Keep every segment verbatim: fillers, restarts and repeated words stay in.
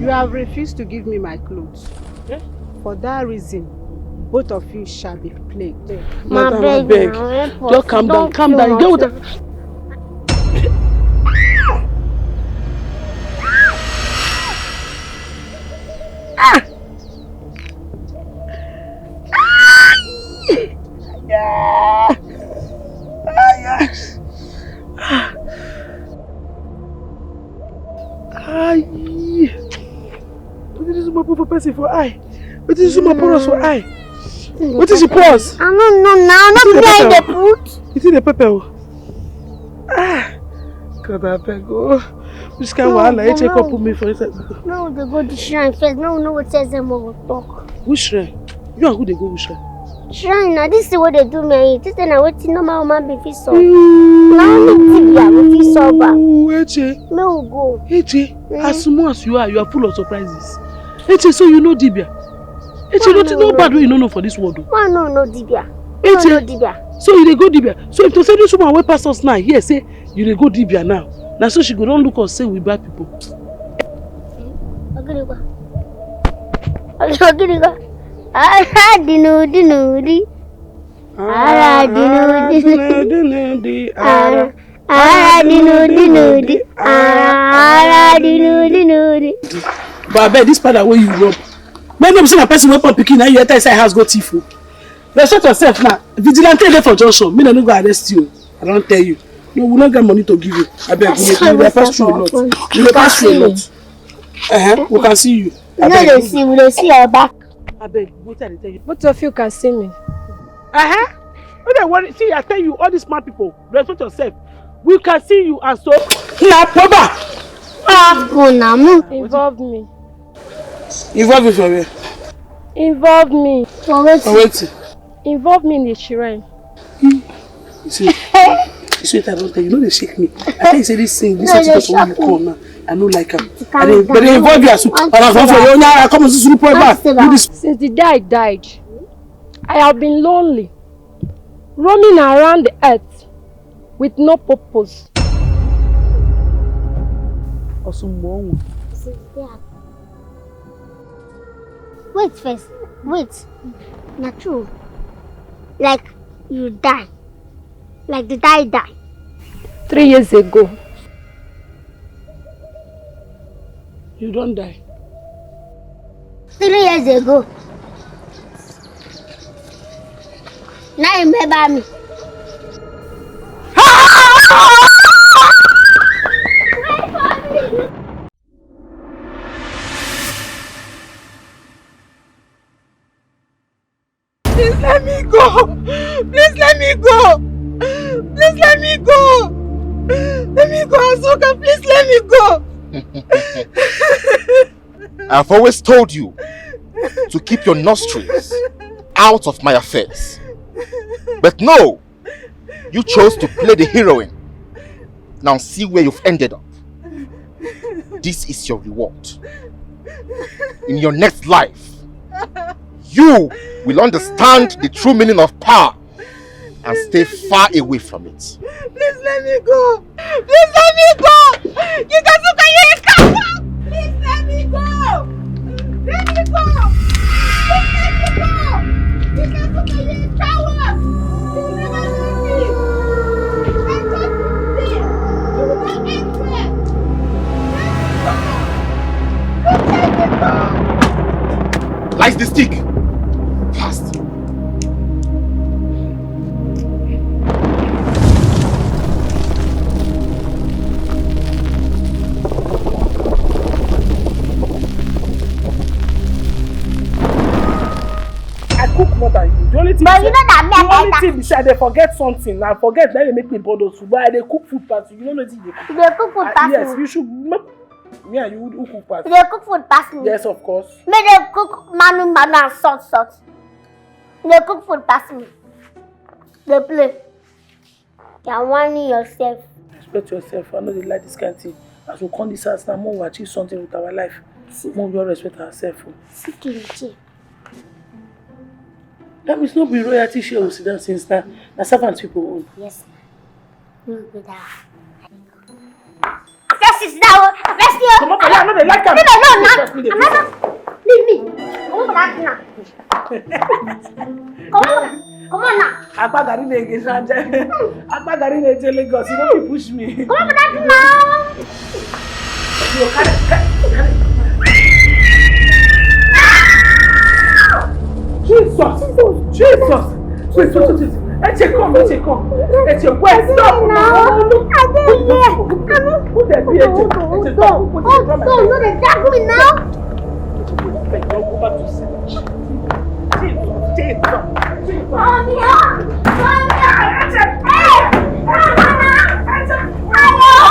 You have refused to give me my clothes. Eh? For that reason, both of you shall be plagued. Madam, abeg, just calm down, calm down. You get what? Ah! Ah! Ah! Aye. Wetin this woman put for person for eye? Wetin this woman pour us for eye? Wetin she pour us? I don't know now. Not blind the put. You see the pepper? Ah, God, I beg. Oh, which kind of wahala? You check up put me for inside. No, they go the shrine first. No, no, what tells them what we talk. Which shrine? You and who they go which shrine? Shrine na this thing wey dey do me. This thing na wetin normal woman being fit solve. Na only dibia go fit solve am. Ooh, Eche. Make we go. Eche, as small as you are, you are full of surprises. Eche, so you know dibia? Eche, nothing no bad wey you no know for this world. Why no know dibia? Eche, so you dey go dibia? So if to say this woman wey pass us now hear say you dey go dibia now, na so she go don look us say we bad people. Ogirigwa. Ogirigwa. Ara dinu dinu di. Ara dinu dinu di. Ara. Ara dinu dinu di. Ara. Ara dinu dinu di. But abeg, this powder wey you rub, make no be say na person wey born pikin na you enter inside house go thief o. Respect yourself now. Vigilante dey for junction. Me no go arrest you. I don tell you. No, we no get money to give you. Abeg, we dey pass through a lot. We dey pass through a lot. Uh-huh. We can see you. You know they see, we dey see your back. Abeg, wetin I dey tell you? Both of you can see me. Uh-huh. No dey worry. See, I tell you, all these smart people, respect yourself. We can see you and so. Na poba. Ah. Go na move. Involve me. Involve me for where? Involve me. For wetin? For wetin? Involve me in the shrine. You see, you see what I don't tell you. No, they shake me. I tell you, say this thing, this thing wey you come now. I no like am. I dey, but they involve you as well. And I come for you now. I come and see you point back. Since the day I died, I have been lonely, roaming around the earth with no purpose. Osumbo. Wait first. Wait. Na true. Like you die. Like the die die. Three years ago. You don die. Three years ago. Now you remember me. Please let me go. Please let me go. Please let me go. Let me go, Azuka. Please let me go. I've always told you to keep your nostrils out of my affairs. But no, you chose to play the heroine. Now see where you've ended up. This is your reward. In your next life, you will understand the true meaning of power and stay far away from it. Please let me go. Please let me go. You guys look at you, you can't walk. Please let me go. Let me go. Please let me go. You guys look at you, you can't walk. You will never leave me. I thought you would stay. You will not end well. Let me go. Please let me go. Light the stick. Fast. I cook more than you. The only thing But you know that me, the I only can thing be say I dey forget something. I forget that they make me bother food, but I dey cook food pass you. You know nothing you dey cook. You dey cook food Ah, pass yes, me. You should make me and you who cook pass. You dey cook food pass me. Yes, of course. Make dem cook manu manu and salt salt. You dey cook food pass me. Dey play. You are warning yourself. Respect yourself. I no dey like this kind thing. As we come this house now, make we achieve something with our life. Make we just respect ourselves o. See Kelechi. That means no be royalty share we sit down since now. Na servant people own. Yes, na. No be that. As I Sister, oh, arrest you. Come on, I no dey like am. Leave me alone now. Leave me. Come on, now. Come on, now. Come on, now. Agba garri na-ege sanja. Agba garri na-eje Lagos. You no fit push me. Come on, now. You carry, carry, carry. Jesus! Jesus! Wait, wait, wait, wait. Eche, come, Eche, come. Eche, wait, stop now. No, no, no. I dey here. Who dey be Eche? Eche, stop. Hold on, no dey drag me now. Wait, don't go back to sin. Jesus, Jesus, Jesus. Come here. Come here. Eche. Hey! Eche. Eche. Hello?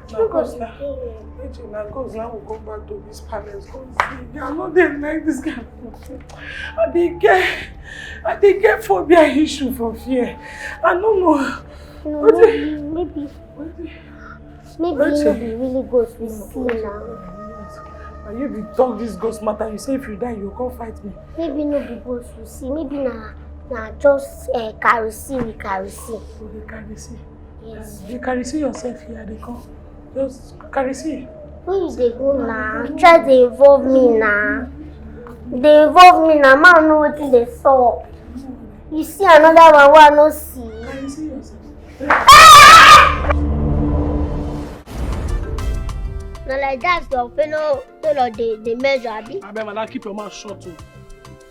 Na cause na, na cause na we go back to this palace. Come see, I no dey like this kind of thing. I dey get, I dey get phobia issue for fear. I no know. No, wetin, maybe, maybe, wetin, maybe wetin? No be really ghost we see now. Na you be talk this ghost matter. You say if you die, you come fight me. Maybe no be ghost we see. Maybe na, na just, uh, karisi we karisi. You dey karisi? Yes. You karisi yourself here, dey come. Just karisi. Where you dey go now? Try dey involve me now. Dey involve me now. Man, know wetin dey sup. You see another one wey I no see. Karisi yourself. Na like that your fellow tailor dey, dey measure, abi? Abeg, madam, keep your mouth shut o.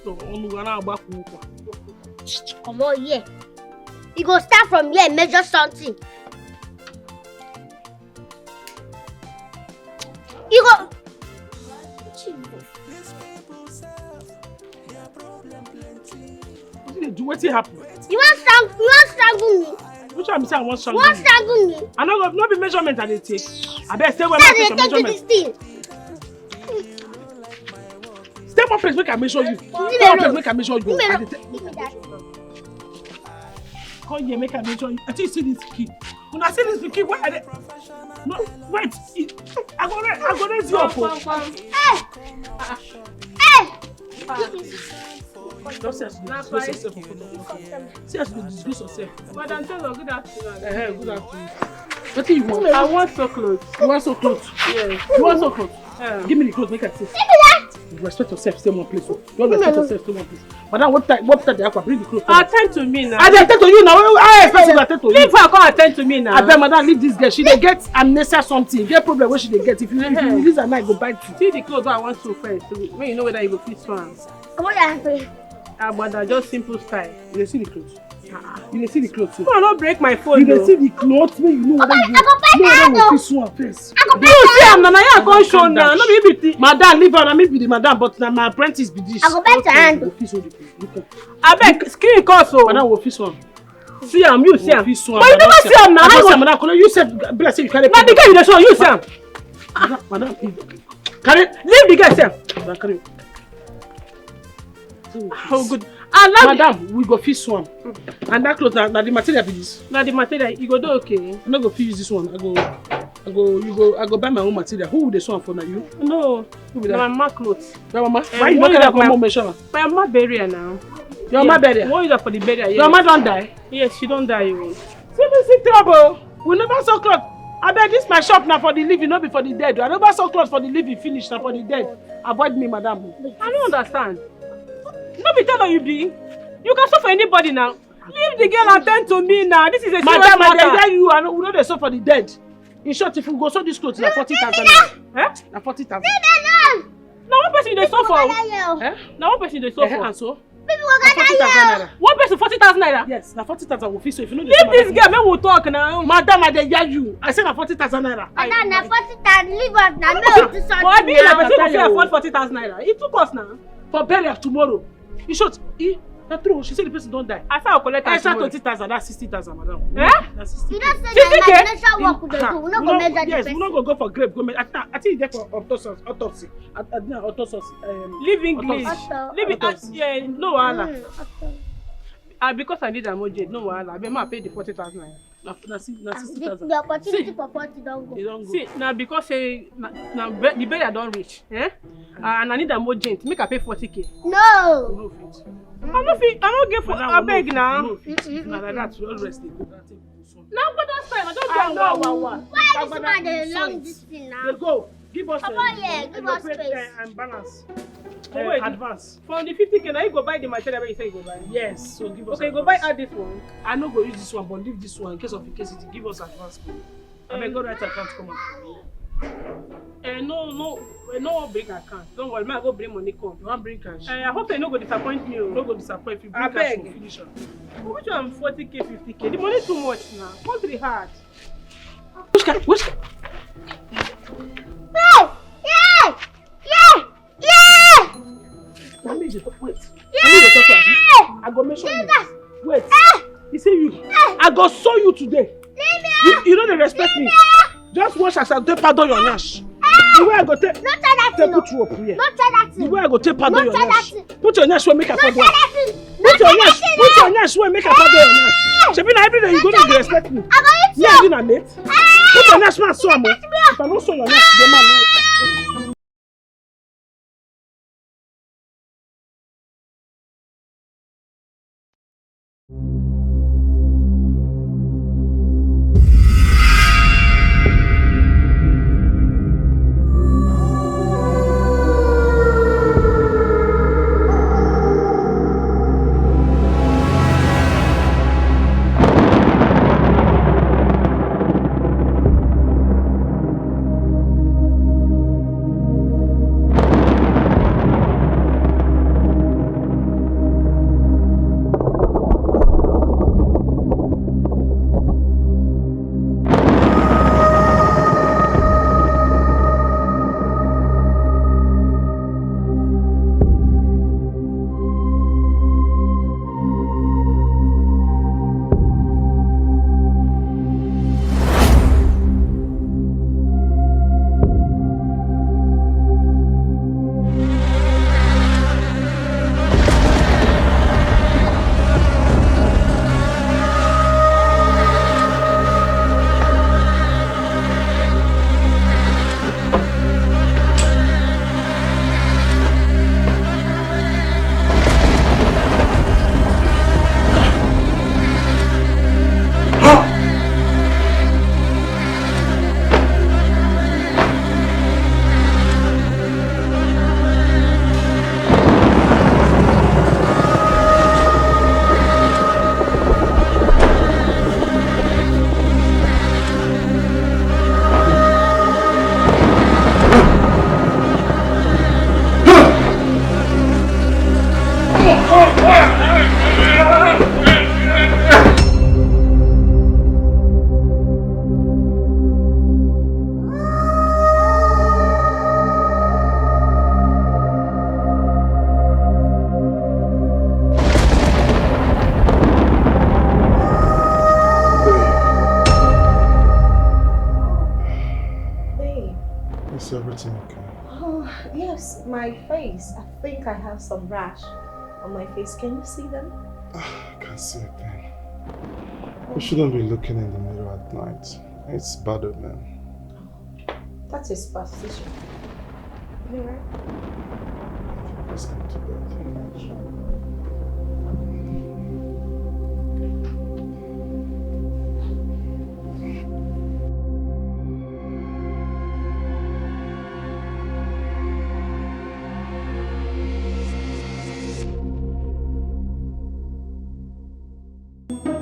So, unu ga na-agbakwa ụkwa. Comot here. You go start from here, measure something. You go. Wetin dey do? Wetin happen? You wan strangle, you wan strangle me? Which one be say I wan strangle you? You wan strangle me? I no go, no be measurement I dey take. Abeg, stay where I take your measurement. This thing. Stay one place, make I measure you. Stay one place, make I measure you. Leave me alone. I dey tell. Leave me that. Come here, make I measure you. I think you see this pikin. Una see this pikin? Where I dey? No, wait. I go ra-, I go raise you up o. Hey! Hey! Just say as you dey disgrace yourself for front of people. See as you dey disgrace yourself. Madam Taylor, good afternoon. Eh, eh, good afternoon. Wetin you want? I want sew clothes. You want sew clothes? Yes. You want sew clothes? Yeah. Give me the clothes, make I see. Respect yourself, stay one place o. You respect yourself, stay one place. Madam, what time, what time dey happen? Bring the clothes. Attend to me now. I dey attend to you now. I expect you to attend to me. Leave her, come attend to me now. Abeg, madam, leave this girl. She dey get amnesia something. Get problem wey she dey get. If you, if you release her now, I go bite you. See the clothes wey I want sew first. So, make you know whether you go fit sew am. Comot your hand for me. Agbada, just simple style. You dey see the clothes? You dey see the clothes so? Come on, no break my phone. You dey see the clothes, make you know whether you, I go bite your hand o. Know whether you fit sew am first. I go bite your hand. You see am na, na you I come show now. No be you be the. Madam, leave am, na me be the madam, but na my apprentice be this. I go bite your hand. You go fit sew the clothes. Look am. Abeg, screen cause o. Madam, we fit sew am. See am, you see am. We fit sew am, but you never see am na. I go see am, madam. You sef, be like say you carry. Na the girl you dey show, you see am. Madam, madam, carry. Leave the girl, see am. Madam, carry. Oh, good. Madam, we go fit sew am. And that cloth, na, na the material be this? Na the material, e go dey okay. I no go fit use this one. I go, I go, you go, I go buy my own material. Who dey sew am for, na you? No. Who be that? Na my mama cloth. Your mama? Eh, why you no carry am come measure am? My mama bury her now. Your mama bury her? One use am for the burial, yes. Your mama don die? Yes, she don die o. See me see trouble. We never sew cloth. Abeg, this my shop na for the living, no be for the dead. I never sew cloth for the living finish, na for the dead. Avoid me, madam. I no understand. No be tailor you be? You can sew for anybody now. Leave the girl and tend to me now. This is a serious matter. Madam, I dey hear you. I no, we no dey sew for the dead. In short, if we go sew this cloth, na forty thousand naira. Eh? Na forty thousand. Na one person you dey sew for. Eh? Na one person you dey sew for. Eh, and so? People go gather here. One person, forty thousand naira. Yes, na forty thousand we fit sew. If you no dey sew, leave this girl, make we talk now. Madam, I dey hear you. I say na forty thousand naira. Madam, na forty thousand. Leave us now. Make we do something now. But I be like person go fit afford forty thousand naira. E too cost now. For burial tomorrow. In short, e, na true. She say the person don die. I say I go collect am tomorrow. Extra twenty thousand, that's sixty thousand, madam. Eh? Na sixty K. You know say na imagination work we dey do. We no go measure the person. Yes, we no go go for grave. Go me-, I, I think you get for autopsy. Autopsy. I, I think autopsy. Um, leave English. Autopsy. Leave it. Autopsy. Yeah, no wahala. Mm, autopsy. Ah, because I need am urgent, no wahala. Abeg, ma pay the forty thousand naira. Na, na, si- na Ah, sixty the, thousand. The opportunity for forty don go. E don go. See, na because say na, na be- the burial don reach, eh? Ah, and I need am urgent. Make I pay forty k. No. No fit. I no fit. I no get for Madam, abeg no, na. No fit. Na like that. We always dey go. Na Agbada style. I don do Ah, am wow, well. Wow, wow. Why Agbada, this man dey you long saw it. This thing now? Dey go. Give us Papa, uh, yeah, give your us pay, space. uh, and balance. But Uh, wait. Advance. From the fifty k, na you go buy the material wey you say you go buy. Yes, so give us. Okay, you go Advance. Buy add this one. I no go use this one, but leave this one in case of in case it give us advance money. Abeg, go write account come out for me. Eh, no, no, eh, no bring account. Don't worry, make I go bring money come. You wan bring cash? Eh, I hope say you no go disappoint me. No Oh. go disappoint you. Bring cash Abeg. For finish am. Which one forty k, fifty k? The money too much now. Country hard. Which kind? Which kind? Hey! Yeah! Yeah! Yeah! Na me dey talk. Wait. Na me dey talk to am. I go mention you. Wait. He say you. I go show you today. You, you no dey respect me. Just watch as I take pardon your nyash. The way I go take No tell that take thing. No. Put you up here. No tell that The thing. Way I go take pardon No your tell that nyash. Thing. Put your nyash where make I No pardon. tell that thing. Put your nyash. Put your nyash where make I pardon your nyash. Shebi na every day you go dey respect me. I go eat Me you. and you na mate. Put your nyash where I sue am o. If I no sue your nyash, the man no. Is everything okay? Oh, yes, my face. I think I have some rash on my face. Can you see them? I can't see a thing. You shouldn't be looking in the mirror at night. It's bad omen. That is superstition. You alright? Let's go to bed.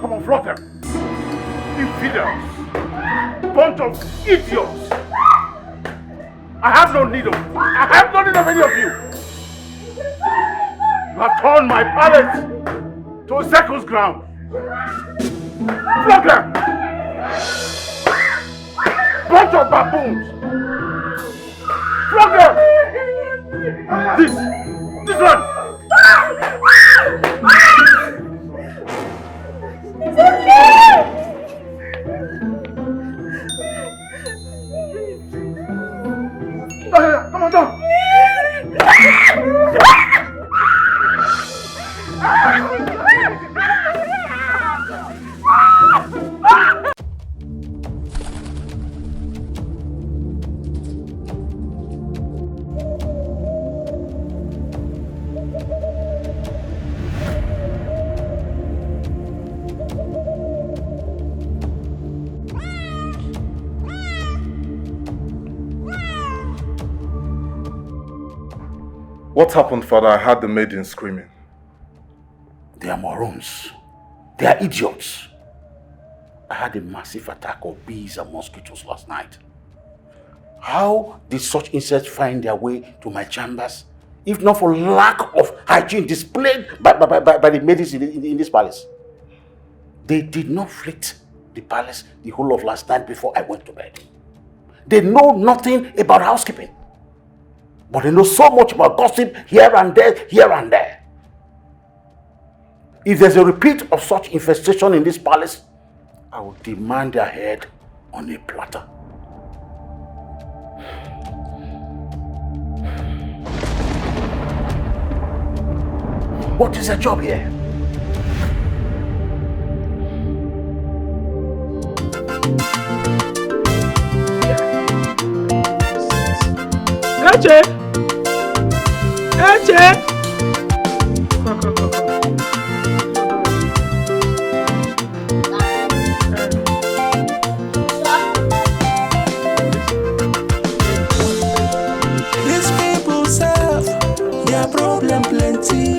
Come on, flog them. Infidels. Bunch of idiots. I have no need of I have no need of any of you. You have turned my palace to a circus ground. Flog them. Bunch of baboons. Flog them. This this one. It's okay. Come on, come. What happened, Father? I heard the maiden screaming. They are morons. They are idiots. I had a massive attack of bees and mosquitoes last night. How did such insects find their way to my chambers, if not for lack of hygiene displayed by, by, by, by the maidens in, in, in this palace? They did not flit the palace the whole of last night before I went to bed. They know nothing about housekeeping, but they know so much about gossip here and there, here and there. If there's a repeat of such infestation in this palace, I will demand their head on a platter. What is their job here? Eche! Eche! Come, come, come, come. These people self, their problem plenty.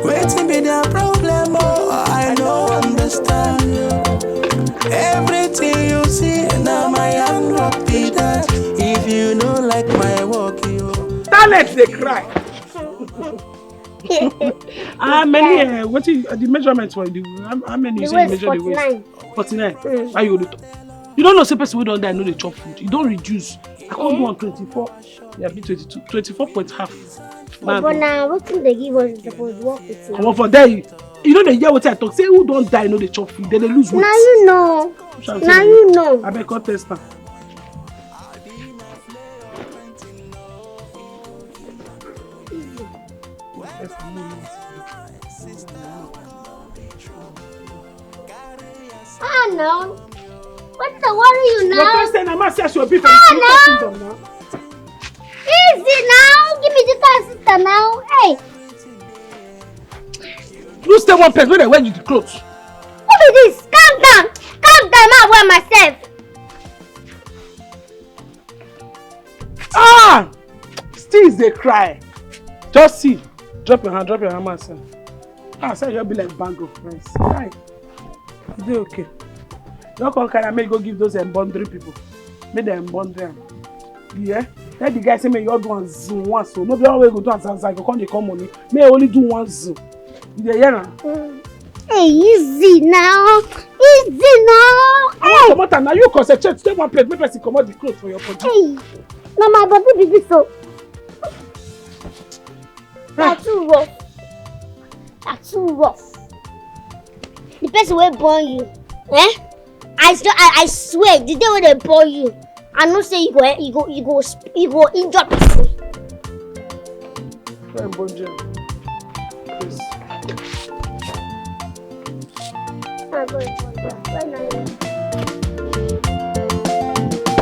Wetin be their problem? Oh, I no understand. Everything you see, now my handwork be that. If you no like my work, you Talent dey cry. How many? Uh, what is the measurement for the? How, how many you say you measure the waist? Forty-nine. Forty-nine. Mm. Why you dey talk? You don't know say person wey don die no dey chop food. You don reduce. I come do am twenty-four. Yeah, be twenty-two. Twenty-four point half. But now, wetin dey give us, we suppose work with it. Comot for there. You, you no dey hear wetin I talk. Say who don die no dey chop food. Dem dey lose weight. Na you know. Which one? Na you know. Abeg, come test am. Ah, now. Wetin dey worry you now? Say na man say I should be for the kingdom now. Easy now. Give me the car, sister, now. Hey. You stay one place wey dem wear you the clothes. Who be this? Calm down. Calm down. I wear myself. Ah! Still dey cry. Just see. Drop your hand, drop your hand, man, sir. Ah, sir, you be like bag of rice. Hi. E dey okay. You come carry am, make you go give those, um, boundary people. Make dem boundary am. Yeah? Tell the guy say make you all do am zoom once, so no be all wey go do am zazza, go come dey come money. Make you only do one zoom. You dey hear am? Mm. Hey, easy now. Easy now. I wan comot am. Now you concentrate. Stay one place. Make person comot the clothes for your body. Hey, na my body be this o. Na too rough. Na too rough. The person wey born you, eh? I, s-, I, I swear, the day wey dem born you, I know say you go, you go, you go, you go injure person. Try and bond you. Please. I go injure. When I,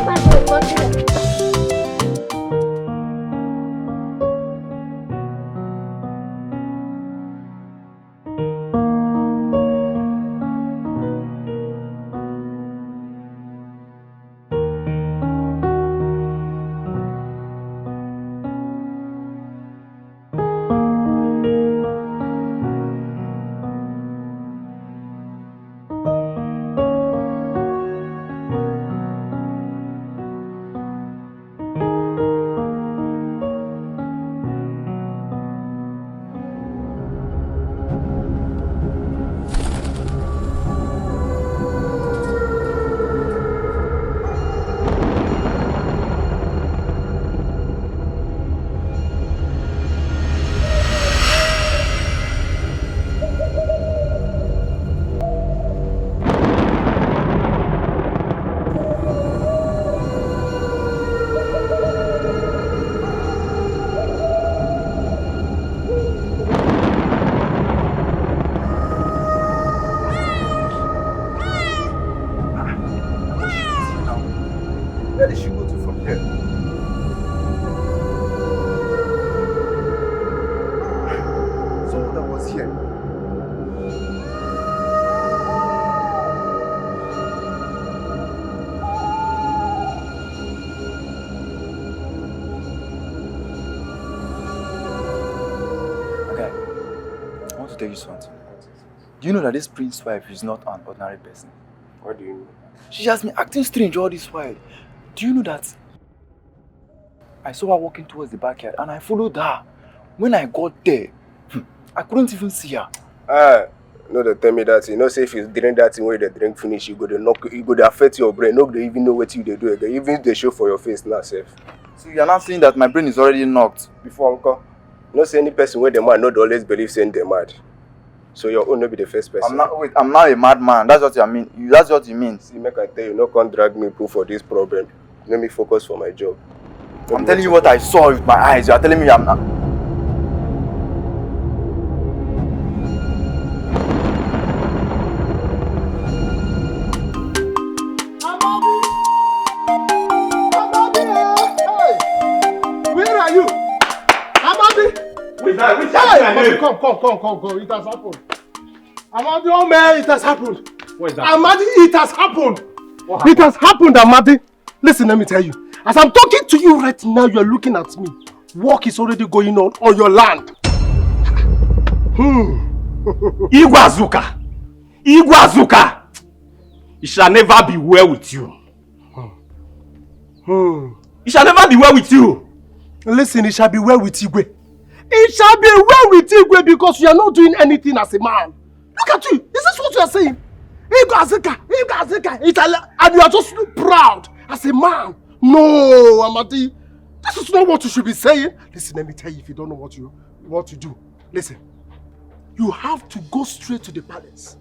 I go injure. tell you something. Do you know that this prince wife is not an ordinary person? What do you mean? She has been acting strange all this while. Do you know that I saw her walking towards the backyard and I followed her? When I got there, hmm, I couldn't even see her. Ah, no, they tell me that. You know, say if you drink that thing where they drink finish, you go to knock, you go to affect your brain. No, they even know what you they do again. Even if they show for your face now, safe. So you are not saying that my brain is already knocked before I go? No say any person wey dey mad no dey always believe say dem mad. So your own no be the first person. I'm not, wait, I'm not a madman. That's what you mean. You, that's what you mean. See, make I tell you, no come drag me put for this problem. Let me focus for my job. I'm telling you what I saw with my eyes. You are telling me I'm not. Amadi! Amadi! Hey! Where are you? Amadi! Who is that? Which Hey! Come, come, come, come, come, come. It has happened. Amadi, oh man, it has happened. What is that? Amadi, it has happened. What happened? It has happened, Amadi. Listen, let me tell you. As I'm talking to you right now, you're looking at me. Work is already going on on your land. Hmm. Igwe Azuka! Igwe Azuka! It shall never be well with you. Hmm. It shall never be well with you. Listen, it shall be well with Igwe. It shall be well with Igwe because you are not doing anything as a man. Look at you. Is this what you are saying? Igwe Azuka, Igwe Azuka, Itala, and you are just proud as a man. No, Amadi, this is not what you should be saying. Listen, let me tell you, if you don't know what you what to do, listen. You have to go straight to the palace.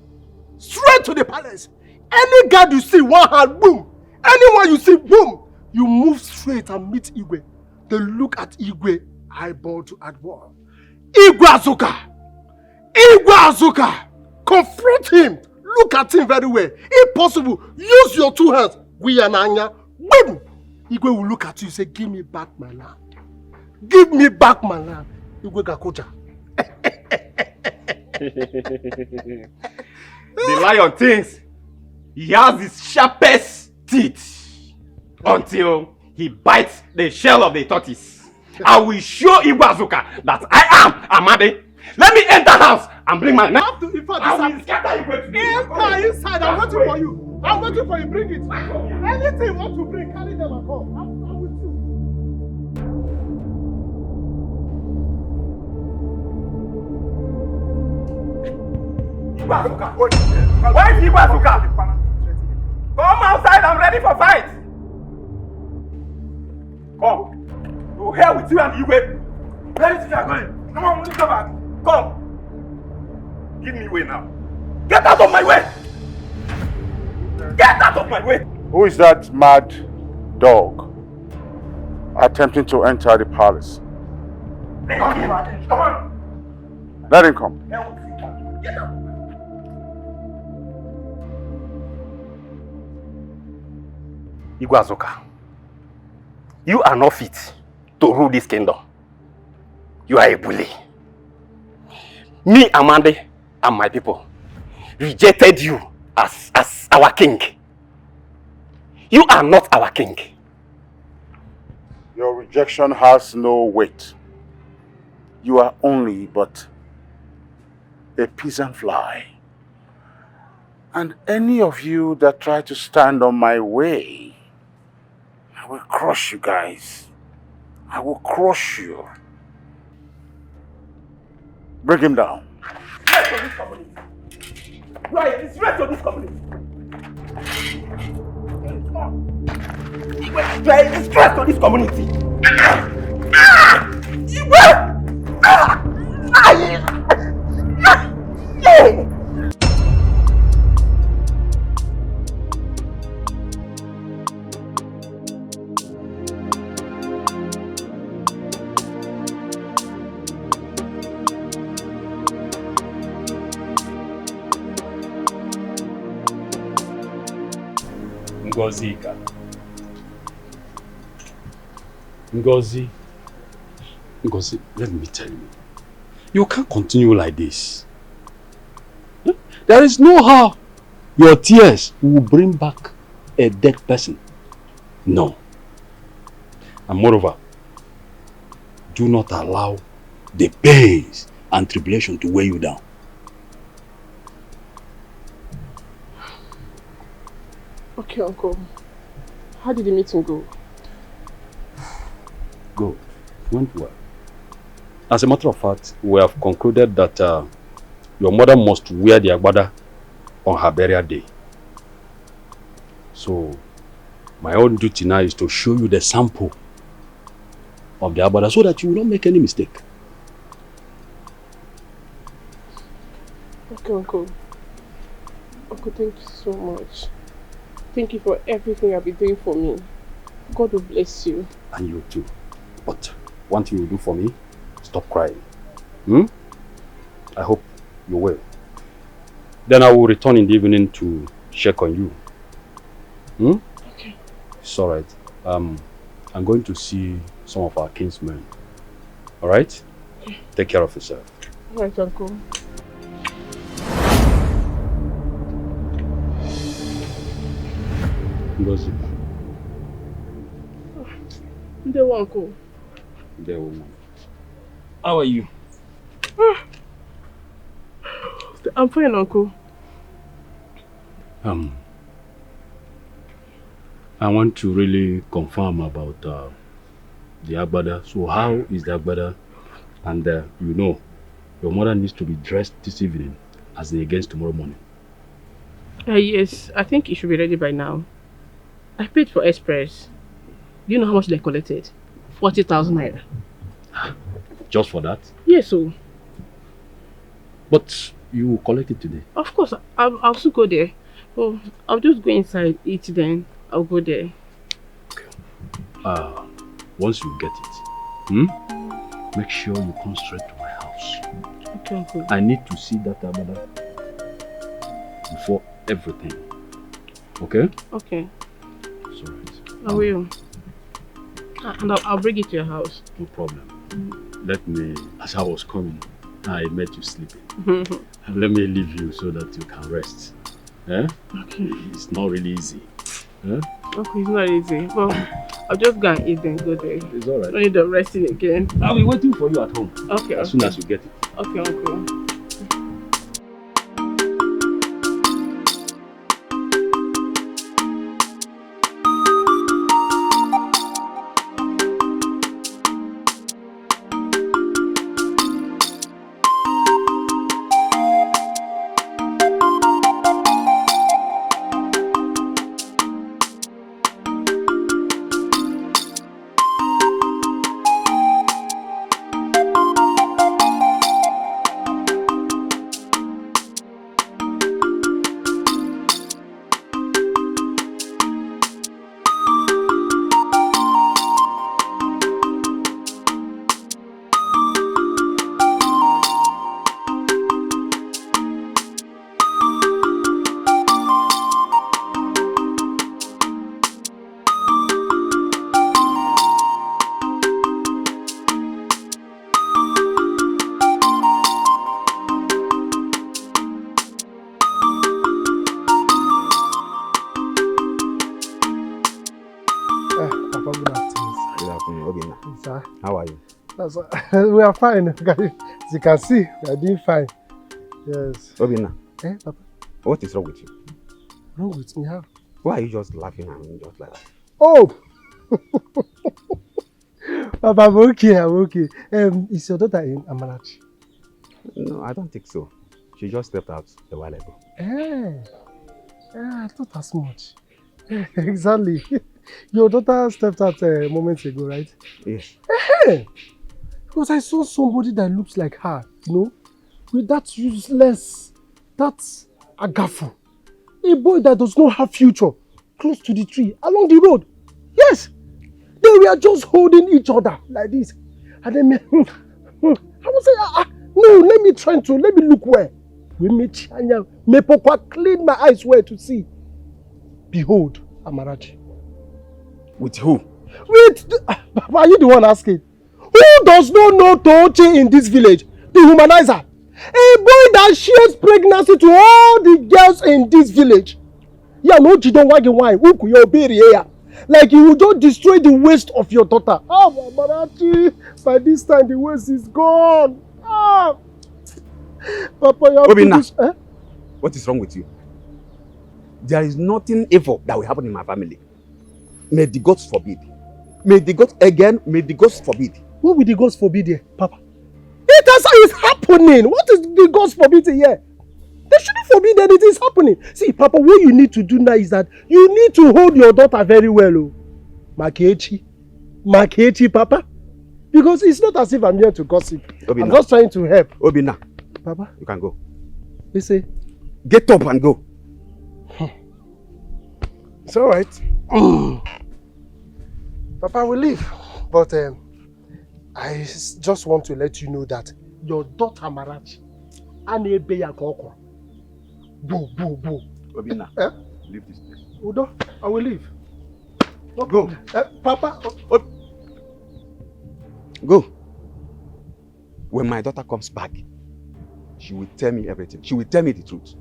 Straight to the palace. Any guard you see, one hand, boom. Anyone you see, boom. You move straight and meet Igwe. They look at Igwe, eyeball to eyeball. Igwe Azuka! Igwe Azuka! Confront him! Look at him very well. If possible, use your two hands. Gwiananya. Boom! Igwe will look at you and say, "Give me back my land. Give me back my land." Igwe Gakoja. The lion thinks he has his sharpest teeth until he bites the shell of the tortoise. I will show Igwe Azuka that I am Amadi. Let me enter house and bring my knife. Have to, in fact, I will scatter Igwe today. Enter inside. I'm waiting for you. I'm waiting for you. Bring it. Anything you want to bring, carry them and come. I'm, I'm with you. Igwe Azuka. Where is Igwe Azuka? Come outside. I'm ready for fight. Come. To hell with you and Igwe. Where is Igwe going? Come on, come back. Come. Give me way now. Get out of my way. Get out of my way. Who is that mad dog attempting to enter the palace? Come on. Let him come. Get out. Igwe Azuka, you are not fit to rule this kingdom. You are a bully. Me, Amadi, and my people rejected you as, as our king. You are not our king. Your rejection has no weight. You are only but a peasant fly. And any of you that try to stand on my way, I will crush you guys. I will crush you. Bring him down. Disgrace to this community. You are a disgrace to this community. You are a disgrace to this community. Ah! Ah! You were. Ah! Ah! Ah! Yeah! Ngozika. Ngozi. Ngozi, let me tell you. You can't continue like this. There is no how your tears will bring back a dead person. No. And moreover, do not allow the pains and tribulation to weigh you down. Okay, uncle. How did the meeting go? Good. Went well. As a matter of fact, we have concluded that uh, your mother must wear the agbada on her burial day. So, my own duty now is to show you the sample of the agbada so that you will not make any mistake. Okay, uncle. Uncle, thank you so much. Thank you for everything you have been doing for me. God will bless you. And you too. But one thing you do for me, stop crying. Hmm? I hope you will. Then I will return in the evening to check on you. Hmm? Okay. It's all right. Um, I'm going to see some of our kinsmen. All right? Take care of yourself. All right, uncle. Ngozi. Ndewo, uncle. Ndewo, ma. How are you? I'm fine, uncle. Um, I want to really confirm about uh, the agbada. So how is the agbada? And uh, you know, your mother needs to be dressed this evening as in against tomorrow morning. Uh, yes, I think it should be ready by now. I paid for express. Do you know how much they collected? Forty thousand naira. Just for that? Yes, so. But you will collect it today. Of course, I'll, I'll still go there. Oh, I'll just go inside, eat, then I'll go there. Uh, once you get it, hmm? Make sure you come straight to my house. Okay, uncle. I need to see that agbada before everything. Okay? Okay, It's all right. I will. Uh, And I'll, I'll bring it to your house. No problem. Let me, as I was coming, I met you sleeping. Let me leave you so that you can rest. Eh? Okay. It's not really easy. Eh? Okay, it's not easy. But I'll just go and eat, then go there. It's all No right. need of resting again. I'll be waiting for you at home Okay, as soon okay. As you get it. Okay, uncle. Ah, Papa, good afternoon. Good afternoon, Obinna. Sir, How are you? that's, we are fine. As you can see, we are doing fine. Yes. Obinna, Eh, Papa? What is wrong with you? Wrong with me? How? Why are you just laughing and just like that? Oh! Papa, I'm okay, I'm okay. Um, is your daughter in Amarachi? No, I don't think so. She just stepped out a while ago. Eh, eh, I thought as much. Exactly. Your daughter stepped out uh, moments ago, right? Yes. Hey! Because I saw somebody that looks like her, you know, with that useless, that agafu. A boy that does not have future, close to the tree, along the road. Yes! They were just holding each other like this. And then me, I was saying, ah, ah, no, let me try to, let me look where. We made China, Mepokwa clean my eyes well to see. Behold, Amarachi. With who? Wait, the, ah, Papa, are you the one asking? Who does not know Tochi in this village? The humanizer. A boy that shares pregnancy to all the girls in this village. Yeah, no, you don't want the wine. Who could you be here? Like you will just destroy the waste of your daughter. Oh, Amarachi, by this time the waste is gone. Ah, Papa, you have Obinna. This, eh? What is wrong with you? There is nothing evil that will happen in my family. May the gods forbid. May the gods again, may the gods forbid. What will the gods forbid here, Papa? It has, is happening. What is the gods forbid here? They shouldn't forbid anything. It's happening. See, Papa, what you need to do now is that you need to hold your daughter very well. Oh. Makechi. Makechi, Papa. Because it's not as if I'm here to gossip. Obina. I'm just trying to help. Obina. Papa. You can go. They say, get up and go. It's all right. Papa will leave. But um, I s- just want to let you know that your daughter Marachi, Anebe Yakoko. Boo, boo, boo. Obina, eh? Leave this place. Udo, I will leave. No Go. Problem. Eh, Papa. Oh. Go. When my daughter comes back, she will tell me everything. She will tell me the truth.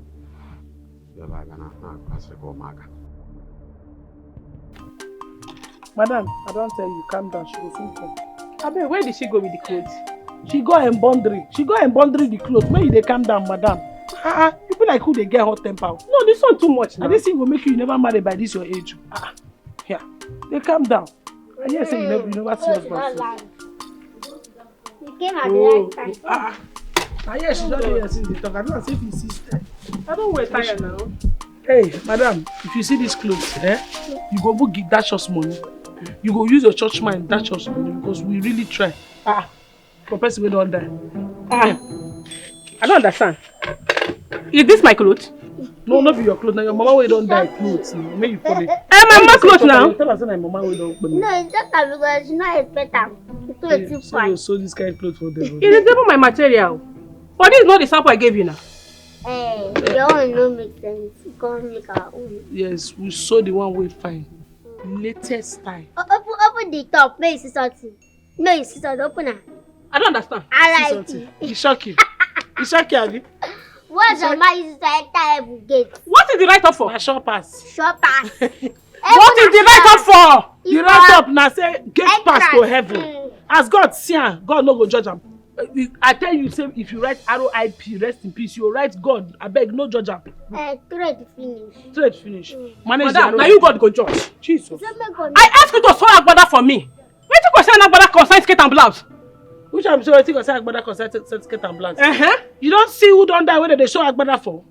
Madam, I don't tell you, calm down. She will soon come. Abeg, where did she go with the clothes? She go embondering. She go embondering the clothes. Where you dey calm down, madam? Ah, ah, people like who dey get hot temper? No, this one too much. And this thing will make you never marry by this your age. Ah, yeah. They calm down. I hear say you never, you never see us. You came at the right time. Ah, ah. I hear she don't dey here since they talk. I don't see if you see. I don't wait tire now. Hey, madam, if you see this clothes, eh, you go book dash us money. You go use your church mind dash us money because we really try. Ah, for person wey don die. Ah, I don't understand. Is this my clothes? No, not be your clothes. Now your mama wey don die clothes. Now make you follow. Eh, my mama clothes now. Tell us na mama wey don. No, it's just that because you no expect am. Clothes too fine. So you sew this kind of clothes for them. It is even my material. But this is not the sample I gave you now. Eh, your own no make sense. You can't make our own. Yes, we sew the one wey fine. Latest style. Open, open the top. Make you see something. No, you see something. Open am. I don't understand. I like it. It shock you. It shock you, abi? What's your mind is to enter heaven gate? What is the write up for? Na sure pass. Sure pass. What is the write up for? The write up na say gate pass to heaven. Mm. As God see am, God no go judge am. Uh, I tell you, say if you write R I P, rest in peace, you write God, abeg, no judge am. Uh, trade finish. Trade finish. Mm. Manage. Madam, na you God go judge. Jesus. I ask you to sew agbada for me. Wetin concern agbada concern skirt and blouse? Which one be say wetin concern agbada concern skirt and blouse? Uh-huh. You don't see who don't die when they show agbada for?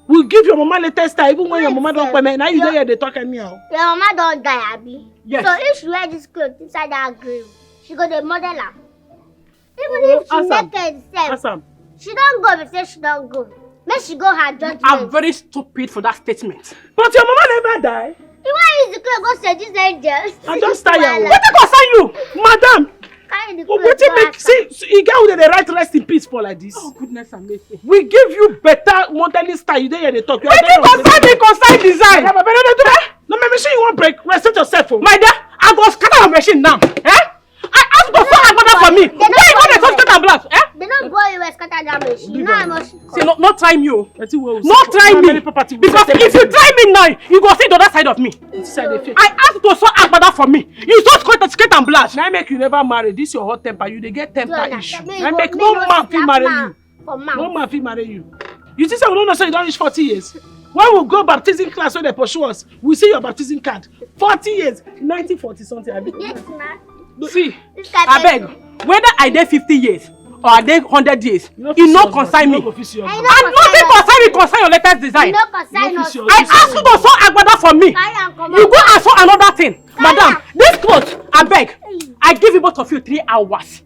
We give your mama latest style, even when your mama don't pay me. Now you don't hear they talk anyhow. Your mama don't die, abi? Yes. So if she wear this clothes inside that grave, she go the model am. Even if she naked sef, she don't go, we say she don't go. Make she go her judgment. You are very stupid for that statement. But your mama never die. You want use the clothes go seduce angels? I just tire. What concern you, madam? Wetin make, see, you get who they write rest in peace for like this? Oh, goodness and mercy. We give you better modeling style. You dey here dey talk. Wetin concern me concern design? No, my machine you wan break. Respect yourself, oh. My dear, I go scatter your machine now. Eh? I ask to sew agbada for me. Why you go dey sew skirt and blouse? Eh? They don't go anywhere scatter that machine. No, I must. See, no, no try me, oh. No try me. Because if you try me now, you go see the other side of me. I ask to sew agbada for me. You sew skirt, skirt and blouse. Now make you never marry. This your hot temper. You dey get temper issue. Now make no man fit marry you. No man fit marry you. You think say we don't know say you don reach forty years? When we go baptism class wey dey pursue us, we see your baptism card. Forty years, nineteen forty something, abi? Yes, ma. See, abeg, whether I dey fifty years or I dey hundred years, e no concern me. And nothing concern me concern your latest design. I ask you to sew agbada for me. You go and sew another thing. Madam, this cloth, abeg, I give you both of you three hours.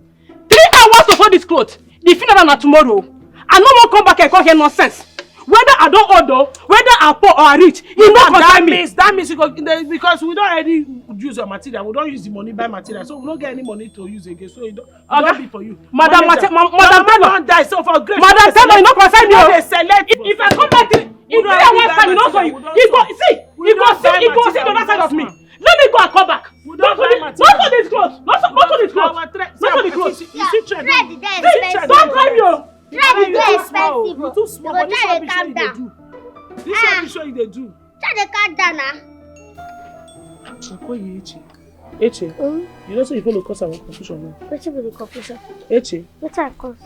Three hours to sew this cloth. The funeral na tomorrow. I no wan come back and come hear nonsense. Whether I don old o, whether I poor or I rich, e no concern me. That means, that means you go, because we don already use your material, we don use the money buy material, so we no get any money to use again. So e don, e don be for you. Madam, madam, madam, don die. So for grace, madam, tell me, e no concern me o. If I come back, if you hear one time, you no go, you go see, you go see the other side of me. Let me go and come back. Don't sew this clothes. Don't sew this clothes. Don't sew the clothes. You see trend. Don't try me o. Trend dey expensive. You too small. You try to calm down. This one be sure you dey do. Try to calm down now. Eche. Eche. You know say you follow cause our confusion now. Wetin be the confusion? Eche. Wetin I cause?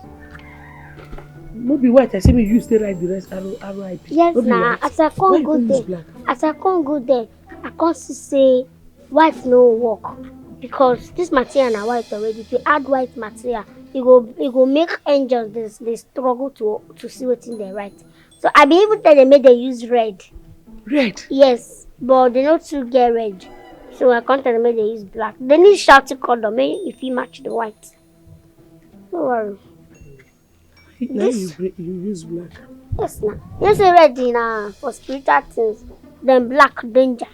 No be white, I say make you still write the rest R O R I P. Yes, no be na, white. As I come go there, black? As I come go there, I come see say white no work because this material na white already. If you add white material, e go e go make angels dey dey struggle to to see wetin dem write. So I be even tell dem make dem use red. Red? Yes, but dem no too get red. So I come tell dem make dem use black. Dem need shouting colour make e fit match the white. No worry. Na you bring- you use black. Yes, na. You say red na for spiritual things. Then black danger.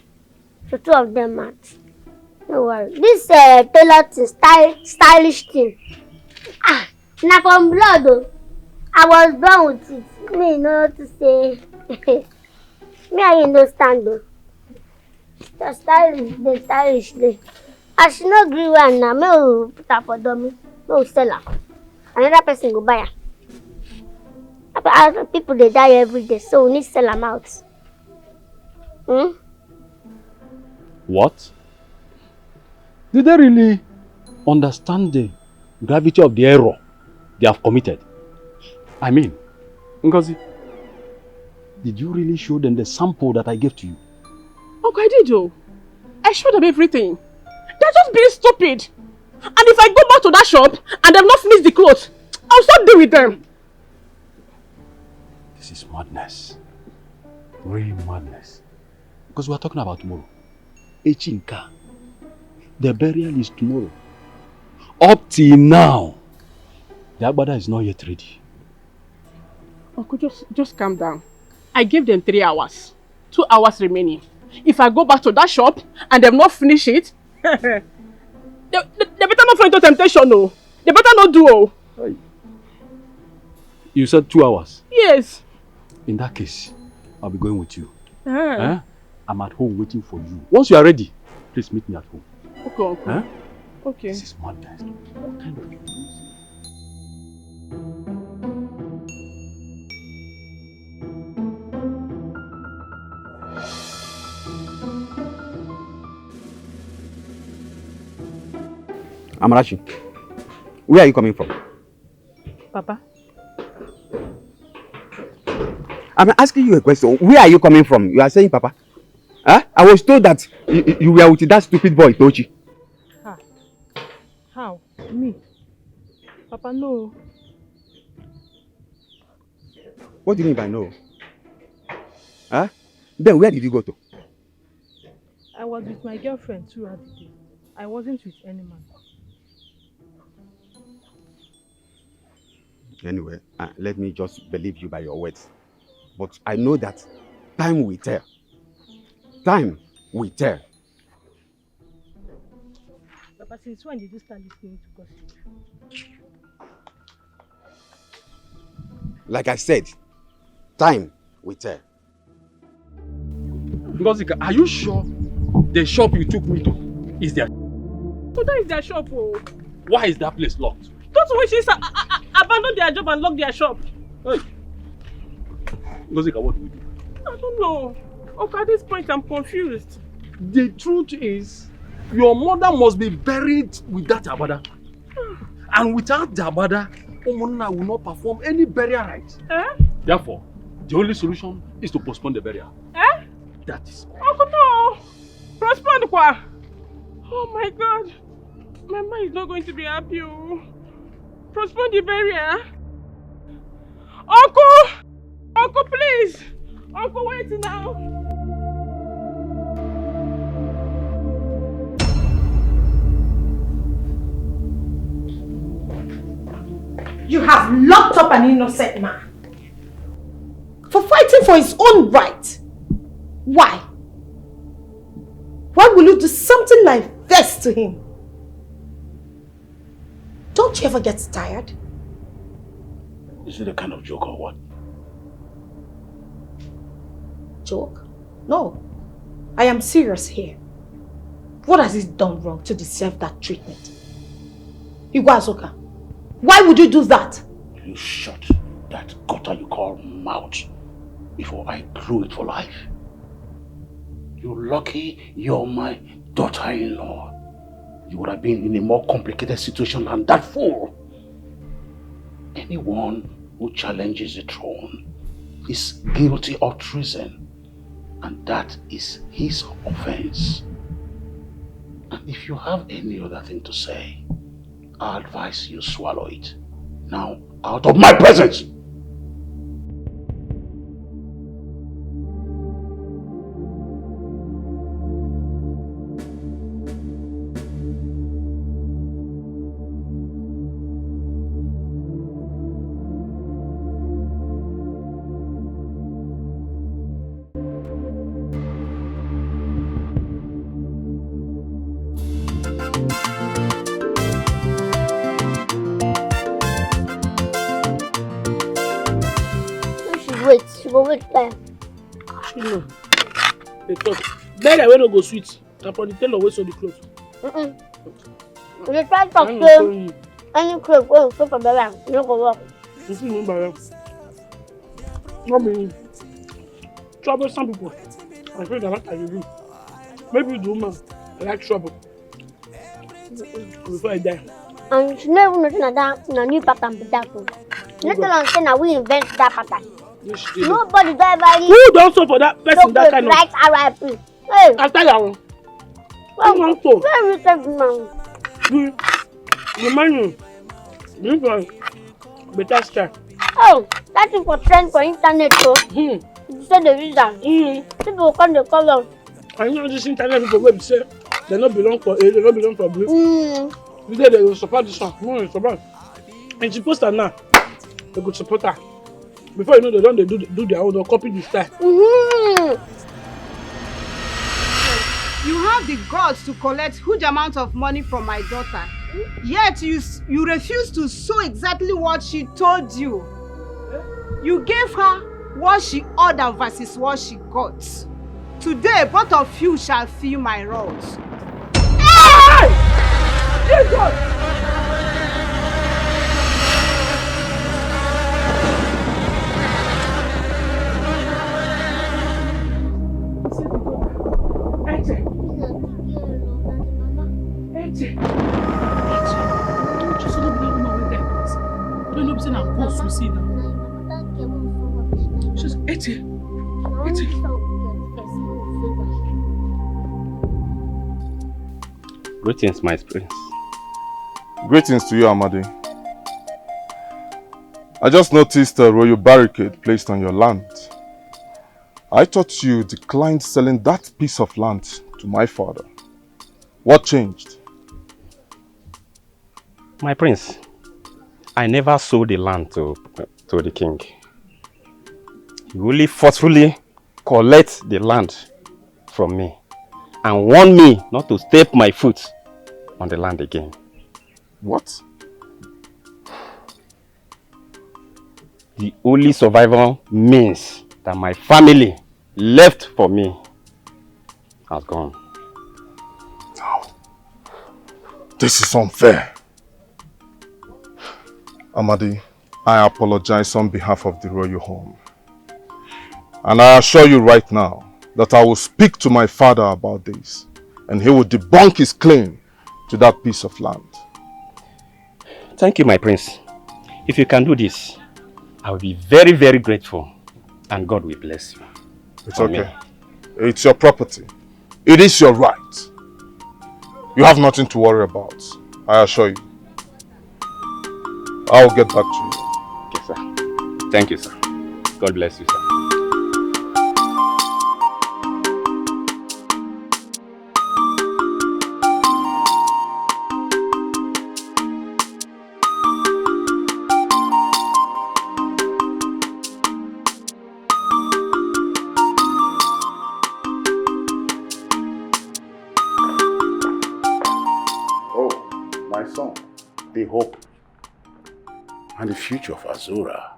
So two of them match. No worry. This uh, tailor thing, style, stylish thing. Ah, na from blood o. I was born with it. Me no to say. Me I understand o. The stylish, the stylish dey. As she no gree wear am now, make we put am for dummy, make we sell am. Another person go buy am. As people dey die every day, so we need sell am out. Hmm? What? Did they really understand the gravity of the error they have committed? I mean, Ngozi, did you really show them the sample that I gave to you? Uncle, I did o. I showed them everything. They're just being stupid. And if I go back to that shop and they've not finished the clothes, I'll stop deal with them. This is madness. Real madness. Because we are talking about tomorrow. Echi nke a. The burial is tomorrow. Up till now, the agbada is not yet ready. Uncle, just just calm down. I gave them three hours. Two hours remaining. If I go back to that shop and they've not finished it, they, they, they better not fall into temptation o. They better not do o. You said two hours? Yes. In that case, I'll be going with you. Eh? I'm at home waiting for you. Once you are ready, please meet me at home. Okay, uncle. Eh? Okay. This is madness. What kind of Amarachi, where are you coming from? Papa. I'm asking you a question. Where are you coming from? You are saying, Papa? Huh? I was told that you, you were with that stupid boy, Tochi. Ah. How? Me? Papa, no. What do you mean by no? Huh? Then where did you go to? I was with my girlfriend throughout the day. I wasn't with any man. Anyway, uh, let me just believe you by your words. But I know that time will tell. Time will tell. Papa, since when did you start listening to gossip? Like I said, time will tell. Ngozika, are you sure the shop you took me to is their? So that is their shop, oh. Why is that place locked? Don't you wish they abandon their job and lock their shop? Hey, Ngozika, what do we do? I don't know. Okay, at this point, I'm confused. The truth is, your mother must be buried with that agbada. And without the agbada, Umunna will not perform any burial rites. Eh? Therefore, the only solution is to postpone the burial. Eh? That is all. Uncle, no! Postpone kwa! Oh my God! My mind is not going to be happy. Oh. Postpone the burial. Uncle! Uncle, please! Uncle, wait now! You have locked up an innocent man for fighting for his own right. Why? Why will you do something like this to him? Don't you ever get tired? Is it a kind of joke or what? Joke? No. I am serious here. What has he done wrong to deserve that treatment? Igwe Azuka, why would you do that? You shut that gutter you call mouth before I glue it for life. You're lucky you're my daughter-in-law. You would have been in a more complicated situation than that fool. Anyone who challenges the throne is guilty of treason, and that is his offense. And if you have any other thing to say, I advise you swallow it. Now, out of my presence! She wait, she go wait time. She know. They talk. Bed wey no go sweet. Na for the tailor wey sew the cloth. Mm-mm. You dey try talk say any cloth wey you sew for belle, you no go work. You see, remember, eh? No be troublesome people. I feel that I will. Maybe the woman like trouble before I die. And she no even know say na that na new pattern be that o. No tell am say na we invent that pattern. Nobody don ever read. Who don sew for that person that kind of? Write R I P. Hey. After that one. Why you wan sew? Where you take the man? The the man you bring for better style. Oh, that thing for trend for internet o. Hmm. You say the reason. Hmm. People come dey call am. I know this internet people wey be say they no belong for A, they no belong for B. Mm. Today they go support this one. No, they support. And she post am now. They go support her. Before you know, they don dey do, do their own, they copy the style. Mm-hmm. You have the guts to collect huge amount of money from my daughter. Yet you s- you refuse to sew exactly what she told you. You gave her what she ordered versus what she got. Today, both of you shall feel my wrath. Hey! Jesus! Eche! Eche! Eche! Just look that woman with that. Don't know say na ghost we see now. She's Eche! Eche! Greetings, my prince. Greetings to you, Amadi. I just noticed a royal barricade placed on your land. I thought you declined selling that piece of land to my father. What changed? My prince, I never sold the land to, to the king. He only forcefully collect the land from me and warn me not to step my foot on the land again. What? The only survival means that my family left for me has gone. No. This is unfair. Amadi, I apologize on behalf of the royal home. And I assure you right now that I will speak to my father about this, and he will debunk his claim to that piece of land. Thank you, my prince. If you can do this, I will be very, very grateful, and God will bless you. It's okay. It's your property. It is your right. You have nothing to worry about, I assure you. I'll get back to you. Okay, sir. Thank you, sir. God bless you, sir. Oh, my son, the hope and the future of Azura.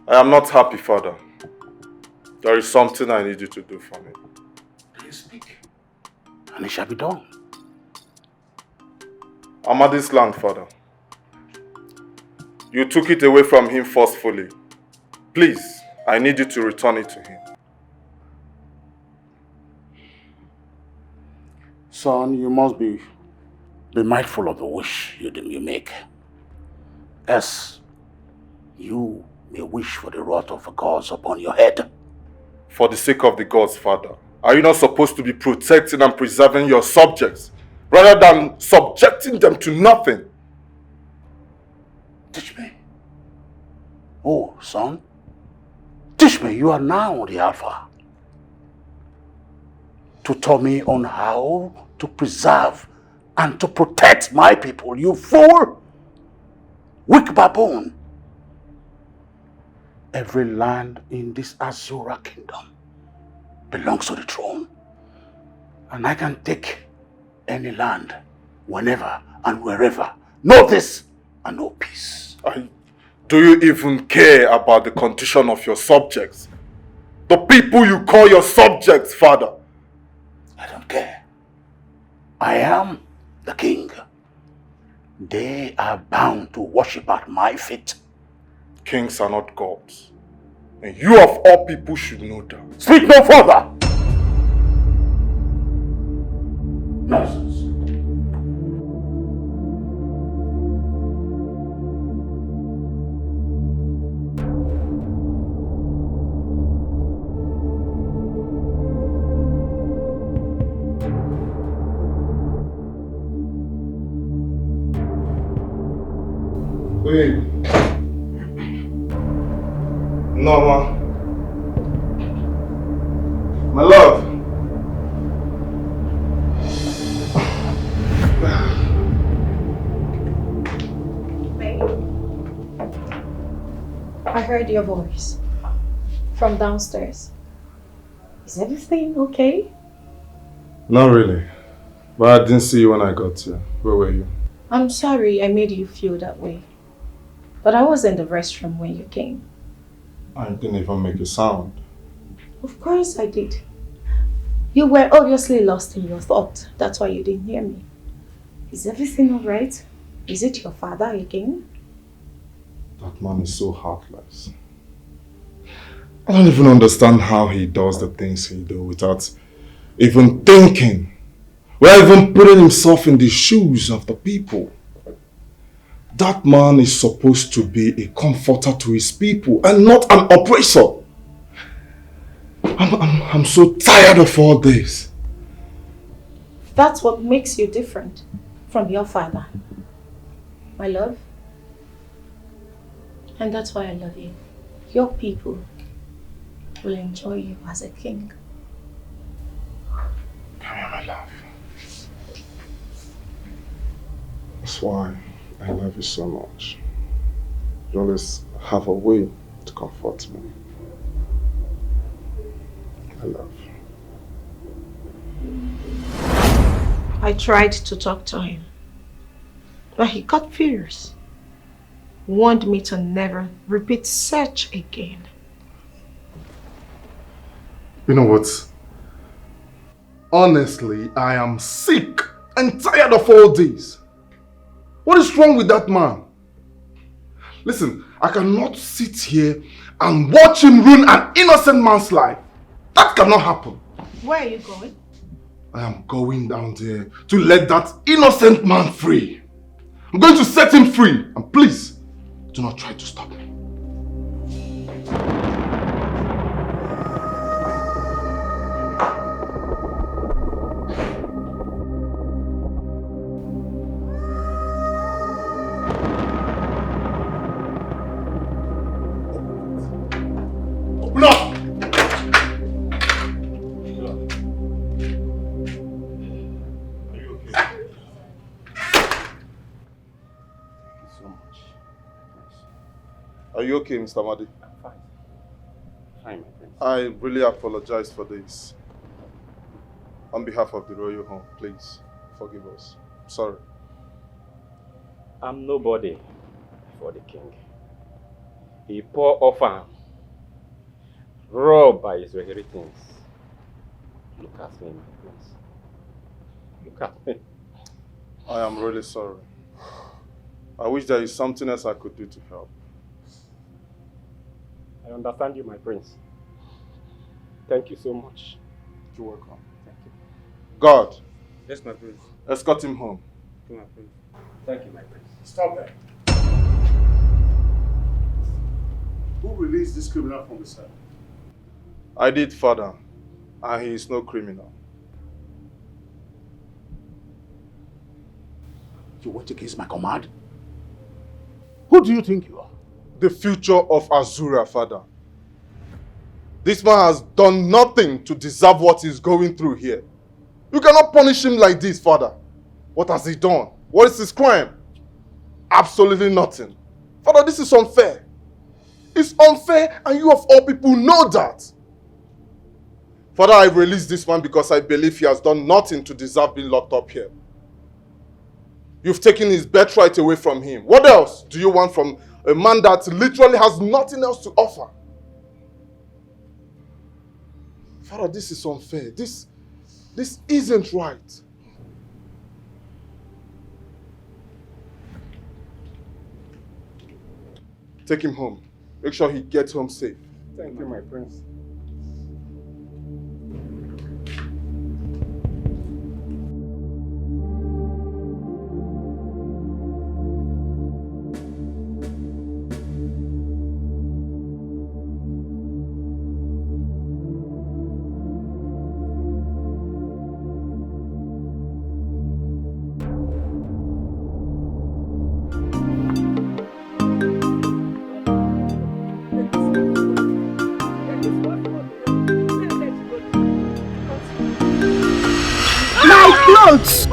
I am not happy, Father. There is something I need you to do for me. Please speak, and it shall be done. Amadi's land, Father. You took it away from him forcefully. Please, I need you to return it to him. Son, you must be, be mindful of the wish you, you make. Else, You may wish for the wrath of the gods upon your head. For the sake of the gods, Father, are you not supposed to be protecting and preserving your subjects rather than subjecting them to nothing? Teach me. Oh, son, teach me. You are now the Alpha. Tutor me on how to preserve and to protect my people, you fool! Weak baboon! Every land in this Azura kingdom belongs to the throne. And I can take any land, whenever and wherever. Know this and know peace. I, do you even care about the condition of your subjects? The people you call your subjects, Father? I don't care. I am the king. They are bound to worship at my feet. Kings are not gods. And you of all people should know that. Speak no further! Nonsense. Babe. Norma. My love. Babe, I heard your voice from downstairs. Is everything okay? Not really. But I didn't see you when I got here. Where were you? I'm sorry I made you feel that way. But I was in the restroom when you came. I didn't even make a sound. Of course I did. You were obviously lost in your thought. That's why you didn't hear me. Is everything alright? Is it your father again? That man is so heartless. I don't even understand how he does the things he do without even thinking, without even putting himself in the shoes of the people. That man is supposed to be a comforter to his people and not an oppressor. I'm, I'm, I'm so tired of all this. That's what makes you different from your father, my love. And that's why I love you. Your people will enjoy you as a king. Come here, my love. That's why I love you so much. You always have a way to comfort me. I love. I tried to talk to him, but he got furious, warned me to never repeat such again. You know what? Honestly, I am sick and tired of all this. What is wrong with that man? Listen, I cannot sit here and watch him ruin an innocent man's life. That cannot happen. Where are you going? I am going down there to let that innocent man free. I'm going to set him free. And please, do not try to stop me. Are you okay, Mister Madi? I'm fine. Fine, my friend. I really apologize for this. On behalf of the royal home, please forgive us. Sorry. I'm nobody for the king. He poor orphan, robbed by his very things. Look at me, my friends. Look at me. I am really sorry. I wish there is something else I could do to help. I understand you, my prince. Thank you so much. You're welcome. Thank you. God. Yes, my prince. Escort him home. Thank you, my prince. Thank you, my prince. Stop there. Who released this criminal from the cell? I did, Father, and he is no criminal. You went against my command? Who do you think you are? The future of Azura, Father. This man has done nothing to deserve what he's going through here. You cannot punish him like this, Father. What has he done? What is his crime? Absolutely nothing. Father, this is unfair. It's unfair, and you of all people know that. Father, I release this man because I believe he has done nothing to deserve being locked up here. You've taken his birthright away from him. What else do you want from a man that literally has nothing else to offer? Father, this is unfair. This, this isn't right. Take him home. Make sure he gets home safe. Thank you, my prince. My clothes!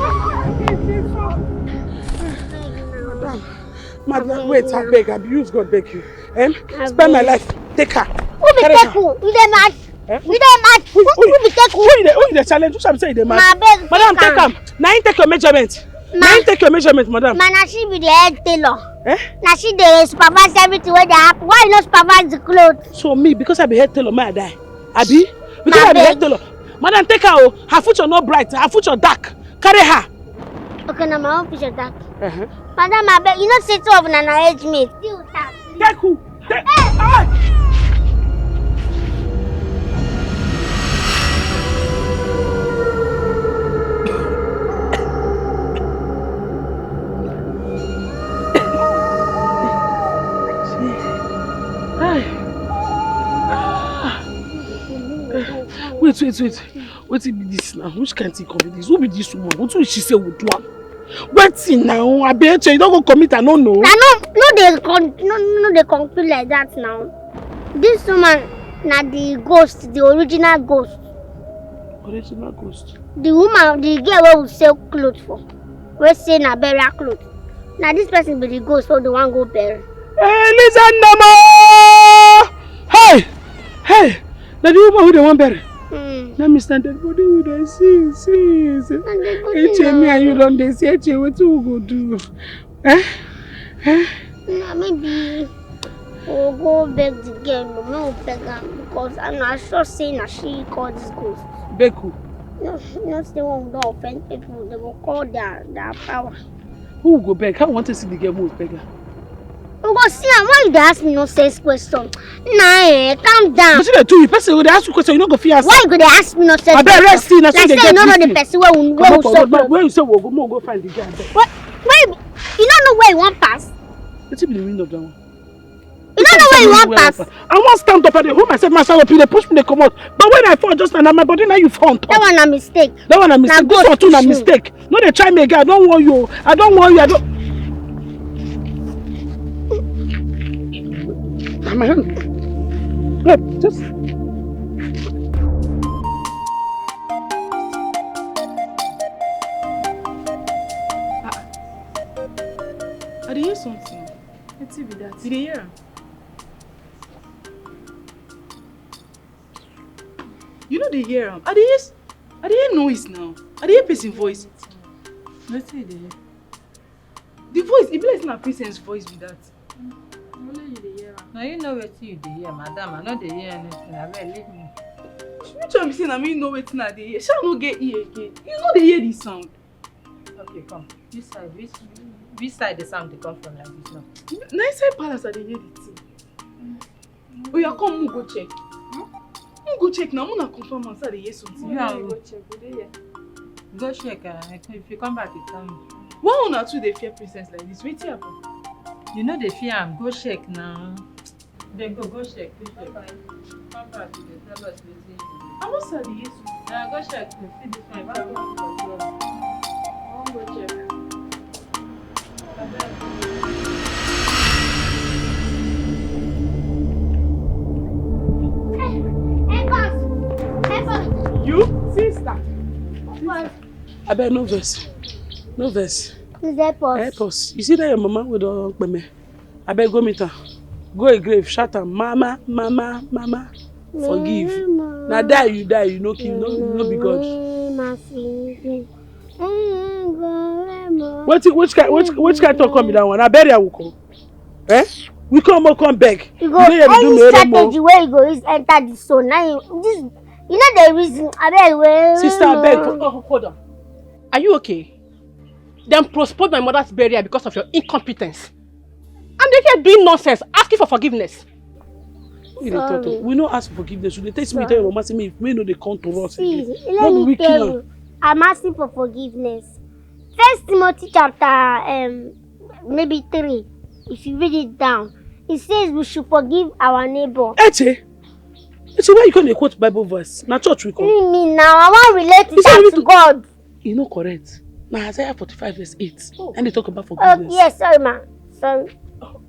Madam, wait, I beg, I use God beg you. Eh? Spare my life. Take her. Who be take who? You dey mad? Eh? You dey mad? Who, who be take who? Who you dey, who you dey challenge? Who shall say you dey mad? Madam, take am. Na him take your measurement. Na him take your measurement, madam. Ma, na she be the head tailor. Eh? Na she dey supervise everything wey dey happen. Why you no supervise the clothes? So me, because I be head tailor, may I die? Abi? Because I be head tailor. Madam, take her o. Her future no bright. Her future dark. Carry her. Okay, na my own future dark. Uh-huh. Madam, abeg, you know say two of una na age mate. Still dark. Take who? Take. Hey! Wait, wait, wait. Wetin be this now? Which kind thing come be this? Who be this woman? Wetin she say we do am? Wetin now? Abeg, you don go commit, I no know. Na no, no dey con, no, no dey conclude like that now. This woman na the ghost, the original ghost. Original ghost. The woman, the girl wey we sell cloth for, wey say na burial cloth. Na this person be the ghost wey dey wan go bury. Eliza Nnama! Hey! Hey! Na the woman wey dey wan bury. Hmm. Na me stand dead body we dey see, see, see. Eche, me and you don dey see, Eche, wetin we go do? Eh? Eh? Na maybe we go beg the girl, no, make we beg am, because I know, I sure say na she call this ghost. Beg who? No, not the one who don offend people, they go call their, their power. Who we go beg? How we want to see the girl, make we beg her? We go see am. Why you dey ask me nonsense question? Nah, eh, calm down. Wetin dey do you? Person wey dey ask you question, you no go fit answer. Why you go dey ask me nonsense question? Abeg, rest still, na so you dey get this thing. Like say you no know the person wey we, wey we support. Where you say we go, make we go find the girl, abeg. Wait, wait, you no know where you wan pass? Wetin be the meaning of that one? You no know where you wan pass. I wan stand up, I dey hold myself, myself up, you dey push me, dey comot. But when I fall just now, na my body na you fall on top. That one na mistake. That one na mistake. This one too na mistake. No dey try me again. I don warn you. I don warn you. I don. Na my hand. Look, just. I dey hear something. Wetin be that? You dey hear am? You no dey hear am. I dey hear s-, I dey hear noise now. I dey hear person voice. Wetin you dey hear? The voice, e be like say na Princess voice be that. Only you dey hear am. Na you know wetin you dey hear, madam. I no dey hear anything. Abeg, leave me. Which one be say na me know wetin I dey hear? Shey I no get ear again? You no dey hear the sound? Okay, come. This side, which, which side the sound dey come from like this now? Na inside palace I dey hear the thing. Oya, come, make we go check. Hmm? Make we go check now, make una confirm am, say I dey hear something. Yeah, we go check, we dey here. Go check, uh, if you come back, you tell me. Why una two dey fear Princess like this? Wetin happen? You no dey fear am, go check now. Dey go, go check, go check. Come back, you dey tell us wetin you do. I no sabi, yes. Na go check to see this one. I wan go check. Abeg. Help us! Help us! You? Sister. Help us! Abeg, no vex. No vex. Please help us. Help us. You see that your mama wey don kpeme? Abeg, go meet her. Go a grave, shout am, "Mama, mama, mama, forgive." Mama. Na die you die, you no kill, no, no be God. Mama, forgive. Wetin, which kind, which, which kind talk come be that one? Na burial we come. Eh? We come, we come beg. You go, you know, you do any me strategy anymore. Wey you go use enter the soul. Now you, this, you know the reason. Abeg, well. Sister, abeg. Hold on, hold on. Are you okay? Dem postponed my mother's burial because of your incompetence. And they here doing nonsense, asking for forgiveness. Who you dey talk to? Sorry. We no ask for forgiveness. You dey text me, tell your mama say me, me no dey come to us again. See, let me tell you, I'm asking for forgiveness. First Timothy chapter, um, maybe three. If you read it down, it says we should forgive our neighbor. Eche, Eche, why you come dey quote Bible verse? Na church we come. Leave me now. I wan relate it to God. E no correct. Na Isaiah forty-five verse eight. Oh. And they talk about forgiveness. Oh, yes, sorry, ma. Sorry.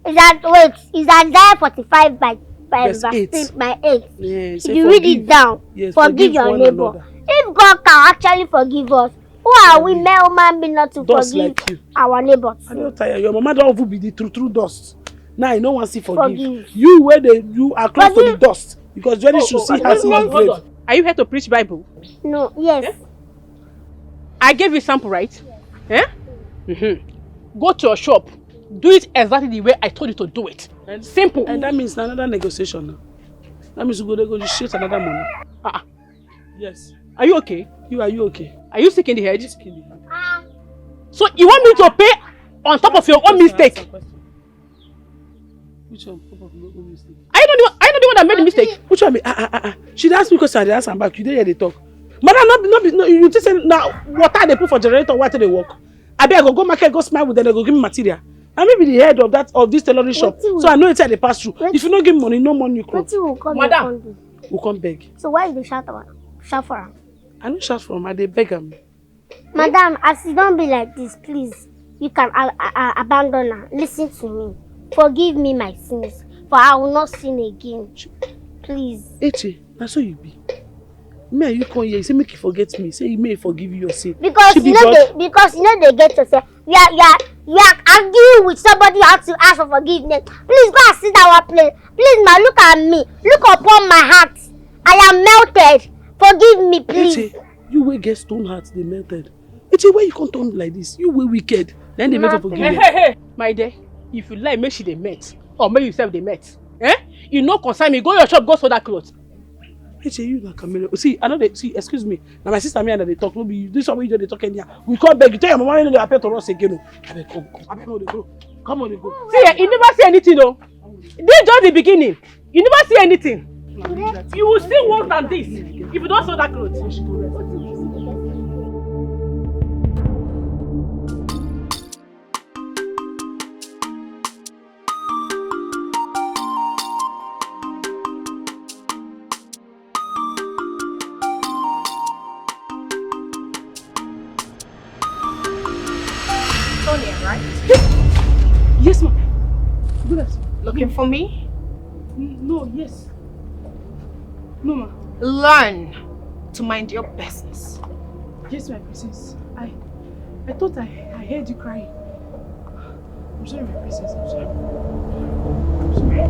Is that, wait, is Isaiah forty-five by, by verse eight. By eight. Yes, if you read it down, yes, forgive your neighbor. If God can actually forgive us, who are we mere human being not to forgive our neighbors? I don tire. Your mama don even be the true, true dust. Now you no wan see forgive. Forgive. You where they, you are close to the dust because very soon see her see the grave. Hold on. Are you here to preach Bible? No, yes. Eh? I gave you sample, right? Eh? Mm-hmm. Go to your shop. Do it exactly the way I told you to do it. Simple. And that means another negotiation now. That means we go negotiate another money. Ah, ah. Yes. Are you okay? You, are you okay? Are you sick in the head? Sick in the head. So you want me to pay on top of your own mistake? Which one? Papa, no, no mistake. Are you not the one, are you not the one that made the mistake? Which one be, ah, ah, ah, ah. She dey ask me question, I dey ask am back. You dey here dey talk. Madam, no be, no be, no, you think say na water I dey put for generator, water dey work? Abi I go go market, go smile with them, they go give me material. Na me be the head of that, of this tailoring shop. So I know wetin I dey pass through. If you no give me money, no money you come. Wetin we come do? Madam. We come beg. So why you dey shout am, shout for am? I no shout for am, I dey beg am. Madam, as e don be like this, please, you can a-, a-, a-, abandon her. Listen to me. Forgive me my sins, for I will not sin again. Please. Eche, na so you be. Me and you come here, you say make you forget me, say you may forgive you your sin. Because you know they, because you know they get yourself. You are, you are, you are arguing with somebody you have to ask for forgiveness. Please go and sit down one place. Please, ma, look at me. Look upon my heart. I am melted. Forgive me, please. Eche, you wey get stone heart, dey melted. Eche, why you come turn like this? You wey wicked. Then they make for forgive you. Hey, hey, hey, my dear, if you like, make she dey met. Or make you sef dey met. Eh? You no concern me. Go your shop, go sew that cloth. Eche, you na camera. See, I know they, see, excuse me. Now my sister, me and they talk. No be you. This one wey you dey talk anyhow. We come beg you. Tell your mama you no dey appear to us again. Oh. Abeg, come, come. Abeg, no dey go. Come on, dey go. See, eh, you never see anything, though. This just the beginning. You never see anything. You will see worse than this if you don't sew that clothes. Sonia, right? Yes, ma'am. Good afternoon. Looking for me? N-, no, yes. No, ma'am. Learn to mind your business. Yes, my princess. I, I thought I, I heard you crying. I'm sorry, my princess. I'm sorry. I'm sorry.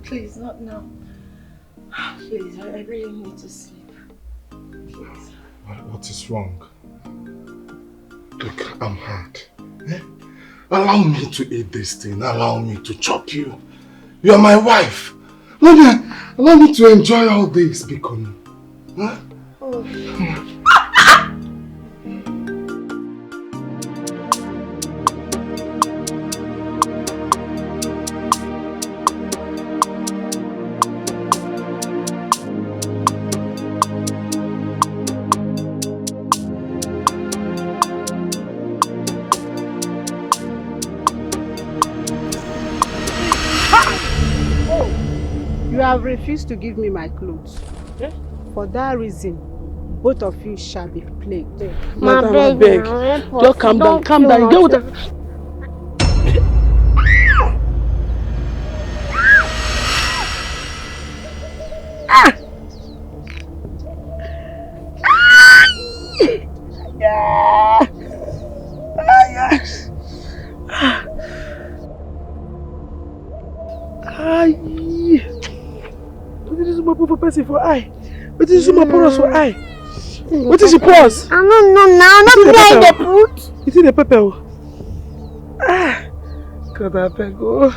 Please, not now. Please, I, I really need to sleep. Please. What, what is wrong? I'm hard. Eh? Allow me to eat this thing. Allow me to chop you. You are my wife. Let me, allow me to enjoy all this, Bikonu. Huh? You have refused to give me my clothes. Eh? For that reason, both of you shall be plagued. Madam, I beg. Just calm down, calm down. You get what? Ah! Ayi! Wetin this woman put for person for eye? Wetin this woman pour us for eye? Wetin she pour us? I don't know now. Not me I dey put. You see the pepper? Ah! God, I beg. Oh,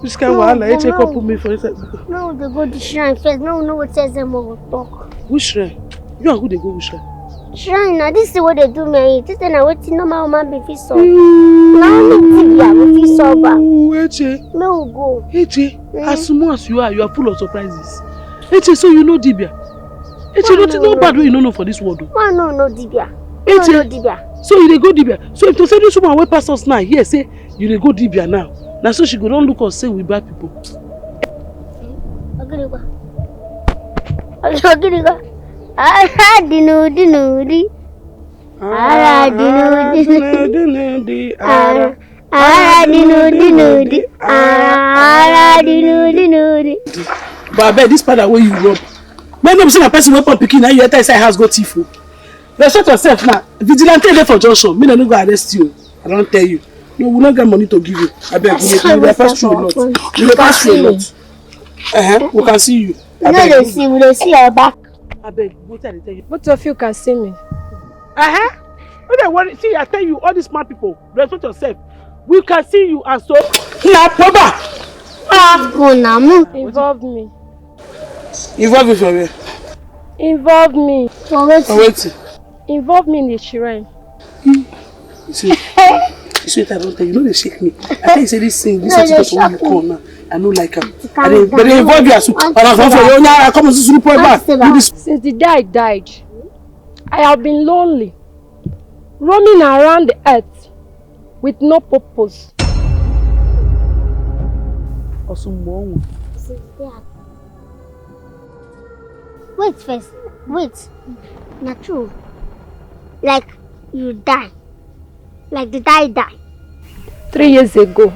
which kind of wahala? H A come put me for inside. No, they go the shrine first. No, no, what tells them what we talk. Which shrine? You and who dey go which shrine? Shrine na this thing wey dey do me. This thing na wetin normal woman being fit solve. Na only dibia go fit solve am. Ooh, Eche. Make we go. Eche, as small as you are, you are full of surprises. Eche, so you know dibia? Eche, nothing no bad wey you no know for this world o. Why no know dibia? Eche, so you dey go dibia. So if to say this woman wey pass us now, hear say you dey go dibia now, na so she go don look us say we bad people. Ogirigba. Ogirigba. Ara dinu dinu di. Ara dinu dinu di. Ara dinu dinu di. Ara dinu dinu di. But abeg, this powder wey you rub, make no be say na person wey born pikin na you enter inside house go thief o. Respect yourself now. Vigilante dey for junction. Me, I no go arrest you. I don tell you. No, we no get money to give you. Abeg, we dey pass through a lot. We dey pass through a lot. Uh-huh. We can see you. You no dey see, we dey see your back. Abeg, wetin I dey tell you? Both of you can see me. Uh-huh. No dey worry. See, I tell you, all these smart people, respect yourself. We can see you and so. Na proba. Ah. Go na move. Involve me. Involve me for where? Involve me. For wetin? For wetin? Involve me in the shrine. You see, you see what I don tell you? No dey shake me. I tell you say this thing, this thing wey you come now, I no like am. I dey, but dey involve you as well. And I come for you now. I come and see you point back. Do this. Since the day I died, I have been lonely, roaming around the earth with no purpose. Osumbo. Wait first. Wait. Na true. Like you die. Like the die die. Three years ago.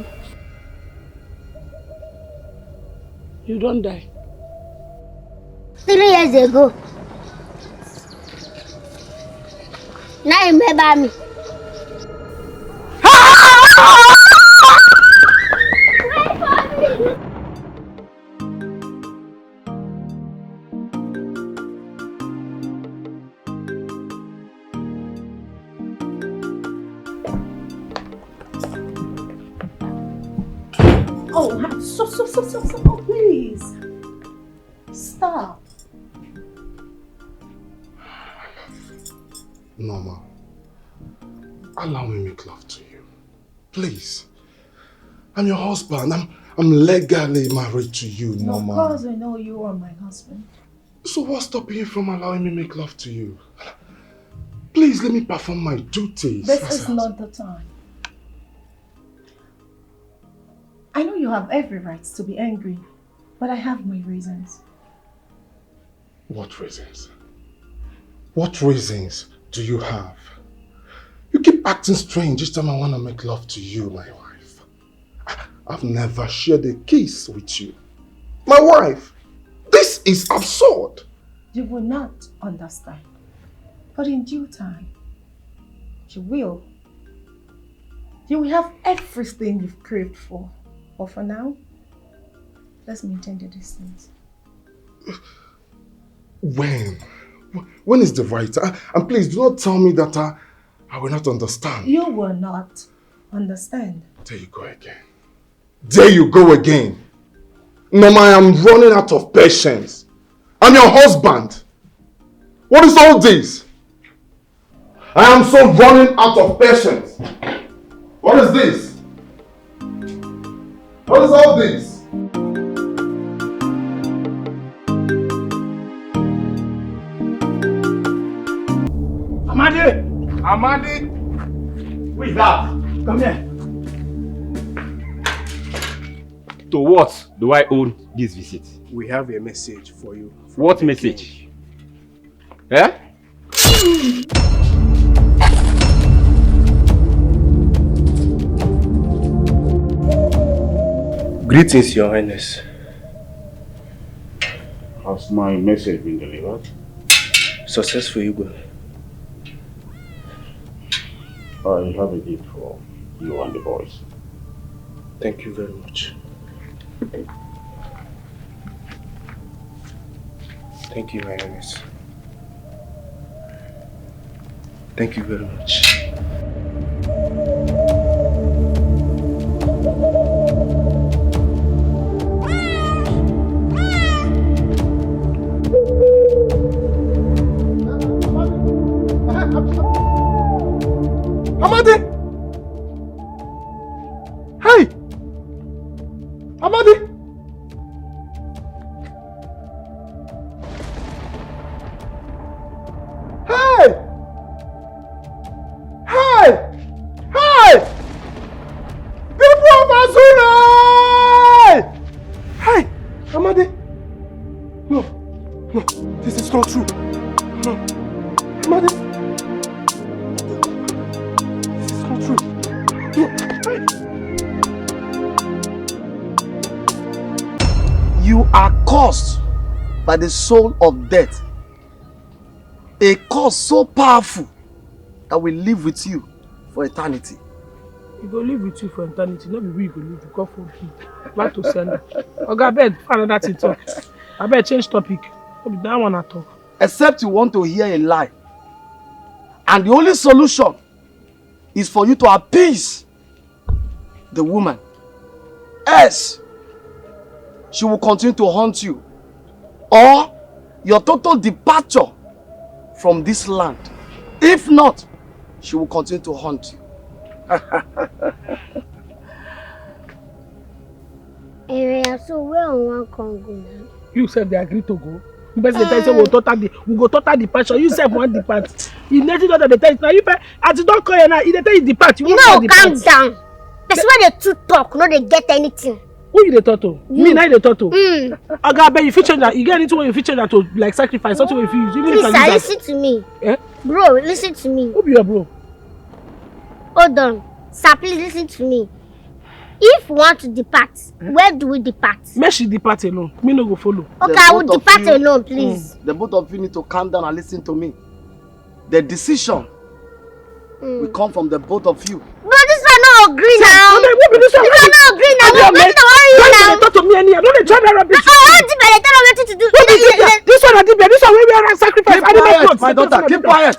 You don die. Three years ago. Now you remember me. Oh, stop, stop, stop, stop, stop. Oh, please. Stop. Norma, allow me make love to you. Please. I'm your husband. I'm, I'm legally married to you, Norma. Of course, I know you are my husband. So what's stopping you from allowing me make love to you? Please let me perform my duties. This is not the time. I know you have every right to be angry, but I have my reasons. What reasons? What reasons do you have? You keep acting strange each time I want to make love to you, my wife. I've never shared a kiss with you. My wife, this is absurd. You will not understand. But in due time, you will. You will have everything you've craved for. But for now, let's maintain the distance. When? When is the right time? And please do not tell me that I, I will not understand. You will not understand. There you go again. There you go again. Norma, I am running out of patience. I'm your husband. What is all this? I am so running out of patience. What is this? What is all this? Amadi! Amadi! Who is that? Come here. To what do I own this visit? We have a message for you. What message? Eh? Greetings, Your Highness. Has my message been delivered? Successful, Igwe. I have a gift for you and the boys. Thank you very much. Thank you, my Highness. Thank you very much. Amadi! Hey! Amadi! Hey! Hey! Hey! People of Azure! Hey! Amadi! No, no, this is not true. No. Amadi! This is not true. No. Hey! You are cursed by the soul of death. A curse so powerful that will live with you for eternity. He go live with you for eternity. No be we go live with God for him. Back to sender. Oga, abeg, find another thing talk. Abeg, change topic. No be that one I talk. Except you want to hear a lie. And the only solution is for you to appease the woman. Else, she will continue to haunt you, or your total departure from this land. If not, she will continue to haunt you. Area, so where we wan come go now? You sef dey agree to go? You person dey tell you say we go total the, we go total the passion. You sef wan depart. You nothing other dey tell you now. You pe-, as you don call here now, you dey tell you depart. You You wan know, tell calm depart. Down. Person wey dey too talk no dey get anything. Who you dey talk to? Me You. Na you dey talk to? Mm. Oga, abeg, you fit change that. You get anything wey you fit change that to, like, sacrifice, something wey you fit use. Even if Please, you sir, use that. Listen to me. Eh? Bro, listen to me. Who be your bro? Hold on. Sir, please listen to me. If we want to depart, where do we depart? Make she depart alone. Me no go follow. Okay, The I will both of depart you alone, please. The both of you need to calm down and listen to me. The decision Mm. will come from the both of you. Bro, this one no agree now. No, no, no, this one This one no agree now. Abi, Wait, Ahmed, wait, why you don't now? Talk to me anyhow. Don't dey try that rubbish. I, I want to tell you wetin to do. What is it? This one, Adibia, this one wey wear sacrifice, Keep animal quiet, clothes. My daughter, keep quiet.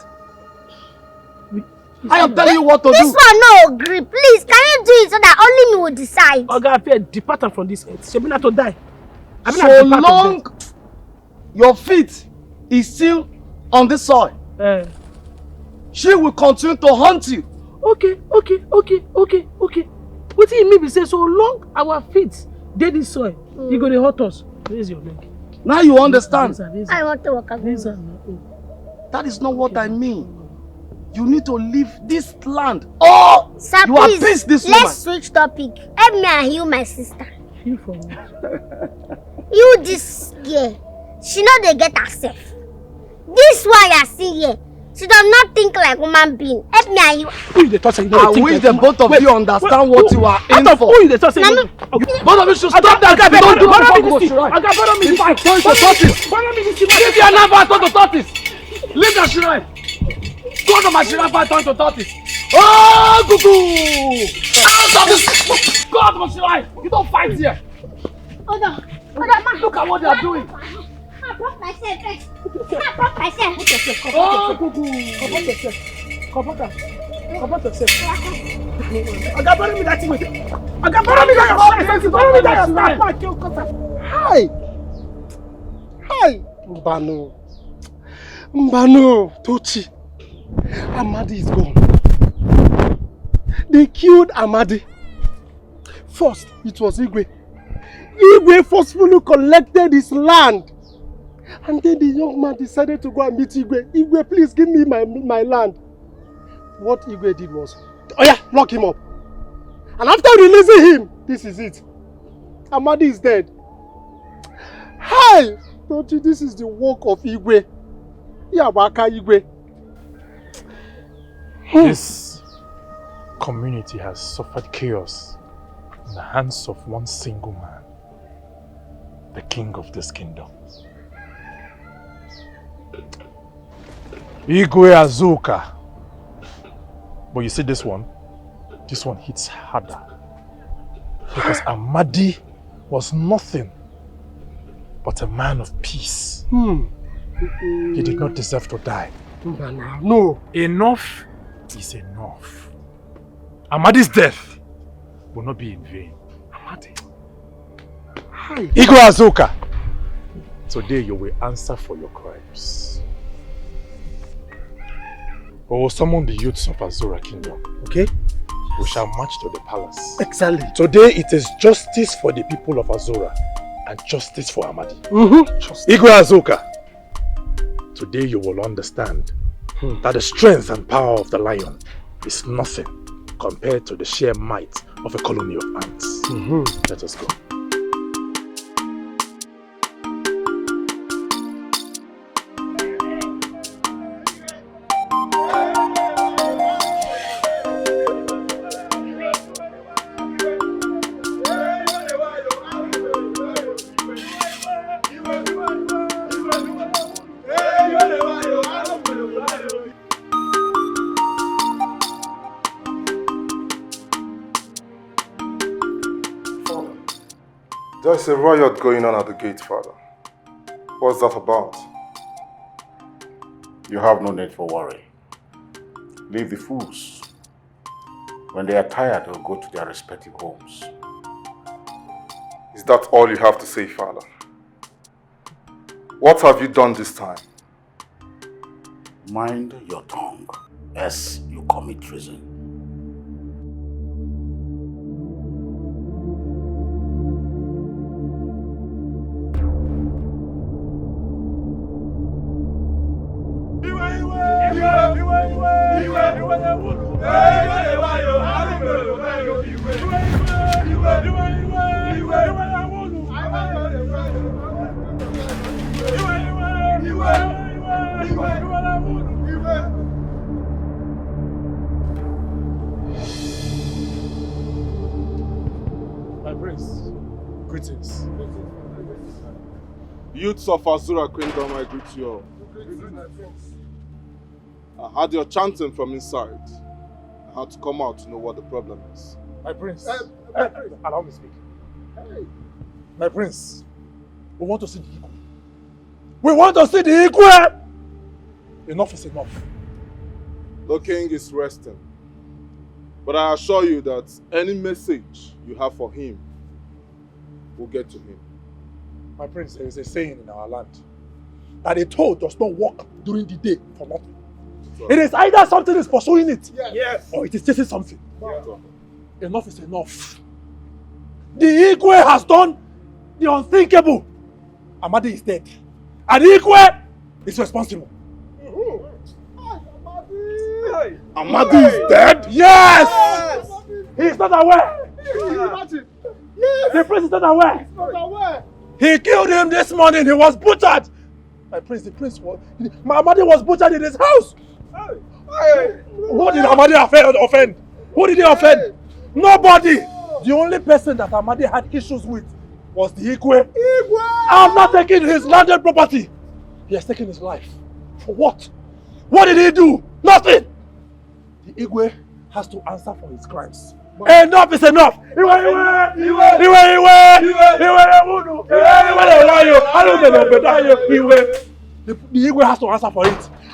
I am telling you what to This do. One no agree. Please, can you do it so that only me will decide? Oga, Afia, depart am from this earth. Shebi na to die. Abi na So depart from long death. Your feet is still on the soil. Eh. She will continue to haunt you. Okay, okay, okay, okay, okay. Wetin you mean be say so long our feet dey this soil, you go dey haunt us? Raise your leg. Now you understand. Raise am, raise am. I want to walk away. Raise am now. Oh. That is not what I mean. You need to leave this land. Oh, Sir, you please, appease this let's woman. Switch topic. Help me and heal my sister. Heal for what? You this girl, she no dey get herself. This one you are seeing here, she does not think like human being. Help me and you. Who you dey talk say you no I dey think wish like the human? Both of Wait, you understand wait, what who, you are in out of for. Who you dey talk say Na you me. You, both of you should stop that. Oga, abeg, don't do follow me this thing. Oga, follow me this thing. This is going to tortoise. Follow me this thing. If you are not about to tortoise, leave that shrine. Go to my shrine, turn to tortoise. Oh, cuckoo! Out of this! Go out of my shrine! You don't fight here. Hold on. Hold on, ma. Look at what they are doing. I brought myself first. I brought myself. Put yourself. Comfort Oh, yourself. Cuckoo! Comfort yourself. Comfort am. Comot yourself. Oga, borrow me that thing. Oga, borrow me that your staff. Borrow me that your staff. Make I kill cutter. Hi. Hi. Mbano. Mbano, Tochi. Amadi is gone. They killed Amadi. First, it was Igwe. Igwe forcefully collected his land. And then the young man decided to go and meet Igwe. "Igwe, please give me my, my land." What Igwe did was, "Oh yeah, lock him up." And after releasing him, this is it. Amadi is dead. Hi! Tochi, this is the work of Igwe. Yabaka Igwe. Hmm. This community has suffered chaos in the hands of one single man, the king of this kingdom. Igwe Azuka. But you see this one? This one hits harder. Because Amadi was nothing but a man of peace. Hmm. He did not deserve to die. Mbana, no. Enough is enough. Amadi's death will not be in vain. Amadi. Hi. Igwe Azuka, today you will answer for your crimes. We will summon the youths of Azura Kingdom. Okay. We shall march to the palace. Exactly. Today it is justice for the people of Azura and justice for Amadi. Mm-hmm. Igwe Azuka, today you will understand Hmm. that the strength and power of the lion is nothing compared to the sheer might of a colony of ants. Mm-hmm. Let us go. There's a riot going on at the gate, Father. What's that about? You have no need for worry. Leave the fools. When they are tired, they'll go to their respective homes. Is that all you have to say, Father? What have you done this time? Mind your tongue, else you commit treason. My prince, greetings. Youths of Azura Kingdom, I greet you all. I heard your chanting from inside. I had to come out to know what the problem is. My prince, uh, uh, allow me speak. My prince, we want to see the Igwe. We want to see the Igwe. Enough is enough. The king is resting. But I assure you that any message you have for him will get to him. My prince, there is a saying in our land that a toe does not walk during the day for nothing. It is either something is pursuing it, yes, or it is chasing something. Yes. Enough is enough. The Igwe has done the unthinkable. Amadi is dead. And Igwe is responsible. Amadi is dead? Yes! He is not aware. The prince is not aware. He killed him this morning. He was butchered. My prince, the prince was, my Amadi was butchered in his house. Who did Amadi offend? Who did he offend? Nobody. The only person that Amadi had issues with was the Igwe. After taking his landed property, he has taken his life. For what? What did he do? Nothing. The Igwe has to answer for his crimes. Enough is enough. Iwe, iwe, iwe, iwe, iwe, iwe, iwe, iwe, iwe, iwe, iwe. The, the Igwe has to answer for it.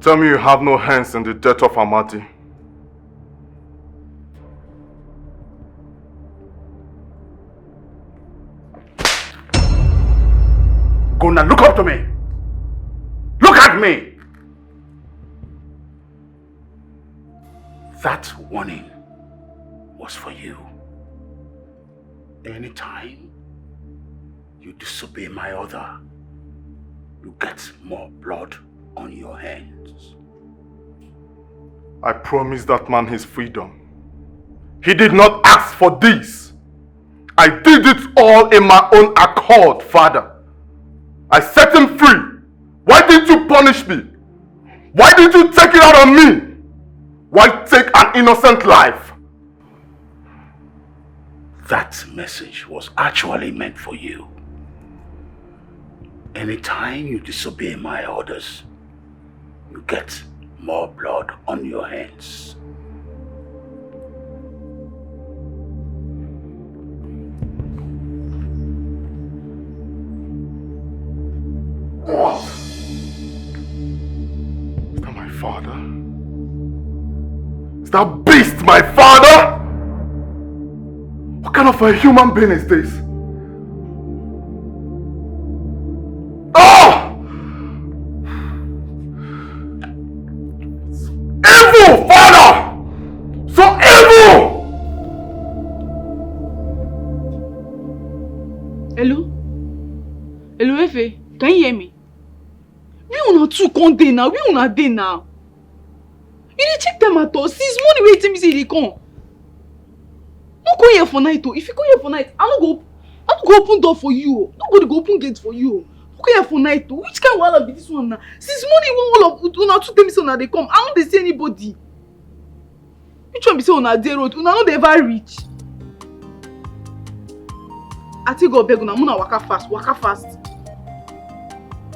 Tell me you have no hands in the death of Amadi. Go now, look up to me. Look at me. That warning was for you. Anytime you disobey my order, you get more blood on your hands. I promised that man his freedom. He did not ask for this. I did it all in my own accord, Father. I set him free. Why didn't you punish me? Why did you take it out on me? Why take an innocent life? That message was actually meant for you. Anytime you disobey my orders, you get more blood on your hands. What? Is that my father? Is that beast my father? What kind of a human being is this? Oh! Evil father! So evil! Hello? Hello, Efe? Can you hear me? We una two come dey now. We una dey now. You dey check them at all? Since morning wey you tell me say you dey come. No come here for night o. If you come here for night, I no go, I no go open door for you o. Nobody go open gate for you o. No come here for night o. Which kind of wahala be this one now? Since morning, one all of una two tell me say una dey come. I no dey see anybody. Which one be say una dey road? Una no dey ever reach. I take God beg una, una waka fast, waka fast.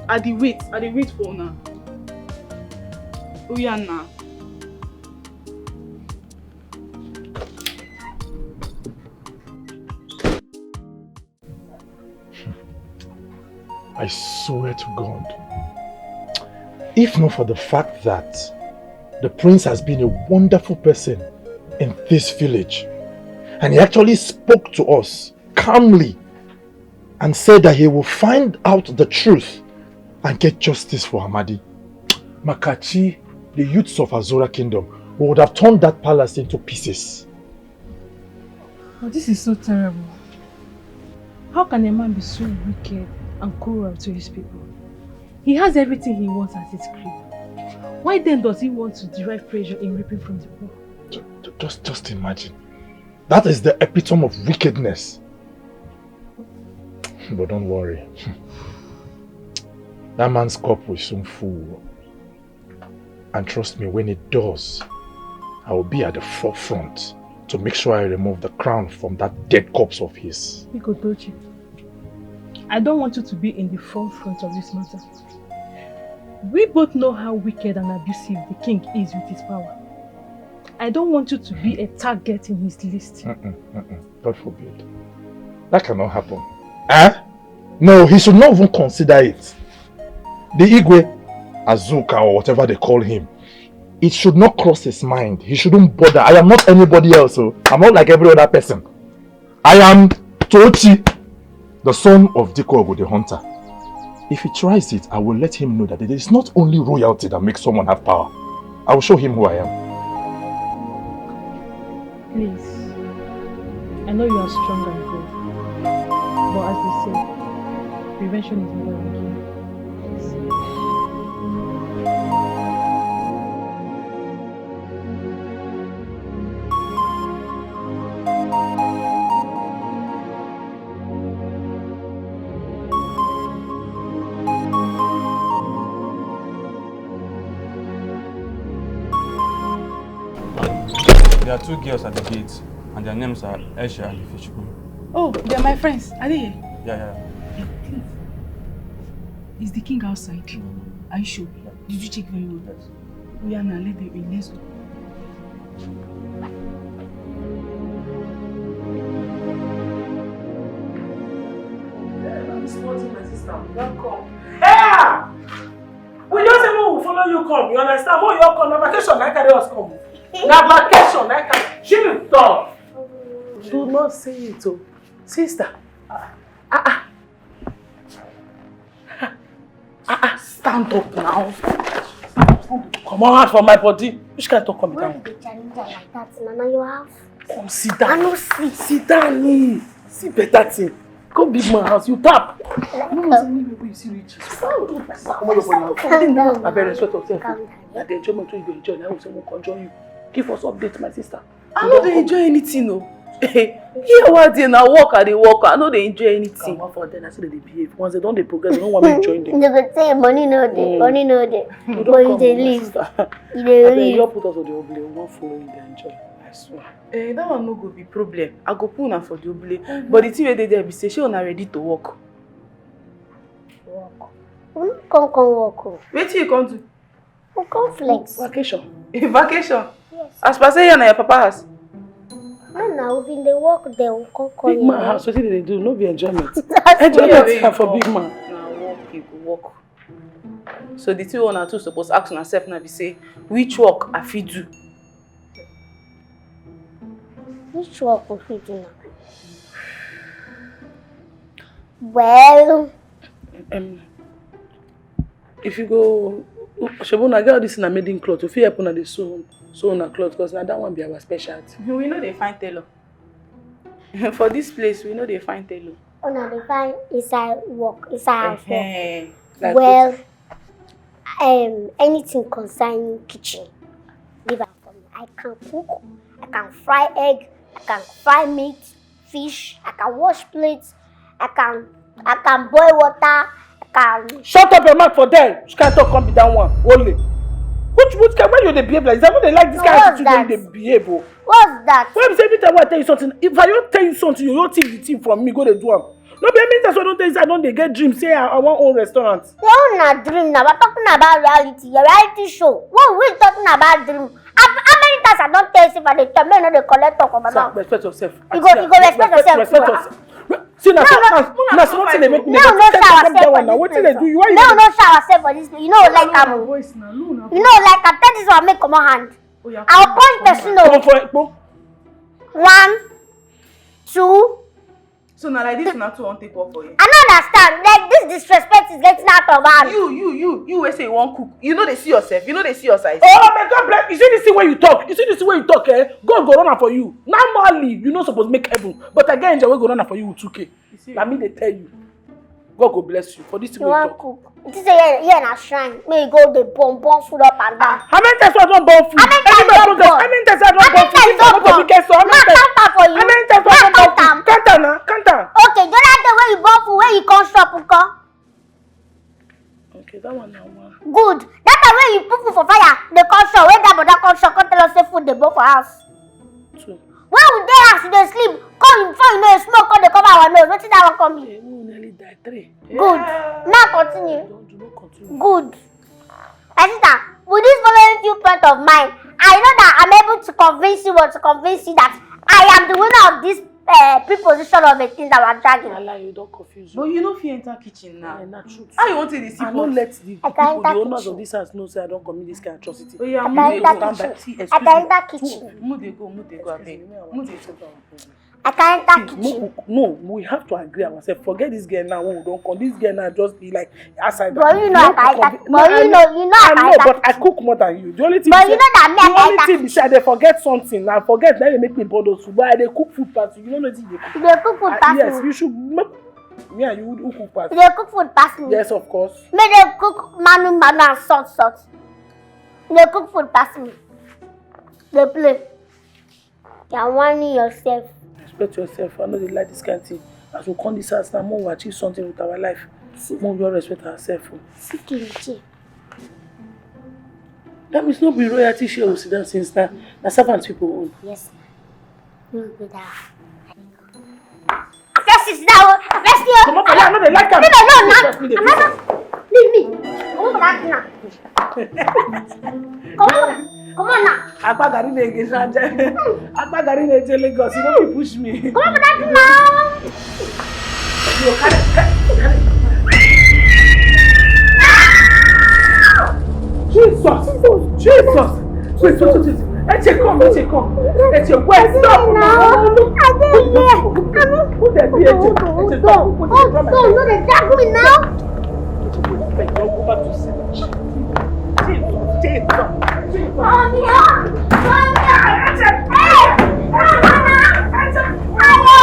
I dey wait, I dey wait for una. Oya na. I swear to God, if not for the fact that the prince has been a wonderful person in this village, and he actually spoke to us calmly and said that he will find out the truth and get justice for Amadi. Makachi, the youths of Azura Kingdom, we would have turned that palace into pieces. But this is so terrible. How can a man be so wicked and cruel to his people? He has everything he wants at his crib. Why then does he want to derive pleasure in reaping from the poor? Just, just imagine. That is the epitome of wickedness. But don't worry. That man's cup will soon full. And trust me, when it does, I will be at the forefront to make sure I remove the crown from that dead corpse of his. Ikotochi, I don't want you to be in the forefront of this matter. We both know how wicked and abusive the king is with his power. I don't want you to be a target in his list. Mm-mm, mm-mm. God forbid. That cannot happen. Eh? No, he should not even consider it. The Igwe, Azuka, or whatever they call him, it should not cross his mind. He shouldn't bother. I am not anybody else. So I'm not like every other person. I am Tochi, the son of Diko Ogo the hunter. If he tries it, I will let him know that it is not only royalty that makes someone have power. I will show him who I am. Please. I know you are strong and good. But as they say, Prevention is better than cure. There are two girls at the gate, and their names are Aisha and Ifechukwu. Oh, they're my friends. Are they here? Yeah, yeah. Is the king outside? Are you sure? Did you check very well? Yes. Oh, yeah, now let them in. Let's go. This morning, my sister, we don come. Hey! We just say we will follow you come. You understand? When you come, na vacation na carry us come. Na vacation na carry. She be talk. Do not say it, oh, sister. Ah, ah. Ah, ah, stand up now. Stand up, stand up. Come on, out for my body. Which kind of talk come down? Why you dey challenge her like that, Nana? You have. Come sit down. I no see. Sit down, eh. See better thing. Come big man house, you tap. You know say me wey you see reach. Stand up. Come on, your body now. Calm down. I better respect yourself. Calm down. Na the enjoyment wey you go enjoy, na we say we come join you. Give us update, my sister. I no dey enjoy anything o. Here wey I dey na work I dey work, I no dey enjoy anything. Come out for there, na so dem dey behave. Once dem don dey progress, dem no wan make you join them. Dem go say money no dey, money no dey. But you dey live. You dey live. Abeg, you put us on the oblay, we wan follow you dey enjoy. I swear. Eh, that one no go be problem. I go put una for the oblay. But the thing wey dey there be say, shey una ready to work? Work. We no come come work o. Wetin you come do? We come flex. Vacation. Vacation? Yes. As per say here na your papa house. No, na we been dey work there, we come call. Big man house, wetin dem dey do? No be enjoyment. Enjoyment na for big man. Na work you go work. So the thing wey una two suppose ask una sef na be say, which work I fit do? Which work we fit do now? Well, um, if you go, shebi una get all this na maiden cloth, you fit help una dey sew, sew una cloth, 'cause na that one be our specialty. We no dey find tailor. For this place, we no dey find tailor. Una dey find inside work, inside house work. Well, um, anything concerning kitchen, leave am for me. I can cook, I can fry egg, I can fry meat, fish, I can wash plates, I can, I can boil water, I can. Shut up your mouth for there. Which kind talk come be that one? Only. Which, which kind, why you dey behave like this? I no dey like this kind of attitude wey you dey behave o. What's that? Why be say every time wey I tell you something, if I don tell you something, you don thief the thing from me, go dey do am. No be every time wey I don tell you say I don dey get dream say I, I wan own restaurant. Your own na dream now. We're talking about reality. Your reality show. What we talking about dream? How, how many times I don tell you say if I dey talk, make you no dey collect talk for my mouth. Respect yourself. You go, you go respect yourself. Respect yourself. See, na so, na so nothing dey make me. Make we no show ourselves for this place. Wetin dey do you? Why you? Make we no show ourselves for this place. You no like am o. You no like am. Take this one, make comot hand. I will punch person o. Come for ekpo. One, two. So na like this una two wan take work for here? I no understand. Like, this disrespect is getting out of hand. You, you, you, you wey say you wan cook. You no dey see yourself. You no dey see your size. Oh, may God bless. You see this thing wey you talk? You see this thing wey you talk, eh? God go run am for you. Normally, you no suppose make heaven. But I get angel wey go run am for you with two K. Na me dey tell you. God go bless you for this thing wey you talk. You wan cook? You think say here, here na shrine? Make you go dey burn, burn food up and down. How many times I don burn food? How many times I don burn? How many times I don burn food? If I no go be guest, how many times? Count am for you. How many times I don burn food? Count am na, count am. Okay, the other day wey you burn food, wey you come shop, nko? Okay, that one na one. Good. That time wey you put food for fire, dey come shop, wey that brother come shop, come tell us say food dey burn for house. Two. When we dey house, we dey sleep. Come, before you know, smoke come dey cover our nose. Wetin that one come be? Hey, we nearly die. Three. Good. Now continue. Don't do, no continue. Good. My sister, with this following few point of mine, I know that I'm able to convince you or to convince you that I am the winner of this uh, preposition of a thing that we're dragging. Lala, you don confuse me. But you no fit enter kitchen now. Eh, na truth. How you wan take dey see pot? I no let the people, the owners of this house know say I don commit this kind of atrocity. Oh, yeah, move dey go. Stand by. See, excuse me. I can enter kitchen. Move dey go, move dey go, abeg. Move dey go. I can enter kitchen. No, no, we have to agree ourselves. Forget this girl now. We don come. This girl now just be like outside. But you know I can enter. But you know, you know I can enter. I know, but I cook more than you. The only thing, but you know that me, I can enter kitchen. The only thing be say I dey forget something. I forget that you make me bother food, but I dey cook food pass you. You know nothing you dey cook. You dey cook food pass me. Yes, you should make. Me and you, who cook pass? You dey cook food pass me. Yes, of course. Me dey cook manu manu and salt salt. You dey cook food pass me. Dey play. You are whining yourself. Respect yourself. I no dey like this kind thing. As we come this house now, make we achieve something with our life. Make we just respect ourselves. Oh. See Kelechi. That means no be royalty share we sit down since now. Na servant people own. Yes, ma. No be that. I first sit down. I first sit down. Come on, I no dey like am. No, no, no. Leave me. Come on, come on now. Come on, come on now. Akpa garri na-ege sanja. Akpa garri na-eje Lagos. You no fit push me. Come on, that now. You carry, carry, carry. Jesus! Jesus! Wait, wait, wait, wait. Eche, come, Eche, come. Eche, wait, stop now. Who dey be Eche? Eche, stop. Who dey drop my phone? Don't drag me now. Eche, wait, don't go back to sleep. Jesus, Jesus, Jesus. Come here. Come here. Eche. Hey! Eche. Hello?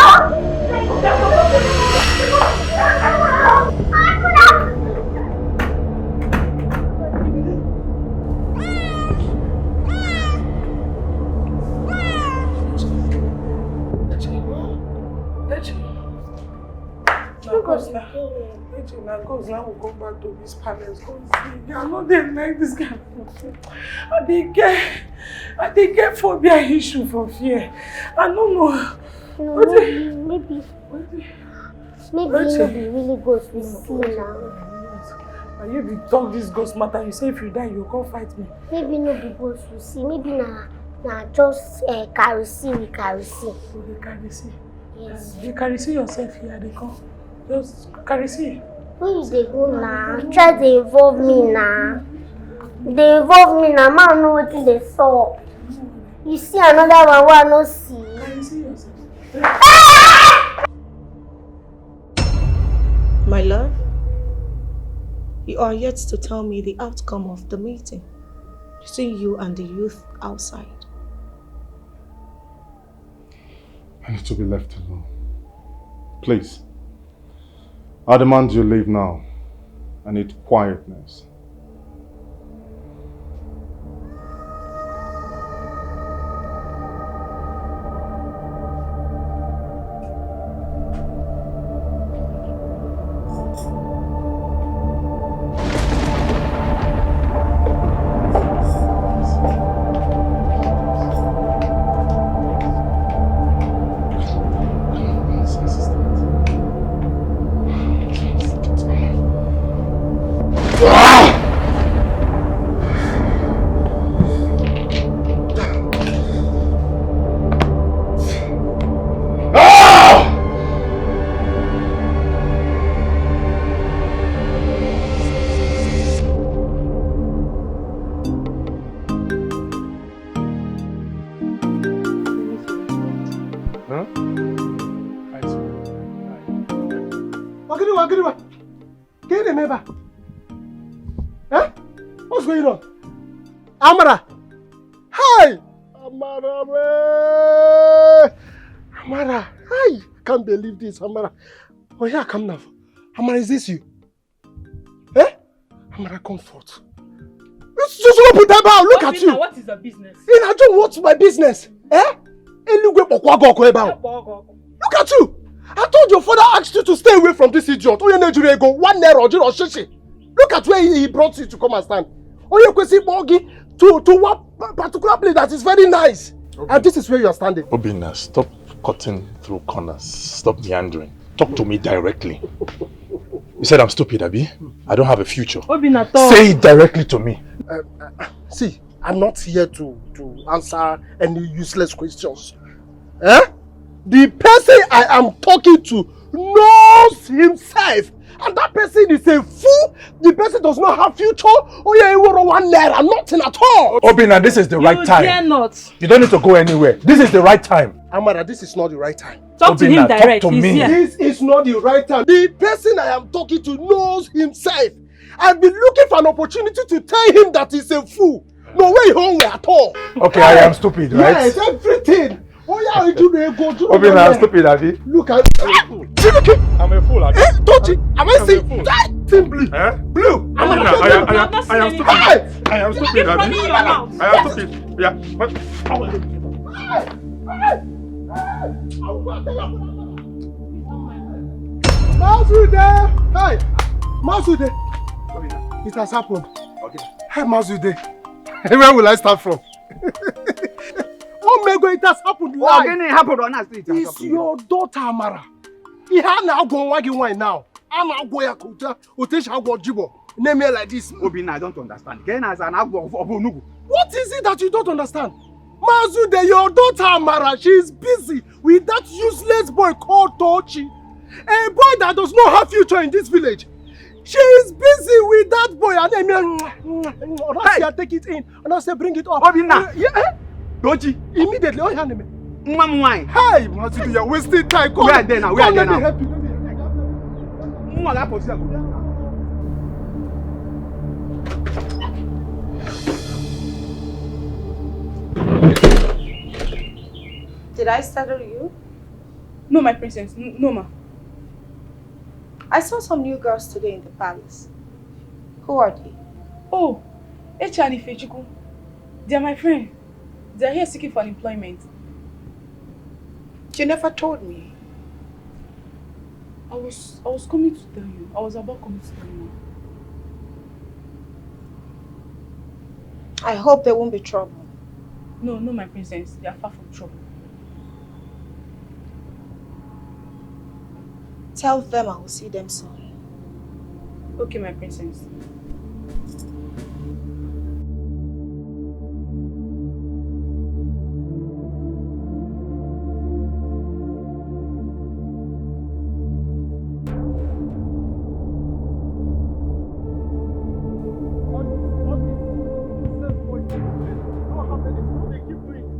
Na cause na, na cause na we go back to this palace. Come see, I no dey like this kind of thing. I dey get, I dey get phobia issue for fear. I no know. No, maybe, maybe. Maybe e no be really ghost we see now. Na you be talk this ghost matter. You say if you die, you go come fight me. Maybe no be ghost we see. Maybe na na just uh, karisi we karisi. You dey karisi. Yes. You dey karisi yourself here. Dey come. Just karisi. Where you dey go now? Try dey involve me now. Dey involve me now. Man know wetin dey sup. You see another one wey I no see. Karisi yourself. My love, you are yet to tell me the outcome of the meeting between you and the youth outside. I need to be left alone. Please. I demand you leave now. I need quietness. Wagiriwa, wagiriwa. Ka ị na-eme ebe a? Eh? What's going on? Amara! Hi! Amara! Wee! Amara! Hi! Can't believe this, Amara. Oh yeah, come now. Amara, is this you? Eh? Amara, come forth. Just open that bar. Look at you. What is your business? In Ajo, what's my business? Eh? Eluigwe kpọkwa gị ọkụ ebe ahụ. Look at you. I told your father asked you to stay away from this idiot. Onye na-ejuru ego, one naira, ojiro oshishi. Look at where he, he brought you to come and stand. Onye kwesịrị ịkpọ gị to, to one particular place that is very nice. Okay. And this is where you are standing. Obinna, stop cutting through corners. Stop meandering. Talk to me directly. You said I'm stupid, abi? I don't have a future. Obinna, talk. Say it directly to me. Uh, uh, see, I'm not here to, to answer any useless questions. Eh? The person I am talking to knows himself. And that person is a fool. The person does not have future. Oh yeah, he wore one naira, nothing at all. Obinna, this is the right time. You dare not. You don't need to go anywhere. This is the right time. Amara, this is not the right time. Talk to him direct. He's here. This is not the right time. The person I am talking to knows himself. I've been looking for an opportunity to tell him that he's a fool. No way home at all. Okay, I am stupid, right? Yes, everything. Oh yeah, you do the go do. Obinna, I'm stupid, abi? Look at. I'm a fool, abi? Eh? Am I seeing? Team blue. Eh? Blue. Obinna, I am, I am, I am stupid. Hey! I am stupid, abi? I am stupid. Yeah. But Mazude! Hey! Mazude! It has happened. Okay. Hey, Mazude. Where will I start from? Oh my God, it has happened live. Gịnị hapụrụ on street? It's your daughter, Amara. Ihe a na-agwọ nwa gị nwaanyị now. A na-agwọ ya ka otu a, otu esi agwọ jibo. Name me like this. Obinna, I don't understand. Gịnị as an agwọ of, of onugbu? What is it that you don't understand? Mazude, your daughter Amara, she is busy with that useless boy called Tochi. A boy that does not have future in this village. She is busy with that boy. And I mean, Horacia, take it in. And I say, bring it up. Obinna. Uh, yeah, eh? Tochi. Immediately. Oh, yeah, name. Nwa m nwaanyị. Hey, Mazude, you're wasting time. Come, where are they now? Where are come, they let me now? Help you. Let me help you. Nwa ga-apụzi ya. Did I startle you? No, my princess. N- no, ma. I saw some new girls today in the palace. Who are they? Oh, Eche and Ifechukwu. They are my friend. They are here seeking for employment. You never told me. I was I was coming to tell you. I was about coming to tell you. I hope there won't be trouble. No, no, my princess. They are far from trouble. Tell them I will see them soon. Okay, my princess.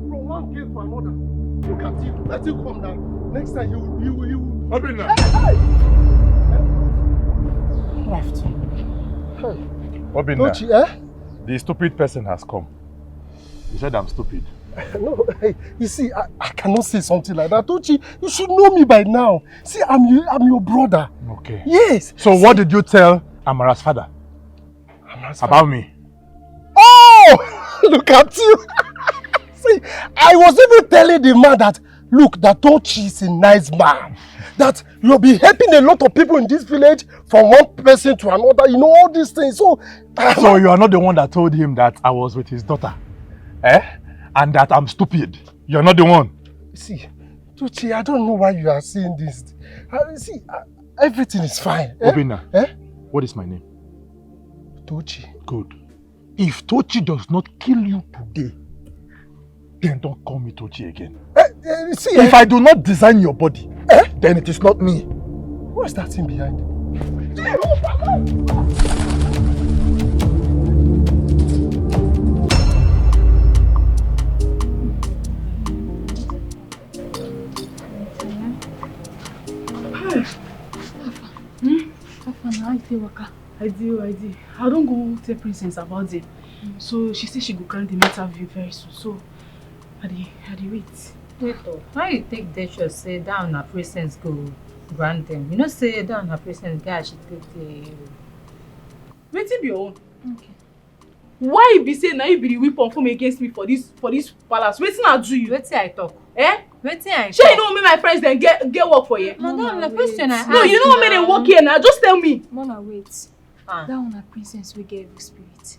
From one girl to another. Look at him. Let him come down. Next time he will, he will, he will. Obinna. Hey, hey. Left. Hey. Obinna. Tochi, eh? The stupid person has come. You said I'm stupid. No, hey, you see, I, I cannot say something like that. Tochi, you should know me by now. See, I'm your, I'm your brother. Okay. Yes. So what did you tell Amara's father? Amara's father. About me? Oh! Look at you. See, I was even telling the man that, look, that Tochi is a nice man. That you'll be helping a lot of people in this village from one person to another. You know all these things. So, so you are not the one that told him that I was with his daughter, eh? And that I'm stupid. You're not the one. See, Tochi, I don't know why you are saying this. Uh, see, uh, everything is fine. Eh? Obinna, eh? What is my name? Tochi. Good. If Tochi does not kill you today, then don't call me Tochi again. Eh, eh, see, if eh, I do not design your body, eh, then it is not me. What's that thing behind? Hmm? How far now? How you take waka? I do, I do. I don't go tell Princess about them. So she said she go carry the matter view very soon. So I dey, I dey wait. Wait, oh, how you take dey sure say that una Princess go grant them? You know say that una Princess get as she take dey. Wetin be your own? Okay. Why e be say na you be the weapon come against me for this, for this palace? Wetin I do you? Wetin I talk? Eh? Wetin I talk? Shey you no wan make my friends dem get, get work for here? Madam, na question I ask. No, you no wan make dem work here now. Just tell me. Mona, wait. Ah. That una Princess wey get evil spirit.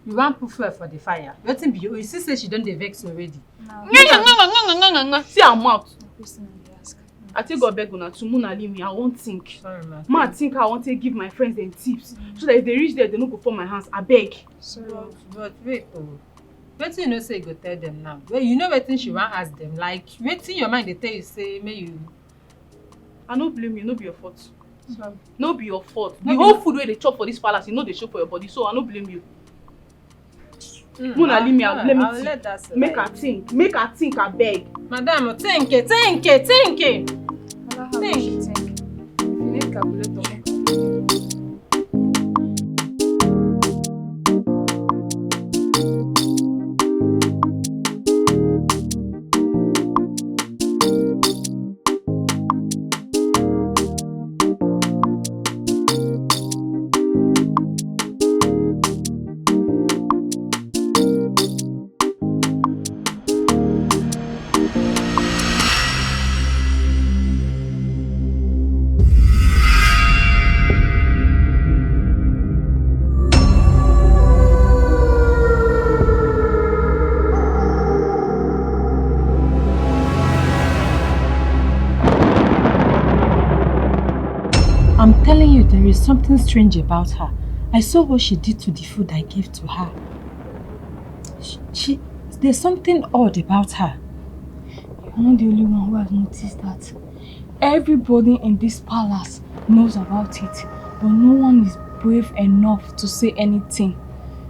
You wan put fuel for the fire. Wetin be you? You see say she don dey vex already. See her mouth. Na question I dey ask. I take God beg una to muna leave me. I wan think. Sorry, ma. Ma think I wan take give my friends dem tips so that if they reach there, they no go fall my hands. Abeg. Sorry. But, but wait, oh. Wetin you know say you go tell them now? Well, you know wetin she wan ask them. Like, wetin your mind dey tell you say make you. I no blame you. No be your fault. Sorry. No be your fault. The whole food wey dey chop for this palace, e no dey show for your body, so I no blame you. Mm, muna leave me. Let me think. Make I think. Make I think, abeg. Madam, think, think, think. Think. If you need calculator, make am. Telling you, there is something strange about her. I saw what she did to the food I gave to her. She, she there's something odd about her. You're not the only one who has noticed that. Everybody in this palace knows about it, but no one is brave enough to say anything.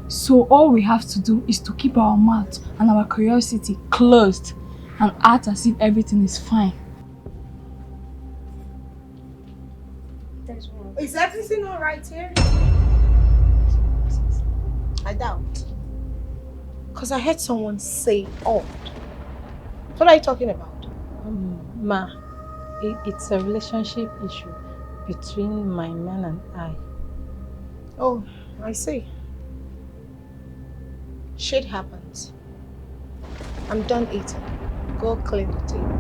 So all we have to do is to keep our mouth and our curiosity closed and act as if everything is fine. Is everything all right here? I doubt. Because I heard someone say odd. What are you talking about? Um, Ma, it, it's a relationship issue between my man and I. Oh, I see. Shit happens. I'm done eating. Go clean the table.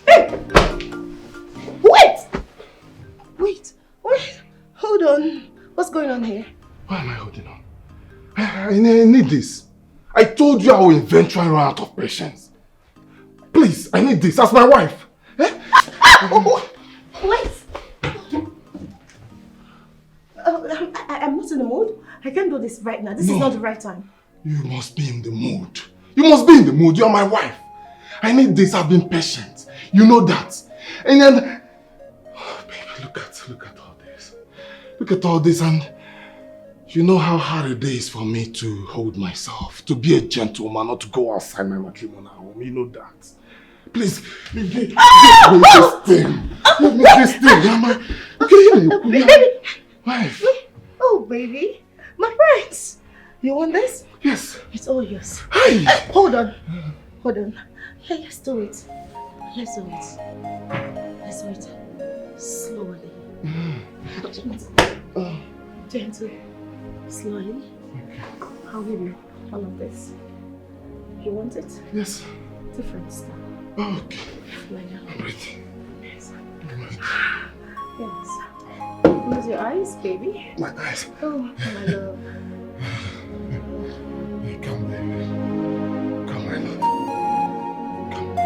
Hey! Wait! Wait! Wait! Hold on. What's going on here? Why am I holding on? I, I ne- I need this. I told you I will eventually run out of patience. Please, I need this as my wife. Eh? Ah! Oh, wait! Uh, I'm, I, I'm not in the mood. I can't do this right now. This is No. not the right time. You must be in the mood. You must be in the mood. You are my wife. I need this. I've been patient. You know that. And then, oh, baby, look at look at all this. Look at all this, and you know how hard it is for me to hold myself, to be a gentleman, not to go outside my matrimonial home. You know that. Please, give me, give me this thing. Give me this thing. Am I okay? Baby. Wife. Oh, baby. My friends. You want this? Yes. It's all yours. Hey. Hold on. Hold on. Yeah, let's do it. Let's do it. Let's do it. Slowly. Gentle. Gentle. Slowly. I'll give you all of this. You want it? Yes. Different style. Okay. Like that. I'm ready. Yes. I'm ready. Yes. Close your eyes, baby. My eyes. Oh, my love. Hey, come, baby. Come, my love. Come.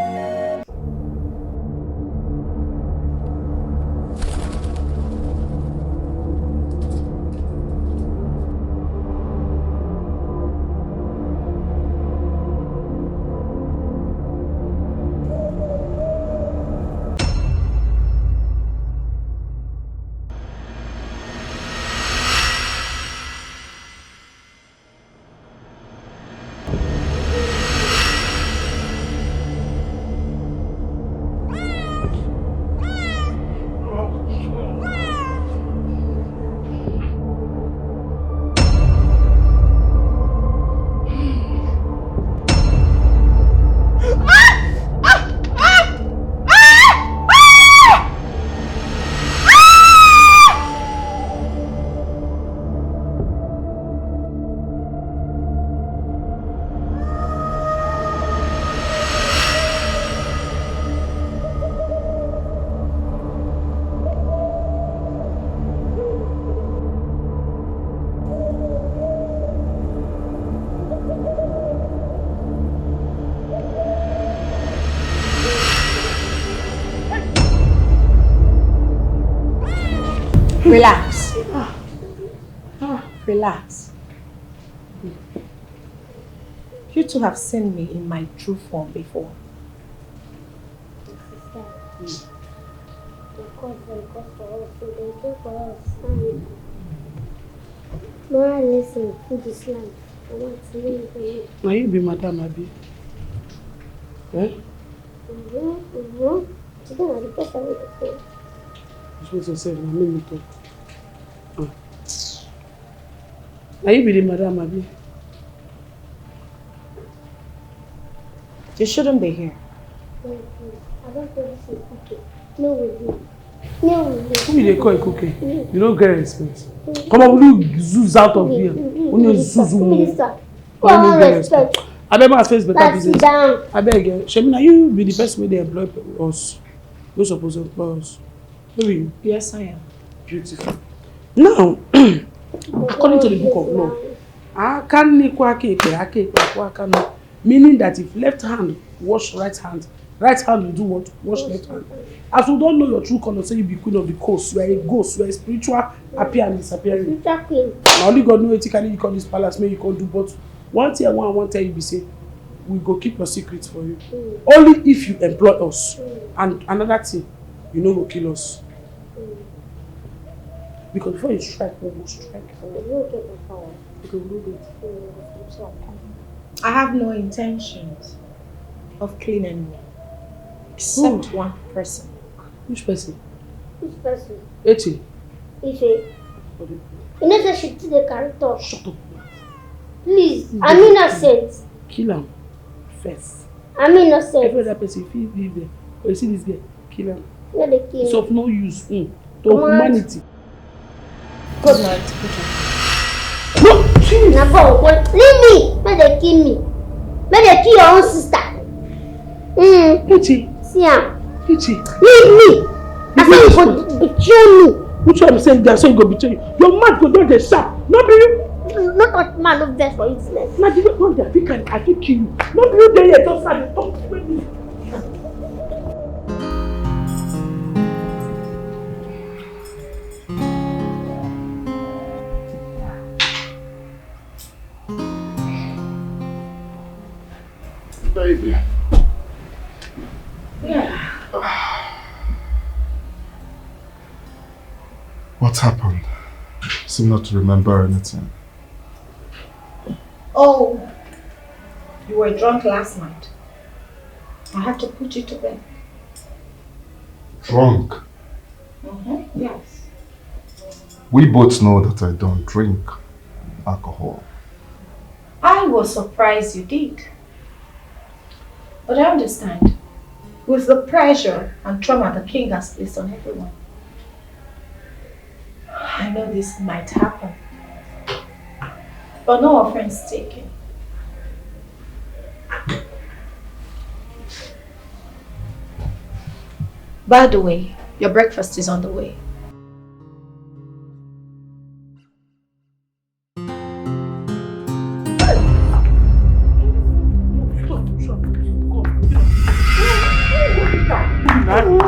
Relax. Relax. You two have seen me in my true form before. Sister, the court dem come for us, so dem came for us. Moral lesson, food is life. I want to leave here. Now you be madam, abi? Eh? Mm-hmm, mm-hmm. Today na the first time we dey talk. Respect yourself, na me me talk. Ah. Now you be the madam, abi? You shouldn't be here. Thank you. I don't think this is okay. No, we do. Who you dey call Ikuke? You no get respect. Come on, will you zoom out of here? Only zuzu. Minister, come on, respect. Abeg, ma face better business. Abeg, eh, Shemina, you be the person wey dey employ us. You suppose employ us. No be you? Yes, I am. Beautiful. Now, according to the book of law, aka nni kwọọ aka ekpe, aka ekpe akwọọ aka nni. Meaning that if left hand wash right hand, right hand will do what? Wash left hand. As we don't know your true color, say you be queen of the coast, you are a ghost, you are a spiritual appear and disappearing. Spiritual queen. Na only God know wetin carry you come this palace, make you come do. But one thing I want, I want tell you be say, we go keep your secret for you. Mm. Only if you employ us. Mm. And another thing, you no go kill us. Mm. Because before you strike, we go strike. We no get the power. Okay, we no get. Mm. I have no intentions of killing anyone except one person. Which person? Which person? Eche. Ife. You know say she too dey carry talk. Shut up. Please, I'm innocent. Kill am first. I'm innocent. Every other person fit leave there. But you see this girl, kill am. No dey kill. It's of no use. Mm. To humanity. Good night. No, please. Na God, leave me. Make dem kill me. Make dem kill your own sister. Mm. Uche. See am. Uche. Leave me. I say you go betray me. Which one be say that so you go betray you? Your mouth go don dey sharp. No be you. No touch man, no vex for you tonight. Na the way wey I fit carry, I fit kill you. No be you dey here just start dey talk with me. Baby. Yeah. What happened? Seem not to remember anything. Oh, you were drunk last night. I had to put you to bed. Drunk? Mm-hmm. Yes. We both know that I don't drink alcohol. I was surprised you did. But I understand. With the pressure and trauma the king has placed on everyone, I know this might happen. But no offense taken. By the way, your breakfast is on the way.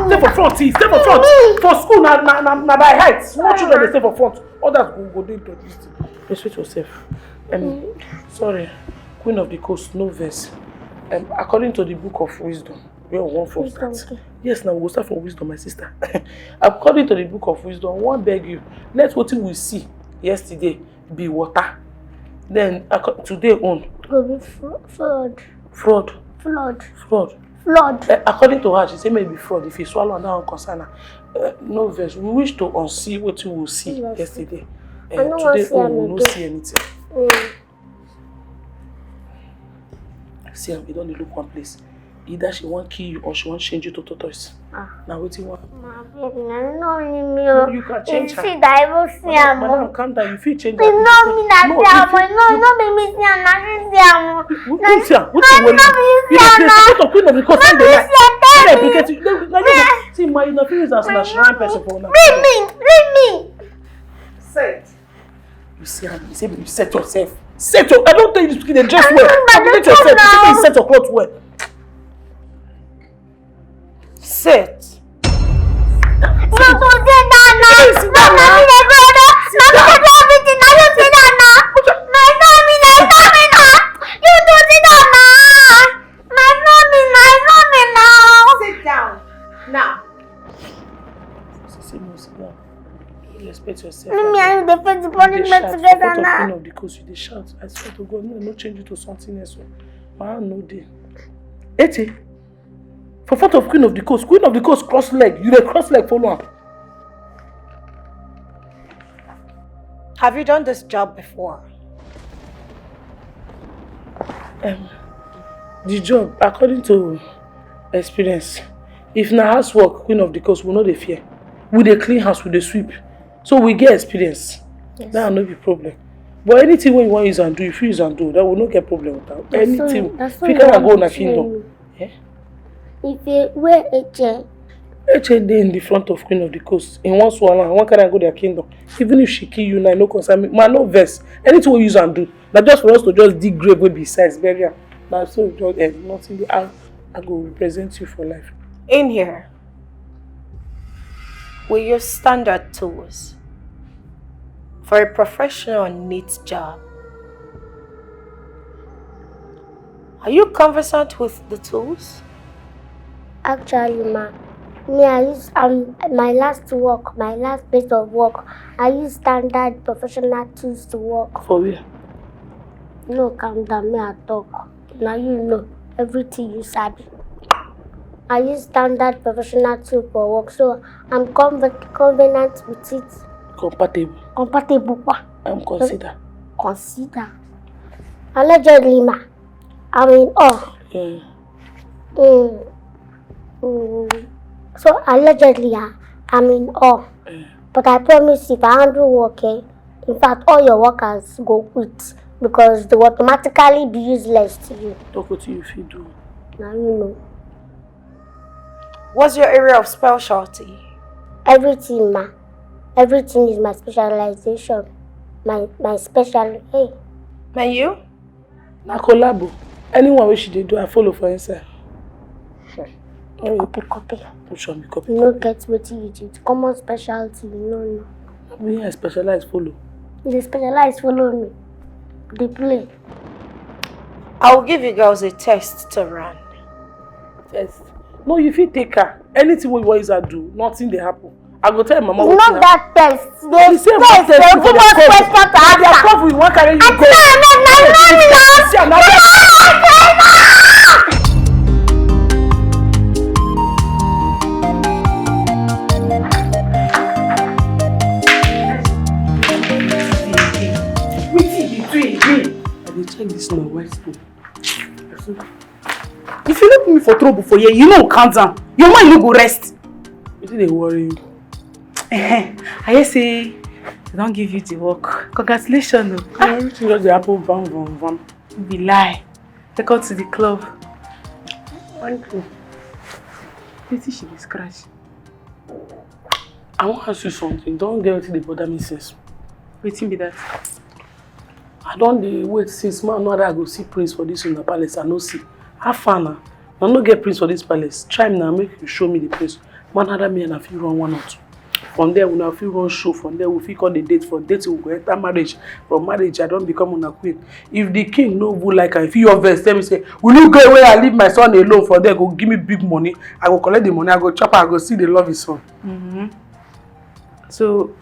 Stay for front, see, stay for front. For school, na, na, na, na by height. Small children dey stay for front. Others go, go dey there. Respect yourself. Um, sorry, Queen of the Coast, no vex. Um, according to the book of wisdom, where we wan first start? Yes, now we go start from wisdom, my sister. According to the book of wisdom, we wan beg you, let wetin we see yesterday be water. Then, acco-, today own. Go be fr-, fraud. Fraud. Flood. Fraud. Flood. Eh, according to her, she say maybe fraud. If you swallow and that one concern her. Eh, no vex. We wish to unsee wetin we see yesterday. Eh, today own, we no see anything. Mm. See am, e don dey look one place. Either she wan kill you or she wan change you to tortoise. Ah. Na wetin wan happen? Ma, babe, na no only me o. No, you can change her. You see that I even see am o. Madam, madam, calm down. You fit change her. No, me na see am o. No, no be me see am, na she see am o. Who see am? Who see am? No be you see am na. What of queen of the court? No be you see am. Tell me. See, ma, you no fit use as na shrine person for una. Leave me, leave me. Set. You see, you say you set yourself. Set your, I don't tell you to dey dress well. Calculate yourself. You say you set your cloth well. Set. No, don't say that now. No, no, no, no, no. No, no, no, everything. No, don't say that now. No, it's not me, no, it's not me now. You don't say that now. No, it's not me, no, it's not me now. Sit down now. Sit down. Respect yourself. Me and you dey face the punishment together now. Queen of the coast, you dey shout. I swear to God, no, no change you to something else. My hand no dey. Ete, for front of queen of the coast, queen of the coast cross leg. You dey cross leg follow am. Have you done this job before? Um, the job, according to experience, if na housework, queen of the coast, we no dey fear. We dey clean house, we dey sweep. So we get experience. Yes. That no be problem. But anything wey you wan use am do, if you use am do, that we no get problem with am. Anything. If you carry am go na kingdom. Eh? If you wear a chair. A chair dey in the front of Queen of the Coast. In one swallow, I wan carry am go their kingdom. Even if she kill you now, no concern me. Man, no vex. Anything we use am do. Na just for us to just dig grave wey be size, bury am. Na so just, eh, nothing dey. I, I go represent you for life. In here, we use standard tools for a professional, neat job. Are you conversant with the tools? Actually, ma, me, I use, um, my last work, my last place of work, I use standard professional tools to work. For where? No, calm down, me, I talk. Now you know everything you sabi. I use standard professional tool for work, so I'm conve-, convenient with it. Compatible. Compatible, pa. I'm consider. Consider. Allegedly, ma, I'm in awe. Yeah. Mm. Mm. So allegedly, ah, I'm in awe. Yeah. But I promise, if I handle work, eh, in fact, all your workers go quit because they will automatically be useless to you. Talk wetin you fit do. Now you know. What's your area of specialty? Everything, ma. Everything is my specialization. My, my special. Hey. And you? Na collabo. Anyone wey she dey do, I follow for inside. Copy, copy. Which one be copy? You no get wetin you do. Common specialty, you no know. Me, I specialize follow. You dey specialize follow me. Dey play. I will give you girls a test to run. Test? No, you fit take her. Anything wey you wan use her do, nothing dey happen. I go tell mama. It's not that test. The test, they put us question to answer. They come, we wan carry you go. I tell you, no, no, no, no. See another. Wetin you dey do again? I dey check this my wife's phone. If you no put me for trouble for here, you no calm down. Your mind no go rest. Wetin dey worry you? Eh, I hear say they don give you the work. Congratulations o. Ah, everything just dey happen, vam, vam, vam. No be lie. Take out to the club. One thing. Wetin she dey scratch? I wan ask you something. Don get wetin dey bother me since. Wetin be that? I don dey wait since, man, no other I go see prince for this una palace, I no see. How far na? I no get prince for this palace. Try me now, make you show me the prince. Man, other me and I fit run one or two. From there, una fit run show. From there, we fit call the date. From date, we go enter marriage. From marriage, I don become una queen. If the king no even like am, if he your vex, tell me say, "Will you go away and leave my son alone?" From there, go give me big money. I go collect the money. I go chop am. I go see the love his son. Mm-hmm. So,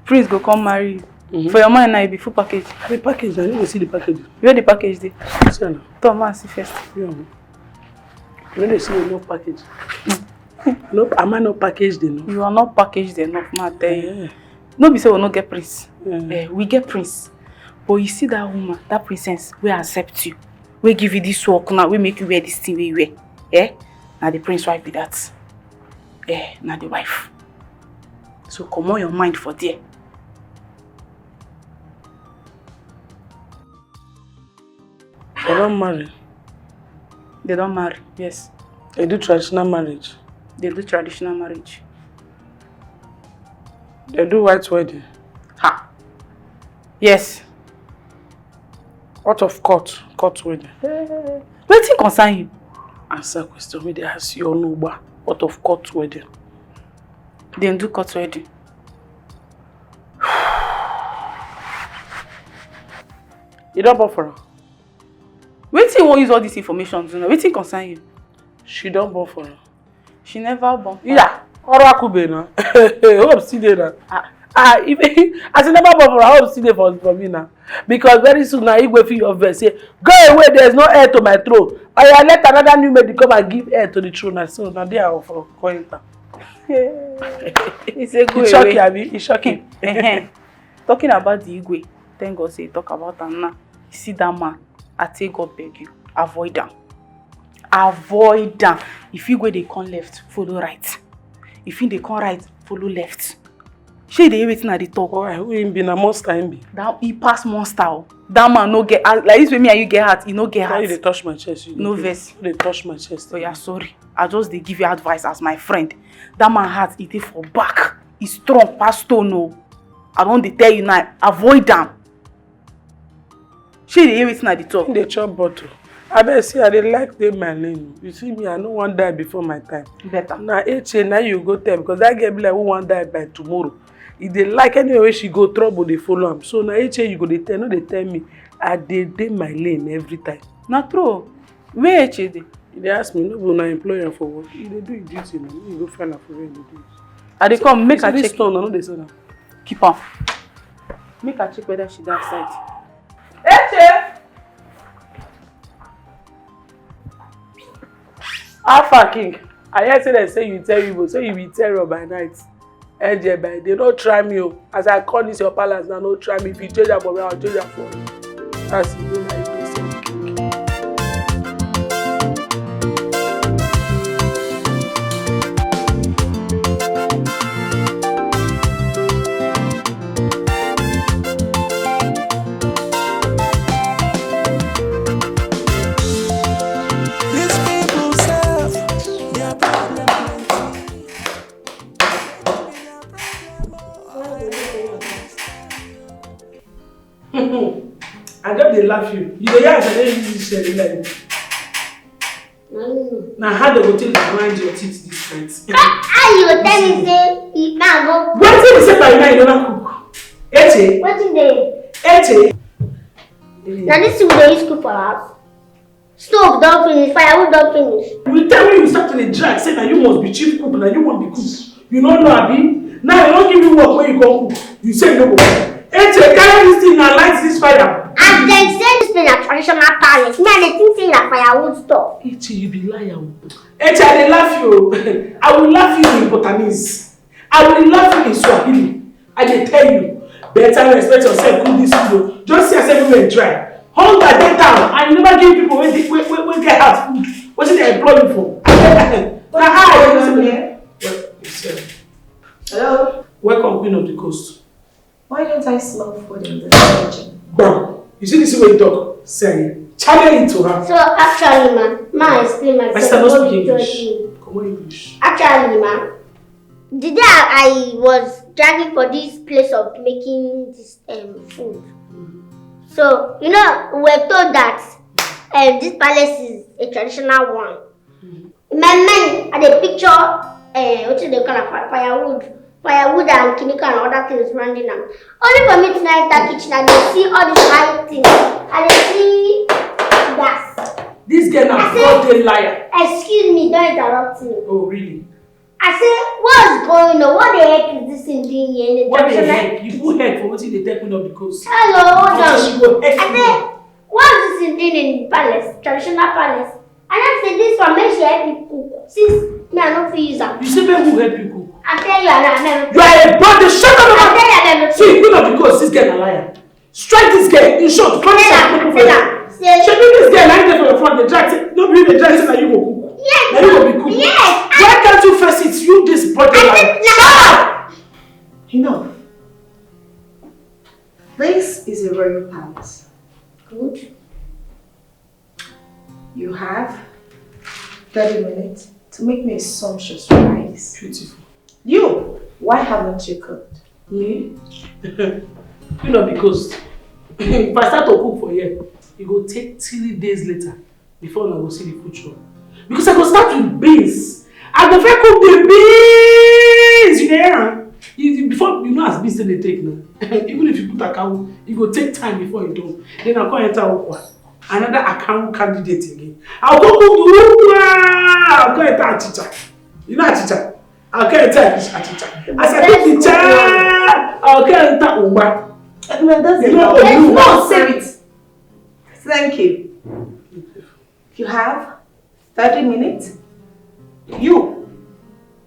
prince go come marry you. Mm-hmm. For your mind now, you be full package. I be package. I no dey see the package. Where the package dey? See am now. Tom, ma see first. Yeah. I no dey see enough package. No, am I not packaged enough? You are not packaged enough, ma tell you. Yeah. No be say we no get prince. Yeah. Eh, we get prince. But you see that woman, that princess, wey accept you, wey give you this work now, wey make you wear this thing wey you wear. Eh? Na the prince wife be that. Eh, na the wife. So comot your mind for there. They don marry? They don marry, yes. They do traditional marriage? They do traditional marriage. They do white wedding? Ha! Yes. What of court? Court wedding? Wetin concern you? Answer question wey dey ask you, Onugba. What of court wedding? Dem do court wedding. You don born for am? Wetin you wan use all this information do now? Wetin concern you? She don born for am? She never born. Yeah, ọrụ akụbe na. Hope still dey na. Ah. Ah, if, as you never born for am, hope still dey for, for me na. Because very soon now, Igwe fit your vex say, "Go away, there is no heir to my throne." Oya, let another new maid come and give heir to the throne. Na so, na there I for go enter. He say, "Go away." It shock you, abi? It shock you. Ehen. Talking about the Igwe, thank God say you talk about am now. You see that man, I take God beg you, avoid am. Avoid am. If Igwe dey come left, follow right. If he dey come right, follow left. Shey you dey hear wetin I dey talk? Why? Who him be? Na monster him be. That he pass monster o. That man no get heart. Like this way me and you get heart, he no get heart. Why you dey touch my chest? You no vex. You dey touch my chest. Oh yeah, sorry. I just dey give you advice as my friend. That man heart, e dey for back. E strong pass stone o. I don dey tell you now, avoid am. Shey you dey hear wetin I dey talk? He dey chop bottle. Abeg see, I dey like dey my lane. You see me, I no wan die before my time. Better. Na H A na you go tell because that girl be like who wan die by tomorrow. E dey like anywhere wey she go, trouble dey follow am. So na H A you go dey tell, no dey tell me. I dey dey my lane every time. Na true. Where H A dey? You dey ask me, no be una employ am for work. You dey do your duty na, you go find am for where you dey do it. I dey come, make I check. This stone, I no dey sell am. Keep am. Make I check whether she dey outside. Eche! Alpha King, I hear say dem say you tell you, say you be terror by night. Angel by day, no try me o. As I call this your palace now, no try me. If you change am for me, I'll change am for you. That's it. I just dey laugh you. You dey hear as I dey use this share like this. Na how dem go take grind your teeth this night? How you go tell me say you can go? Wetin be say by now you never cook? Eche. Wetin dey? Eche. Na this thing we dey use cook for house. Stove don finish, firewood don finish. You tell me you start to dey drag say na you must be chief cook, na you must be cook. You no know abi? Now I don give you work wey you come cook. You say you no go cook. Eche, carry this thing now, light this fire. As dem say this place na traditional palace, me I dey think say na firewood store. Eche, you be liar o. Eche, I dey laugh you o. I will laugh you in Bhutanese. I will laugh you in Swahili. I dey tell you, better respect yourself, cook this food o. Just see as everywhere dry. Hunger dey town and you never give people wey dey wey wey wey get heart food. Wetin dem employ you for? Na how I dey listen to you. Well, yourself. Hello. Welcome, Queen of the Coast. Why don't I smell food in this kitchen? Bam! You see this way you talk? Say, channel it to her. So actually, ma, ma explain myself. I start not speaking English. Come on, English. Actually, ma, the day I, I was dragging for this place of making this um, food. So, you know, we were told that um, this palace is a traditional one. In my mind, I dey picture uh, wetin dem call am fire- firewood, firewood and chemical and other things surrounding am. Only for me to now enter kitchen and dey see all this high thing. I dey see gas. This girl na I say- broad day liar. Excuse me, don't interrupt me. Oh, really? I say, what's going on? What the heck is this thing doing here in the What the junction? Heck? You put head for wetin dey take me up because. Hello, hold on. She go heck I me. Say, what's this thing doing in the palace, traditional palace? And I say this one make she help me cook. Since me I no fit use am. You say make who help you cook? I tell you, I know. You are a bad. Shut up. I tell you, I know. See, you know because this girl na liar. Strike this girl. In short, punish her. People for you. Shebi this girl na dey for your front dey drag say no be you dey drag say na you go cook. Yes. Na you go be cook. Yes. Why can't you face it? You this body liar. Shut up. Enough. This is a royal palace. Good. You have thirty minutes to make me a sumptuous rice. Beautiful. You, why haven't you cooked? Me? You know, because if I start to cook for here, it go take three days later before I go see the food shop. Because I go start with beans. I go first cook the beans. You know, before you know as beans they take now. Even if you put a cow, it go take time before you do. Then I go enter okwa. Another account candidate again. I'll go cook the whole one. I'll go enter achicha. You know achicha? I'll go enter achicha. As I cook the cha, I'll go enter umba. You know, there's no spirit. Thank you. You have thirty minutes. You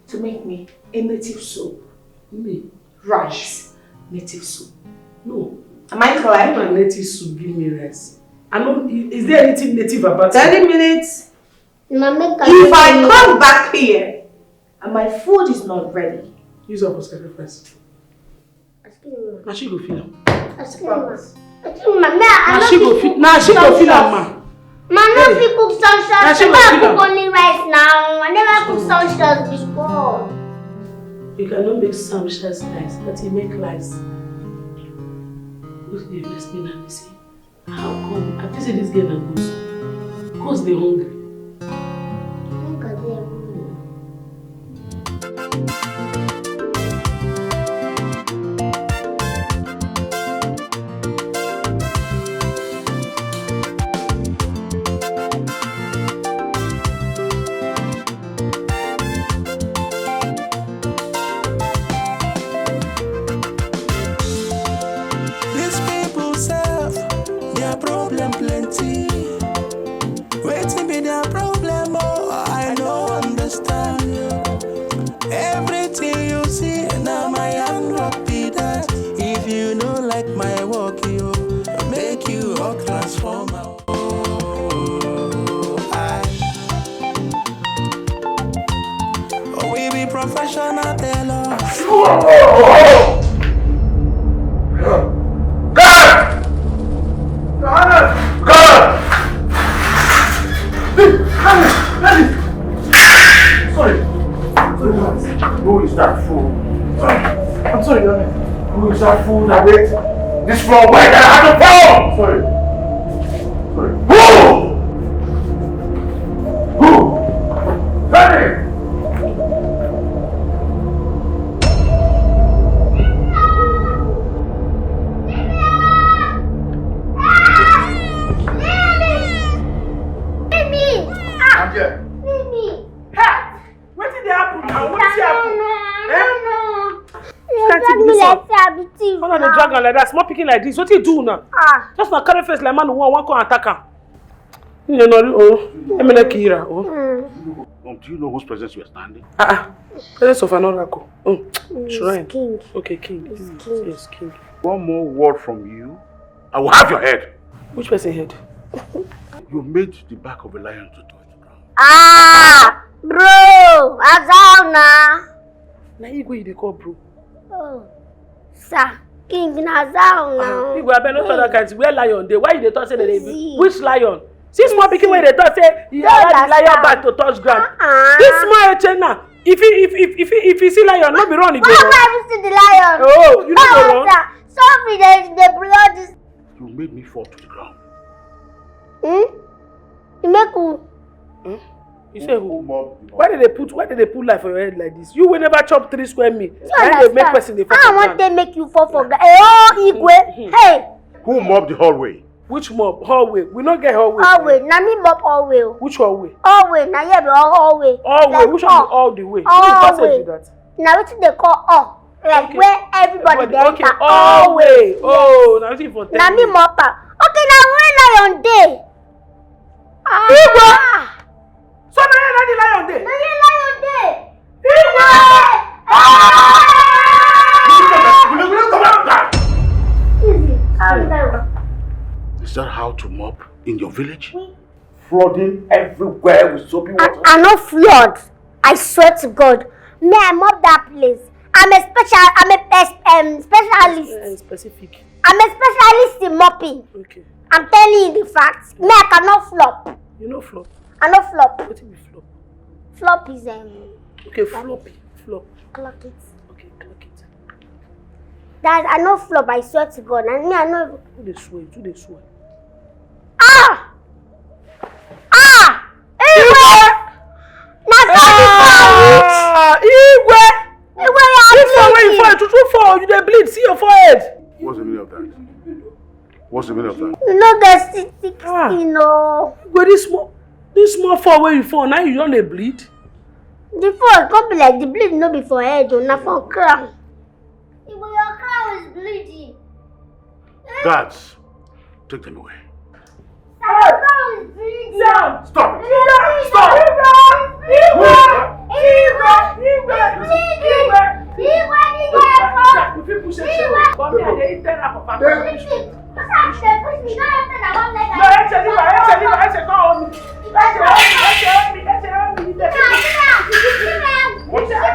to make me a native soup. Me? Rice, native soup. No. Am I correct? Give my native soup, give me rice. I know, is there anything native about it? Thirty minutes. Mama, if I come back here, My food is not ready. Use up for sacrifice. Excuse me. Na she go feel am. Excuse me. Excuse me, ma. Me, I Na no she go fit feel. cook Na she go some feel am, sauce. Ma. Ma, no Hey. fit cook some Na sauce. she go Never feel cook am. only rice now. I never cook some sauce before. You cannot make some sauce rice, but you make rice. Who's the best thing I'm saying? How come? I feel say this girl na ghost. Ghost dey hungry. Make I dey hungry. These people self, their problem plenty. Wetin be their problem? Oh, I no understand. Everything you see, na my handwork be that. If you no like my work, you make you work transformer. Oh, I We be professional tailors. God! God! Daddy! Daddy! Sorry. Sorry, guys. Who is that fool? Sorry. I'm sorry, Daddy. Who is that fool that made this floor white and I had to fall? Sorry. Sorry. Who? Who? Daddy! I'm here. Hey! Wetin dey happen now? Wetin happen? Eh? Una dey drag am like that, small pikin like this. Wetin you do now? Ah. Just na carry face like man who wan come attack am. You know, oh, Emele Kira, oh. Um, do you know whose presence you are standing? Ah, ah. Presence of an oracle. Oh, shrine. King. Okay, king. King. Yes, king. One more word from you, I will have your head. Which person head? You made the back of a lion to touch the ground. Ah, bro, Azal na. Na Igwe you dey call bro. Oh, sir, king na Azal na. Ah, Igwe, abeg no talk that kind thing. Where lion dey? Why you dey talk say they dey? Which lion? See small pikin wey dey talk say he allow the lion back to touch ground. Uh-uh. This small echena, if he if if if he, if he see lion, no be run he go run. Why would I even see the lion? Oh, you no go run. Sorry, they they blow this. You made me fall to the ground. Hmm? You make who? Hmm? You say who? Why did they put why did they put life for your head like this? You will never chop three square meal. Why they make person dey fall? I want to make you fall for ground. Eh, oh, Igwe. Hey. Who mopped the hallway? Which mop? Hallway. We no get hallway. Hallway. Na me mop hallway. Which hallway? Hallway. Na here be hallway. Hallway. Which one be all the way? All the way. Na wetin dey call all? Like where everybody dey enter. Hallway. Oh, na wetin for tell me. Na me mop am. Okay, na where lion dey? Igwe. So na here na the lion dey? Na here lion dey. Igwe! Ah! Is that how to mop in your village? Flooding everywhere with soapy water. I, I no flood. I swear to God. Me, I mop that place. I'm a special, I'm a pes, um, specialist. Uh, specific. I'm a specialist in mopping. Okay. I'm telling you the facts. Me, I cannot flop. You no flop? I no flop. Wetin be flop? Flop is, um, okay, floppy, flop. Clock it. Okay, clock it. That I no flop, I swear to God. And me, I no. Who dey swear? Who dey swear? Ah! Ah! Igwe! Na so the fall. Ah, Igwe! Igwe, you are bleeding. This fall wey you fall, you too fall, you dey bleed. See your forehead. What's the meaning of that? What's the meaning of that? You no get sixteen, no. Igwe, this small, this small fall wey you fall, now you don dey bleed. The fall come be like the bleed no be for head o, na for crown. Igwe, your crown is bleeding. Guards, take them away. Sir, your crown is bleeding. Stop it! Stop! Igwe! Igwe! Igwe! Igwe! Igwe! Igwe! Igwe! Come here, they eat ten apple. Push me, push me, push me. No, Eche, leave her, Eche, leave her, Eche, come on. Eche, help me, Eche, help me, Eche, help me. Leave her, leave her, leave her. What is that?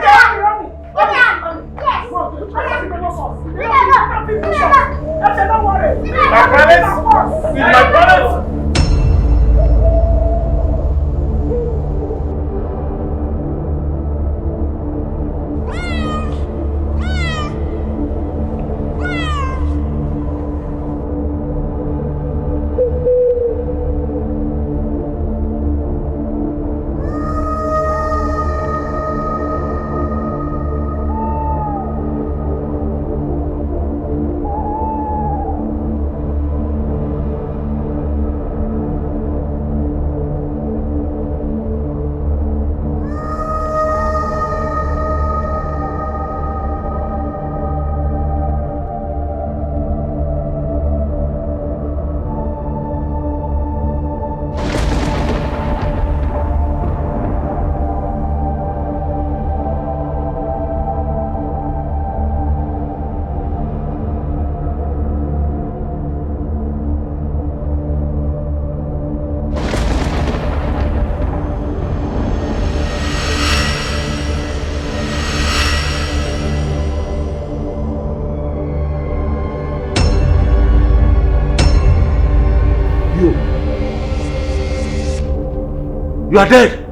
You are dead.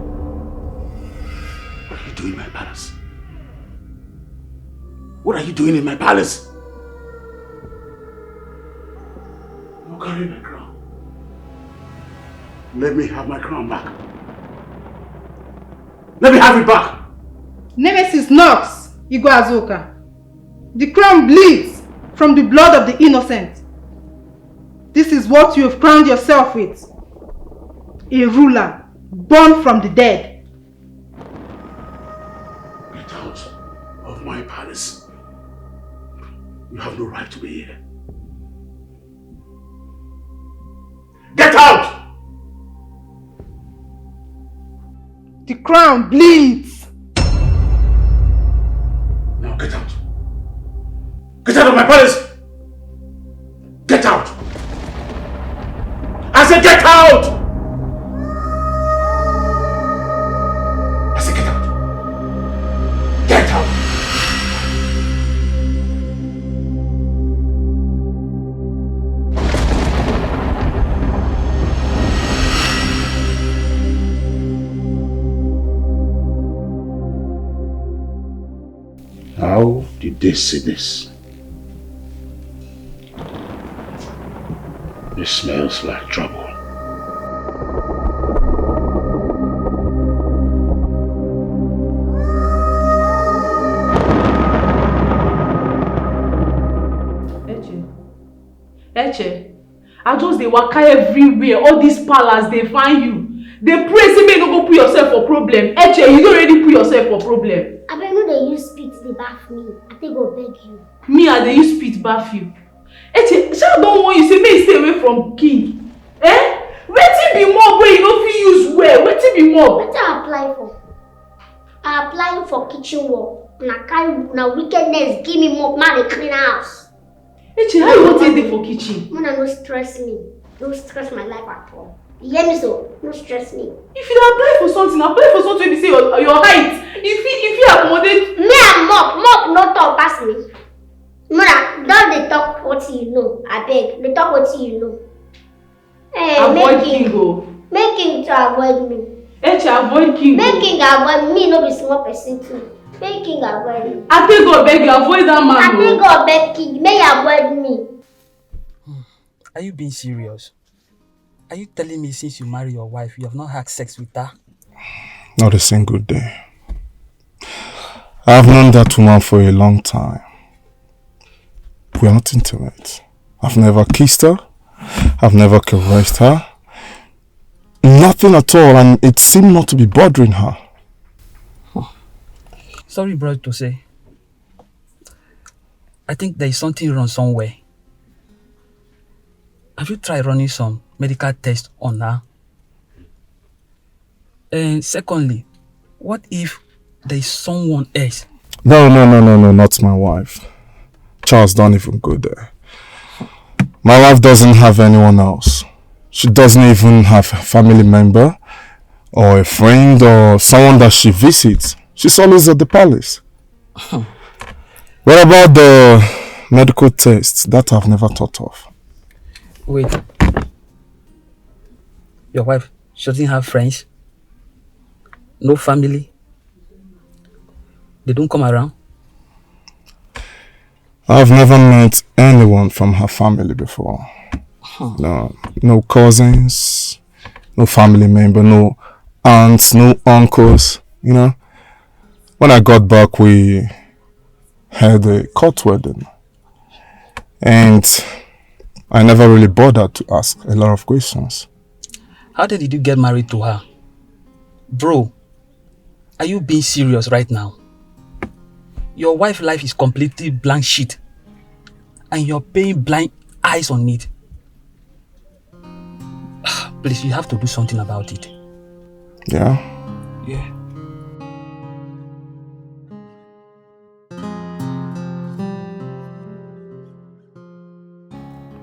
What are you doing in my palace? What are you doing in my palace? You carry my crown. Let me have my crown back. Let me have it back. Nemesis knocks, Igwe Azuka. The crown bleeds from the blood of the innocent. This is what you have crowned yourself with. A ruler born from the dead. Get out of my palace. You have no right to be here. Get out! The crown bleeds. Now get out. Get out of my palace. Get out. I said get out. I said get out. Get out. How did they see this? This smells like trouble. Eche. Eche. I just dey waka everywhere. All this palace dey find you. Dey pray say make you no go put yourself for problem. Eche, you don already put yourself for problem. Abeg, no dey use spit dey baff me. I take go beg you. Me, I dey use spit baff you. Eche, shey I don warn you say make you stay away from king? Eh? Wetin be mop wey you no fit use well? Wetin be mop? Wetin I apply for? I apply for kitchen work. Na kind na wickedness give me mop, ma dey clean house. Eche, how you wan take dey for kitchen? Una no stress me. No stress my life at all. You hear me so? No stress me. If you dey apply for something, apply for something wey be say your, your height, e fit, e fit accommodate. Me and mop, mop no tall pass me. Mona, don't dey talk wetin you know. Abeg, dey talk wetin you know. Eh, avoid make king, king o. Make king to avoid me. Eche, avoid king o. Make king avoid me, no be small person too. Make king avoid me. I take God beg you, avoid that man o. I take God beg king, make you avoid me. Are you being serious? Are you telling me since you marry your wife, you have not had sex with her? Not a single day. I've known that woman for a long time. We are not intimate. I've never kissed her. I've never caressed her. Nothing at all, and it seemed not to be bothering her. Sorry, brother, to say. I think there is something wrong somewhere. Have you tried running some medical tests on her? And secondly, what if there is someone else? No, no, no, no, no, not my wife. Charles, don't even go there. My wife doesn't have anyone else. She doesn't even have a family member or a friend or someone that she visits. She's always at the palace. What about the medical tests that I've never thought of? Wait. Your wife, she doesn't have friends? No family? They don't come around? I've never met anyone from her family before. No, no cousins, no family member, no aunts, no uncles, you know. When I got back, we had a court wedding. And I never really bothered to ask a lot of questions. How then did you get married to her? Bro, are you being serious right now? Your wife life is completely blank sheet, and you're paying blind eyes on it. Please, you have to do something about it. Yeah? Yeah.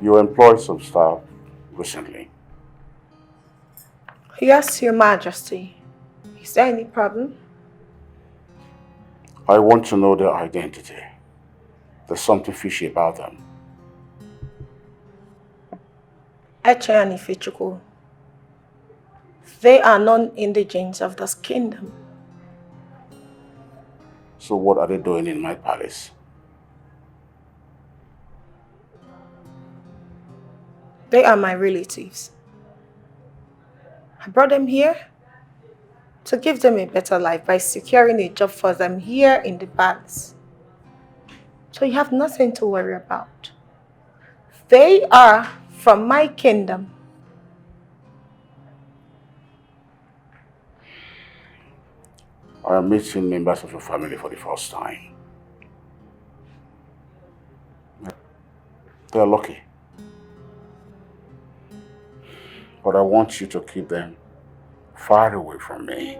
You employed some staff recently. Yes, Your Majesty. Is there any problem? I want to know their identity. There's something fishy about them. Eche and Ifechukwu. They are non-indigents of this kingdom. So what are they doing in my palace? They are my relatives. I brought them here to give them a better life by securing a job for them here in the palace. So you have nothing to worry about. They are from my kingdom. I am meeting members of your family for the first time. They are lucky. But I want you to keep them far away from me.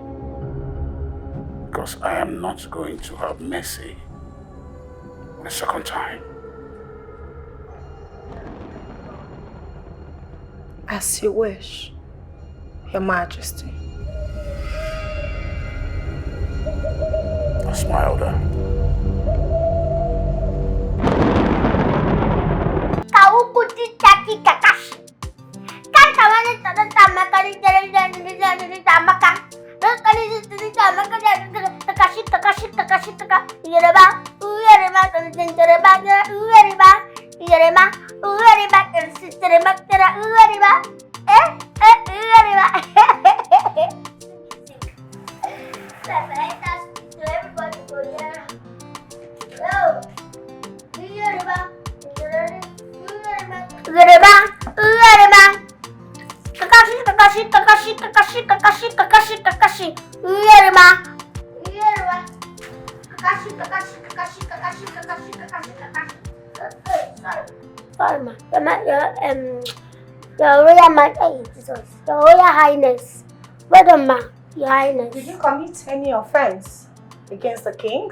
Because I am not going to have mercy the second time. As you wish, Your Majesty. I smiled at. Kawukuti taki kakashi. Kanta wani tata tamaka ni tata tamaka. Takashi takashi takashi takashi taka. Yereba, yereba, yereba, yereba, yereba, yereba, yereba, yereba. Eh, eh, yereba. Everybody go there. Yo. Ureba, ureba. Kakashi, kakashi, kakashi, kakashi, kakashi, kakashi, kakashi. Ureba. Ureba. Kakashi, kakashi, kakashi, kakashi, kakashi, kakashi, kakashi. Sorry, ma. Your, ma- your, um, your Royal Majesty, Jesus. Your Royal Highness. Well done, ma. Your Highness. Did you commit any offense against the king?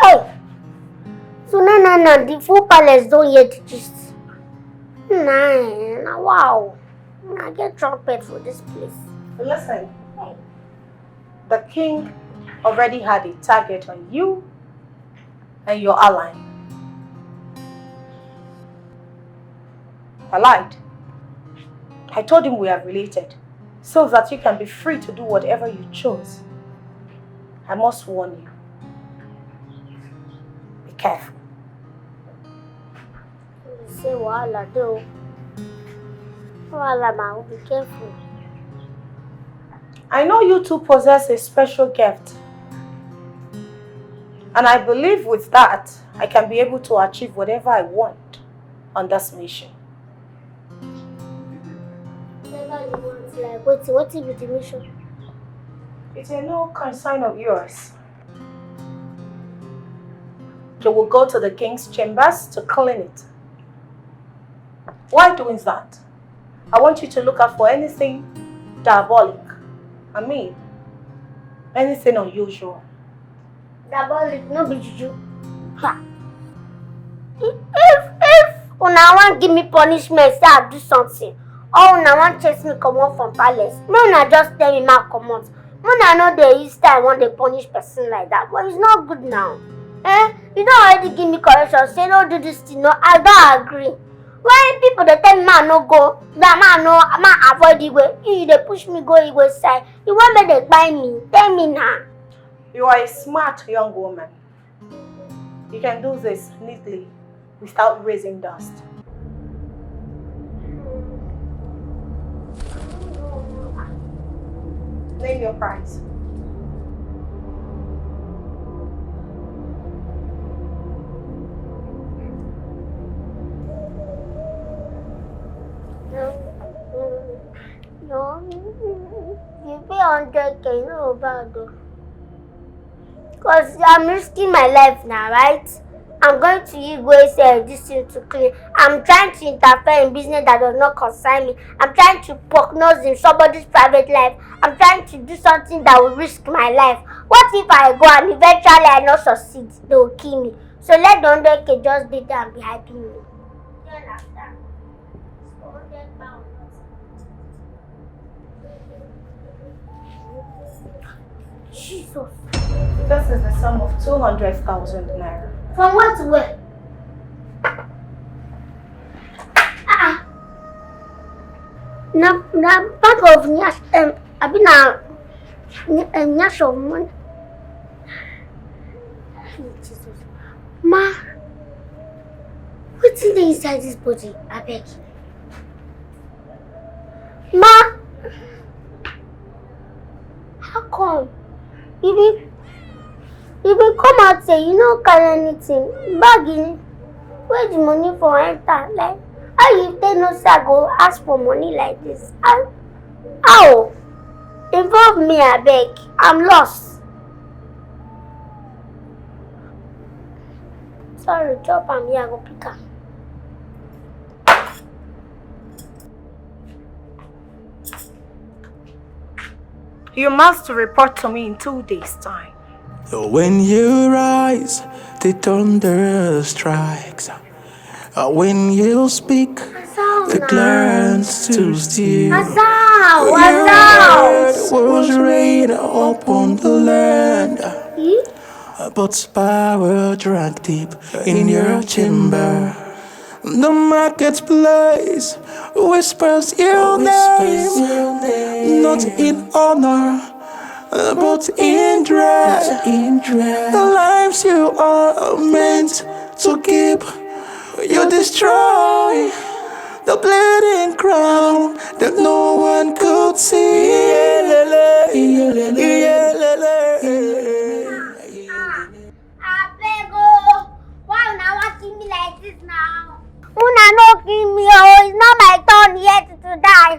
Hey! So now, now, now, the full palace don't hear the gist. Nah, nah, wow. I get trumpet for this place. Listen, the king already had a target on you and your ally. I lied. I told him we are related so that you can be free to do whatever you chose. I must warn you. Be careful. You say wahala dey o. Wahala, ma, be careful. I know you two possess a special gift. And I believe with that, I can be able to achieve whatever I want on this mission. Whatever you want, like, what, what be the mission? It's a no concern of yours. You will go to the king's chambers to clean it. Why doing that? I want you to look out for anything diabolic. I mean, anything unusual. Diabolic, no be juju. Ha. If, if una wan give me punishment, say I do something, or una wan chase me comot from palace, make una just tell me make I comot. Make una no dey use style wan dey punish person like that. But it's not good now. Eh? You don already give me correction, say no do this thing, no, I don agree. Why people dey tell me make I no go, that make I no, make I avoid Igwe? You dey push me go Igwe side. You wan make dem kpai me? Tell me now. You are a smart young woman. You can do this neatly without raising dust. Name your price. No, you pay hundred K, no bad o. Because I'm risking my life now, right? I'm going to Igwe side this thing to clean. I'm trying to interfere in business that does not concern me. I'm trying to poke nose in somebody's private life. I'm trying to do something that will risk my life. What if I go and eventually I not succeed? They will kill me. So let the hundred K just be there and be hyping me. Do you understand? It's hundred pounds. Jesus. This is the sum of two hundred thousand naira. From where to where? Ah, ah. Na na bag of nyash, um, abi na ny- um, nyash of money. Hey, Jesus. Ma, wetin dey inside this body, abeg? Ma, how come? You be you be come out say you no carry anything. Bag in where the money for enter? Like how you take know say I go ask for money like this? How? How? Involve me, abeg. I'm lost. Sorry, drop am here, I go pick am. You must report to me in two days' time. When you rise, the thunder strikes. Uh, When you speak, the clouds to steal. Azao! Your Azao! Word was rain upon the land. Hmm? Uh, But power drank deep in your chamber. The marketplace whispers your name, not in honor, uh, but in dread. The lives you are meant to keep, you destroy the bleeding crown that no one could see. Abeg o, why una wan kill me like this now? Una no kill me o, it's not my turn yet to die.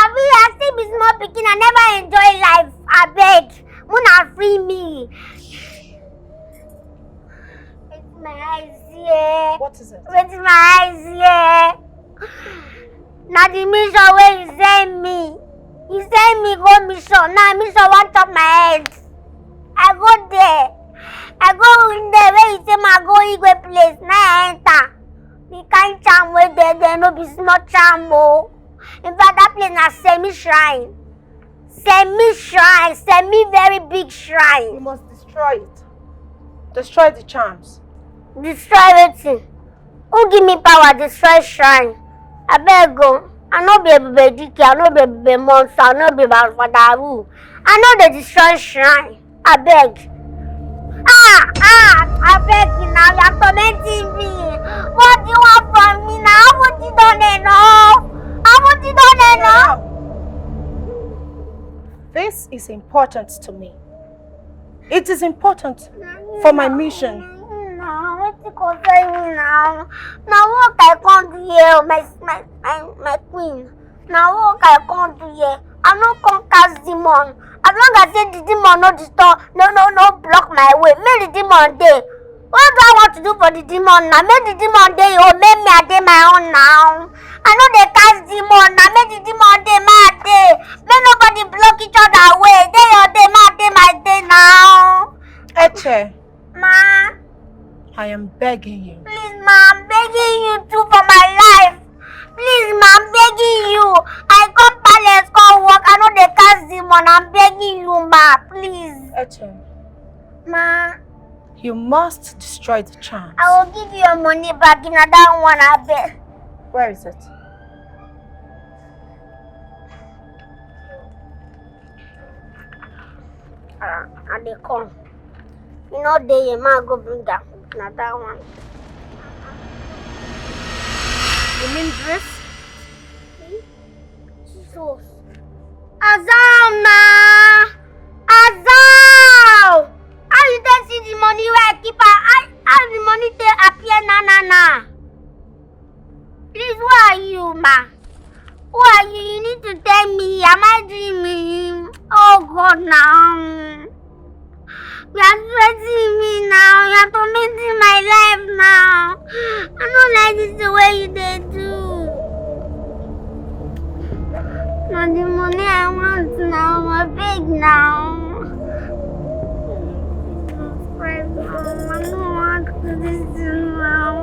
Abi I still be small pikin, I never enjoy life. Abeg, una free me. Wetin my eyes see? What is it? Wetin my eyes see? Na the mission wey you send me. You send me go mission. Now mission wan chop my head. I go there. I go in there where you say ma go Igwe place. Now I enter. The kind charm wey dey there no be small charm o. In fact, that place na semi shrine. Semi shrine, semi very big shrine. We must destroy it. Destroy the charms. Destroy wetin? Who give me power destroy shrine? Abeg o, I no be Ebube Dike, I no be Ebube Monster, I no be Bafadaru. I no dey destroy shrine. Abeg. Ah, ah, abeg na, you are tormenting me. What do you want from me now? Have you done enough? Have you done enough? This is important to me. It is important for my mission. Na wetin concern you now? Na work I come do here, my my my my queen. Na work I come do here. I no come cast demon. As long as say the demon no disturb, no no no block my way, make the demon dey. What do I want to do for the demon now? Make the demon dey your own, make me I dey my own now. I no dey cast demon now, make the demon dey my day. Make nobody block each other way. Dey your day, my day, my day now. Eche, Ma, I am begging you. Please, ma, I'm begging you too for my life. Please, ma, I'm begging you. I come palace, come work. I no dey cast demon. I'm begging you, ma, please. Eche, Ma, you must destroy the charms. I will give you your money back. Na that one, abeg. Where is it? Ah, I dey come. You know dey here, ma go bring am. Na that one. You mean dress? Jesus. Azal na. Azal. How you take see the money wey I keep am? How, how the money take appear na na na? Please, who are you, ma? Who are you? You need to tell me. Am I dreaming? Oh God, now. You are threatening me now. You are tormenting my life now. I don't like this the way you dey do. Na the money I want now. I beg now. Jesus Christ, now. I don't want this thing now.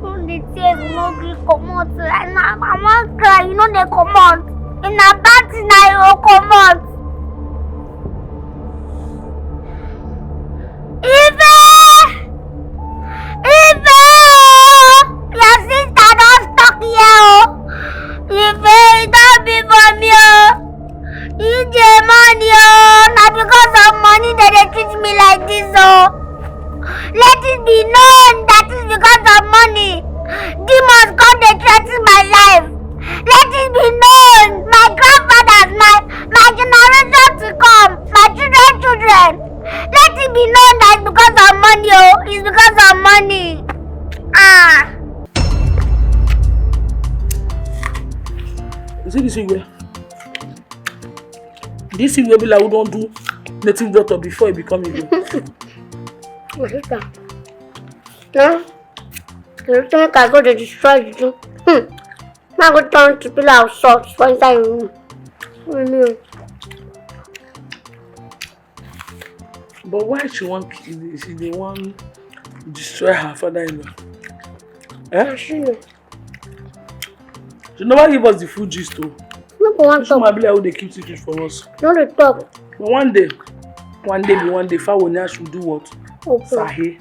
All the tears no gree comot. Like na I wan cry, you no dey comot. If na bad thing na you go comot. Ife! People me oh. E dey money oh. Na because of money dem dey treat me like this oh. Let it be known that is because of money. Demons come dey threaten my life. Let it be known, my grandfathers, my my generation to come, my children children. Let it be known that it's because of money oh. It's because of money. Ah. You see this thing wey this thing wey be like we don do native doctor before e become Igbo. My sister. No. You think I go to destroy the thing? Hmm. Now go turn to pillar of salt for inside your room. Mm-hmm. But why she wan kill she dey wan destroy her father-in-law? Eh? She know. She never give us the full gist o. No go wan This woman talk. Be like who dey keep secret from us. No dey talk. But one day, one day be one day, Fawo Nyash will do what? Open. Sahe.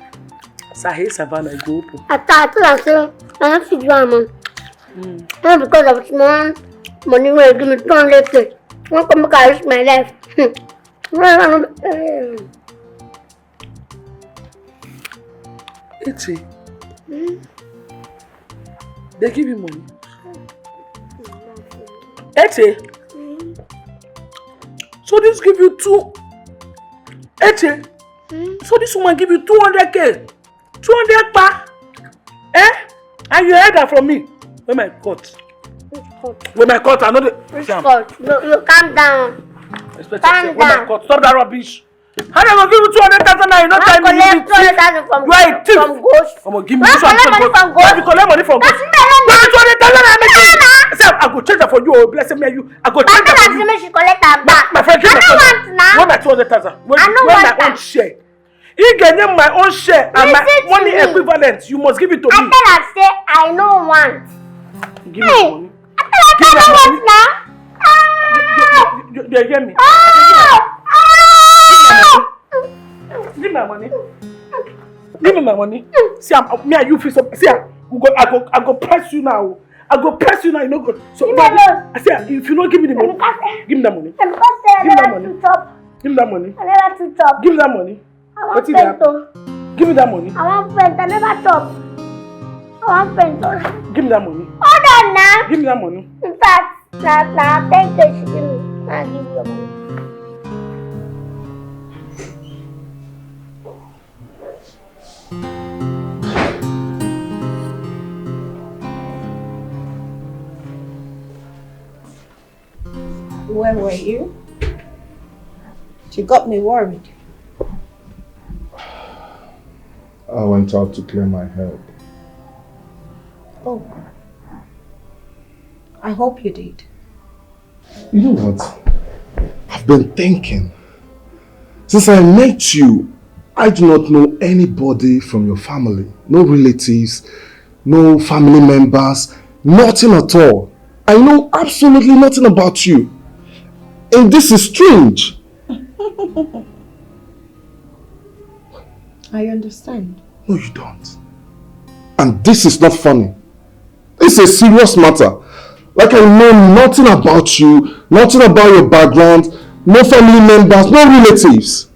Sahe Savannah go open. After I tell am say I no fit do am o. Mm. Not because of small money wey you give me two hundred k. Wan come make I risk my life. Hmm. No, no, no. Eh. Eche. They give you money. Eche. So this give you two. Eche. So this woman give you two hundred k. Two hundred pa. Eh? And you heard that from me. Where my court? Which court? Where my court? I know the. Which court? No, you calm down. Respect Calm yourself. Where my down. Court? Stop that rubbish. How dem go give you two hundred thousand naira? You no Wan tell me you collect need two hundred thousand from You are a thief. from ghost. Omo, give me Wan this one. Collect money from ghost. You collect money from Na ghost. smell am Where na. the two hundred thousand naira make you? Na. I say I go change that for you. Oh, bless me and you. I go I change tell that am for say you. Make she collect am back. My friend, give I me no my want money. na. Where my two hundred thousand? Where, I no where want my am. Own share? He get name my own share and my Listen to money me. Equivalent. You must give it to I me. Tell am say I no want. Give me my money. I tell am say I no want na. You, you, you, you hear me? Ah! Ah! Give me my money. Give me my money. See, I'm, me and you feel so. See, I, we go, I go, I go press you now. I go press you now. You know, go. So, Give me alone. I see, if you don't give me the money, give me that money. Dem come say I Give me that never money. Too chop. Give me that money. I never too chop. Give me that money. I wan Wetin faint dey o. Give me that money. I wan faint. I never chop. I wan faint o. Give me that money. Hold on na. Give me that money. In fact, na na ten k she give me. Na I give you your money. Where were you? You got me worried. I went out to clear my head. Oh. I hope you did. You know what? I've been thinking. Since I met you, I do not know anybody from your family. No relatives, no family members, nothing at all. I know absolutely nothing about you. And this is strange. I understand. No, you don't. And this is not funny. It's a serious matter. Like, I know nothing about you, nothing about your background, no family members, no relatives.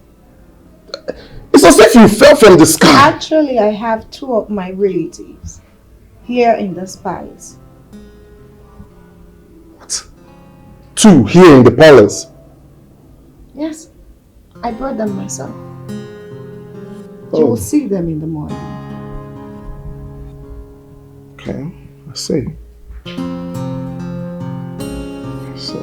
It's as if you fell from the sky. Actually, I have two of my relatives here in this palace. What? Two here in the palace? Yes, I brought them myself. You will see them in the morning. Okay, I see. I see.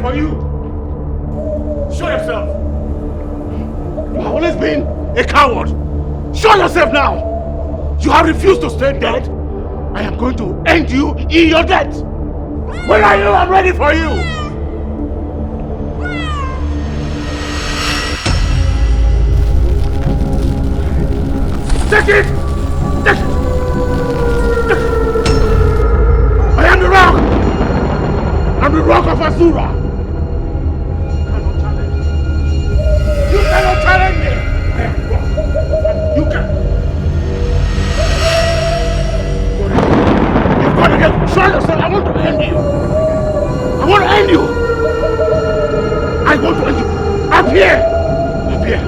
For you. Show yourself. You have always been a coward. Show yourself now. You have refused to stay dead. I am going to end you in your death. Where are you? I'm ready for you. Take it! Take it! I am the rock! I'm the rock of Azura! You cannot challenge me! You cannot challenge me! I am the rock. You can. You've got to get, show yourself. I want to end you. I want to end you. I want to end you. Appear. Appear.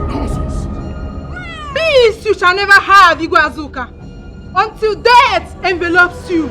Nonsense. Peace you shall never have, Igwe Azuka, until death envelops you.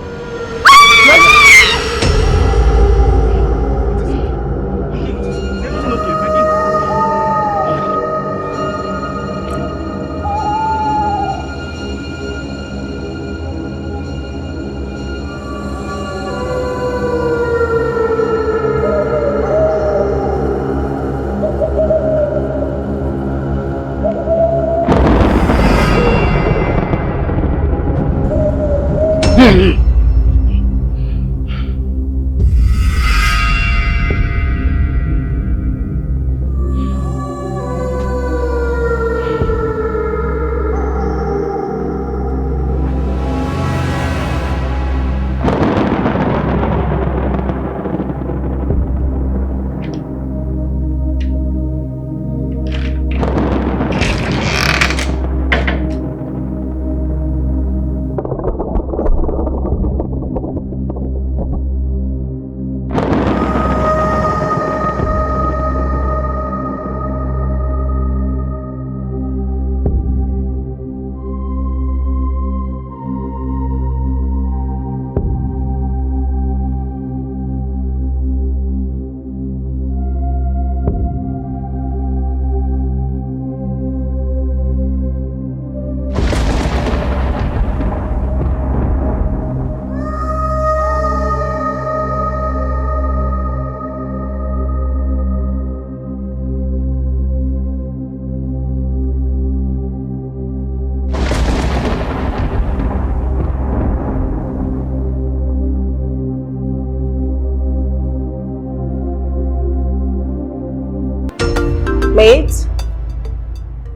Mate,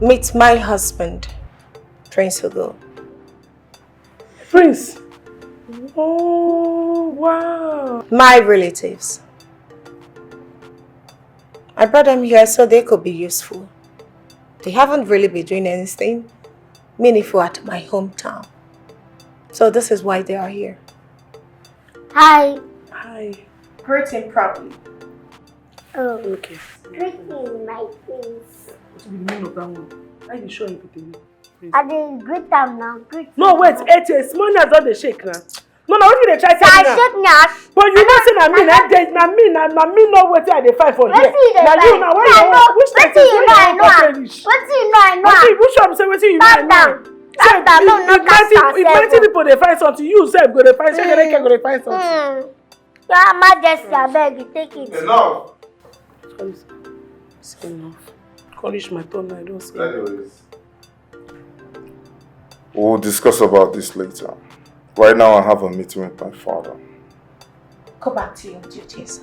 meet my husband, Prince Hugo. Prince. Oh, wow. My relatives. I brought them here so they could be useful. They haven't really been doing anything meaningful at my hometown. So this is why they are here. Hi. Hi. Greet him properly. Oh. Okay. Greet him, my prince. What's the meaning of that one? Why you show everything? I dey greet am now, greet. No, wait, Eche, small nails don dey shake now. No, na wetin you dey try tell me now? Shake nails. But you know say na me, na dey, na me, na, na me know wetin I dey find for here. Wetin you dey find? Na you now, why you know? Which person? Wetin you know I know am? Wetin you know I know am? Which one be say wetin you know I know am? Calm down. Calm down, no, no, calm down. If plenty people dey find something, you sef go dey find something. Your Majesty, abeg, you take it. Enough. Sorry, sir. It's enough. College my turn, I don't say. Anyways, we'll discuss about this later. Right now, I have a meeting with my father. Go back to your duties.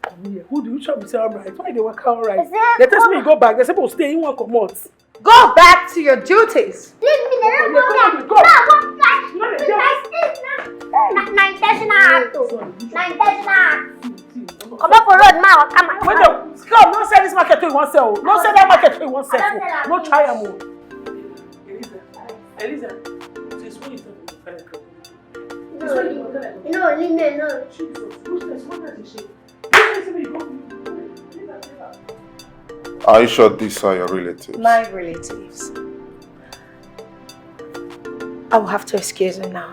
Come here. Who do you try to say all right? Why they work all right? They tell me you go back. They say, "Oh, stay in one comot." Go back to your duties. Leave me, they don't go there. Go. No, I won't flash. You know they do. Flash this now. Hey. Na, na intentional act, oh. Sorry, which one? Na intentional act. See, see, no, no. Come up for road, ma, come on. Wait, no. Come, no sell this market to you one sell. No sell that market to you one sell. I don't sell. No try am, oh. Eliza, Eliza, since when you start to find a girl? No, no, no, no. Jesus, which place? What place is she? Are you sure these are your relatives? My relatives. I will have to excuse you now.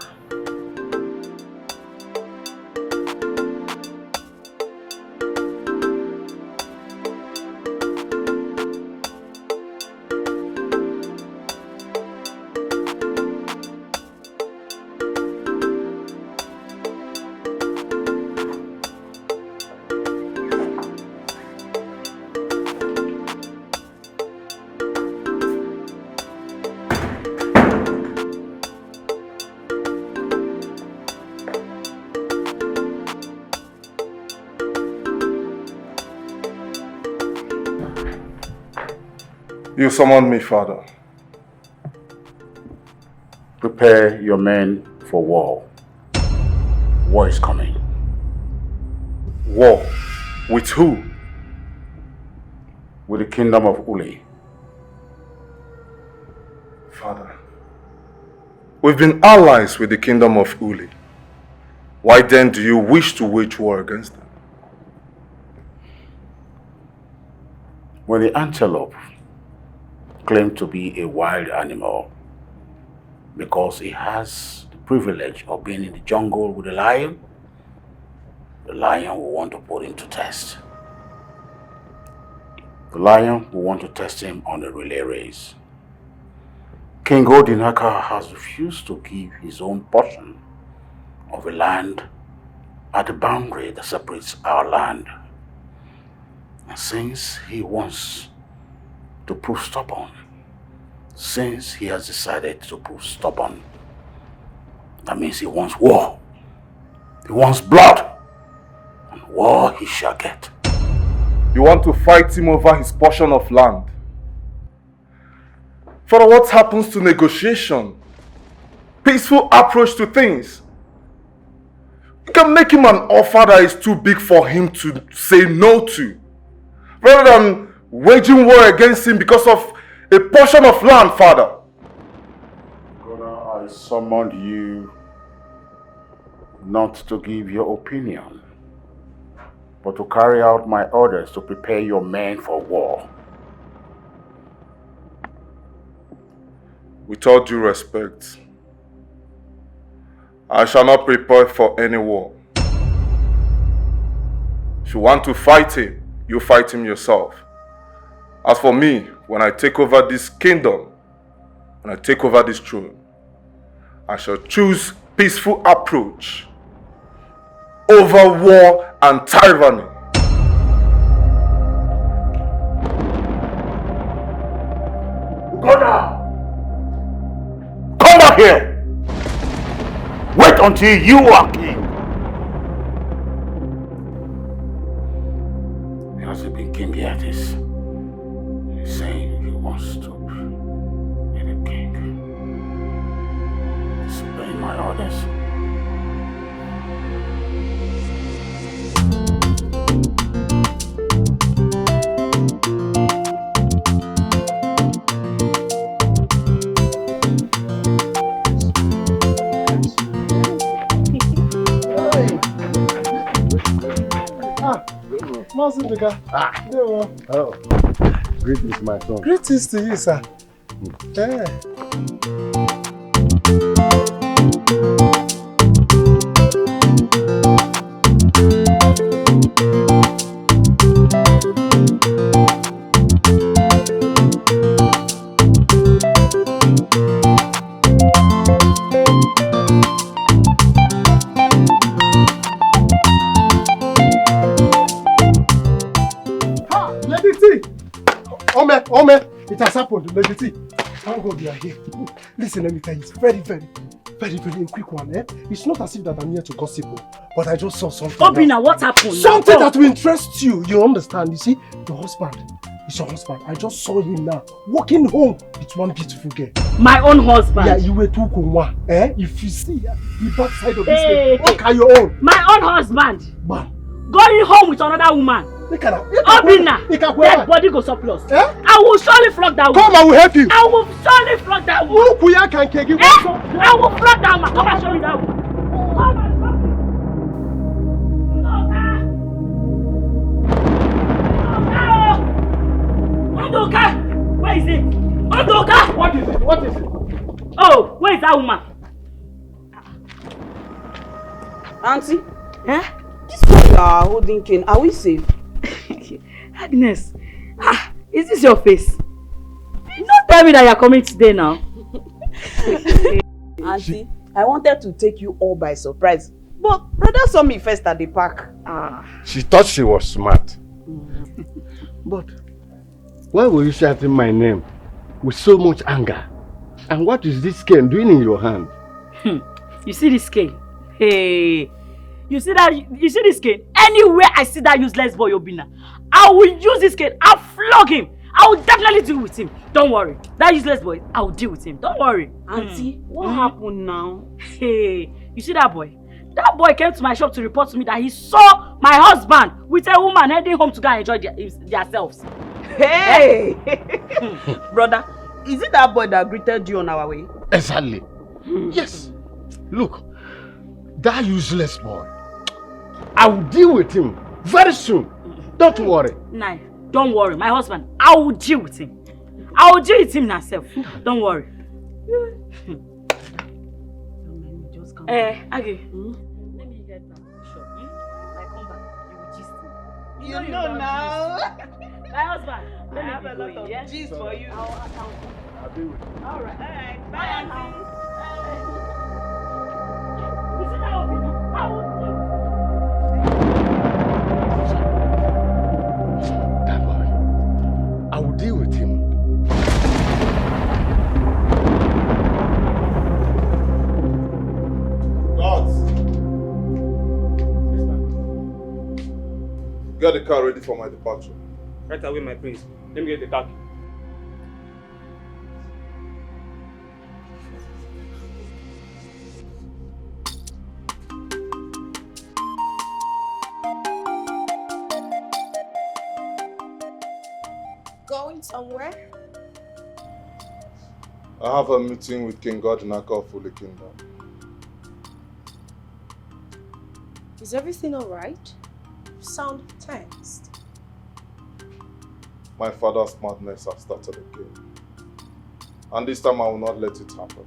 You summoned me, Father. Prepare your men for war. War is coming. War? With who? With the kingdom of Uli. Father, we've been allies with the kingdom of Uli. Why then do you wish to wage war against them? When the antelope claimed to be a wild animal because he has the privilege of being in the jungle with the lion, the lion will want to put him to test. The lion will want to test him on a relay race. King Odinaka has refused to give his own portion of a land at the boundary that separates our land. And since he wants to prove stubborn, since he has decided to prove stubborn, that means he wants war. He wants blood. And war he shall get. You want to fight him over his portion of land? Father, what happens to negotiation? Peaceful approach to things. You can make him an offer that is too big for him to say no to, rather than waging war against him because of a portion of land, Father. Gona, I summoned you not to give your opinion, but to carry out my orders to prepare your men for war. With all due respect, I shall not prepare for any war. If you want to fight him, you fight him yourself. As for me, when I take over this kingdom, when I take over this throne, I shall choose peaceful approach over war and tyranny. Uganda! Come back here! Wait until you are king! He hasn't been king yet. He's saying he wants to be the king. Disobeying my orders. Ah, Mazi Nduka. Ah. Ndewo. Oh. Greetings, my son. Greetings to you, sir. Eh. Ha! Lady T! Ome, Ome, it has happened, Lady T. Thank God you are here. Listen, let me tell you, it's very, very, very, very quick one, eh? It's not as if that I'm here to gossip, oh, but I just saw something. Obina, what happened? Something that will interest you. You understand? You see, your husband is your husband. I just saw him now walking home with one beautiful girl. My own husband? Yeah, you were too kunwa, eh? If you see, eh, the backside of this thing, look at your own. My own husband? Man. Going home with another woman. Obina, dead body go surplus. Eh? I will surely flog that woman. Come, I will help you. I will surely flog that woman. Ukuya can kegi. Eh? I will flog that woman. Come and show me that woman. Come and flog me. Nduka! Where is it? Nduka! What is it? What is it? Oh, where is that woman? Auntie? Eh? This one you are holding cane, are we safe? Agnes, ah, is this your face? You don't tell me that you're coming today now. Auntie, I wanted to take you all by surprise, but brother saw me first at the park. Ah. She thought she was smart. Mm. But why were you shouting my name with so much anger? And what is this cane doing in your hand? Hmm. You see this cane? Hey, you see that? You see this cane? Anywhere I see that useless boy Obina, I will use this cane. I'll flog him. I will definitely deal with him. Don't worry. That useless boy, I will deal with him. Don't worry. Auntie, what happened now? Hey, you see that boy? That boy came to my shop to report to me that he saw my husband with a woman heading home to go and enjoy their, themselves. Hey! Brother, is it that boy that greeted you on our way? Exactly. Yes. Look, that useless boy. I will deal with him very soon. Don't worry. Nah, don't worry. My husband, I will deal with him. I will deal with him myself. Don't worry. Eh, Agi. Hmm? Let me get back to the shop. Hmm? I come back, you will gist me. You know now. My husband, I have a lot of gist for you. I'll, I'll, I'll be with you. All right. All right. Bye, Auntie. You see that will be the, I will do. That boy, I will deal with him. Guards! Get the car ready for my departure. Right away, my prince. Let me get the car. Going somewhere? I have a meeting with King Godinaka of Holy Kingdom. Is everything alright? You sound tensed. My father's madness has started again. And this time I will not let it happen.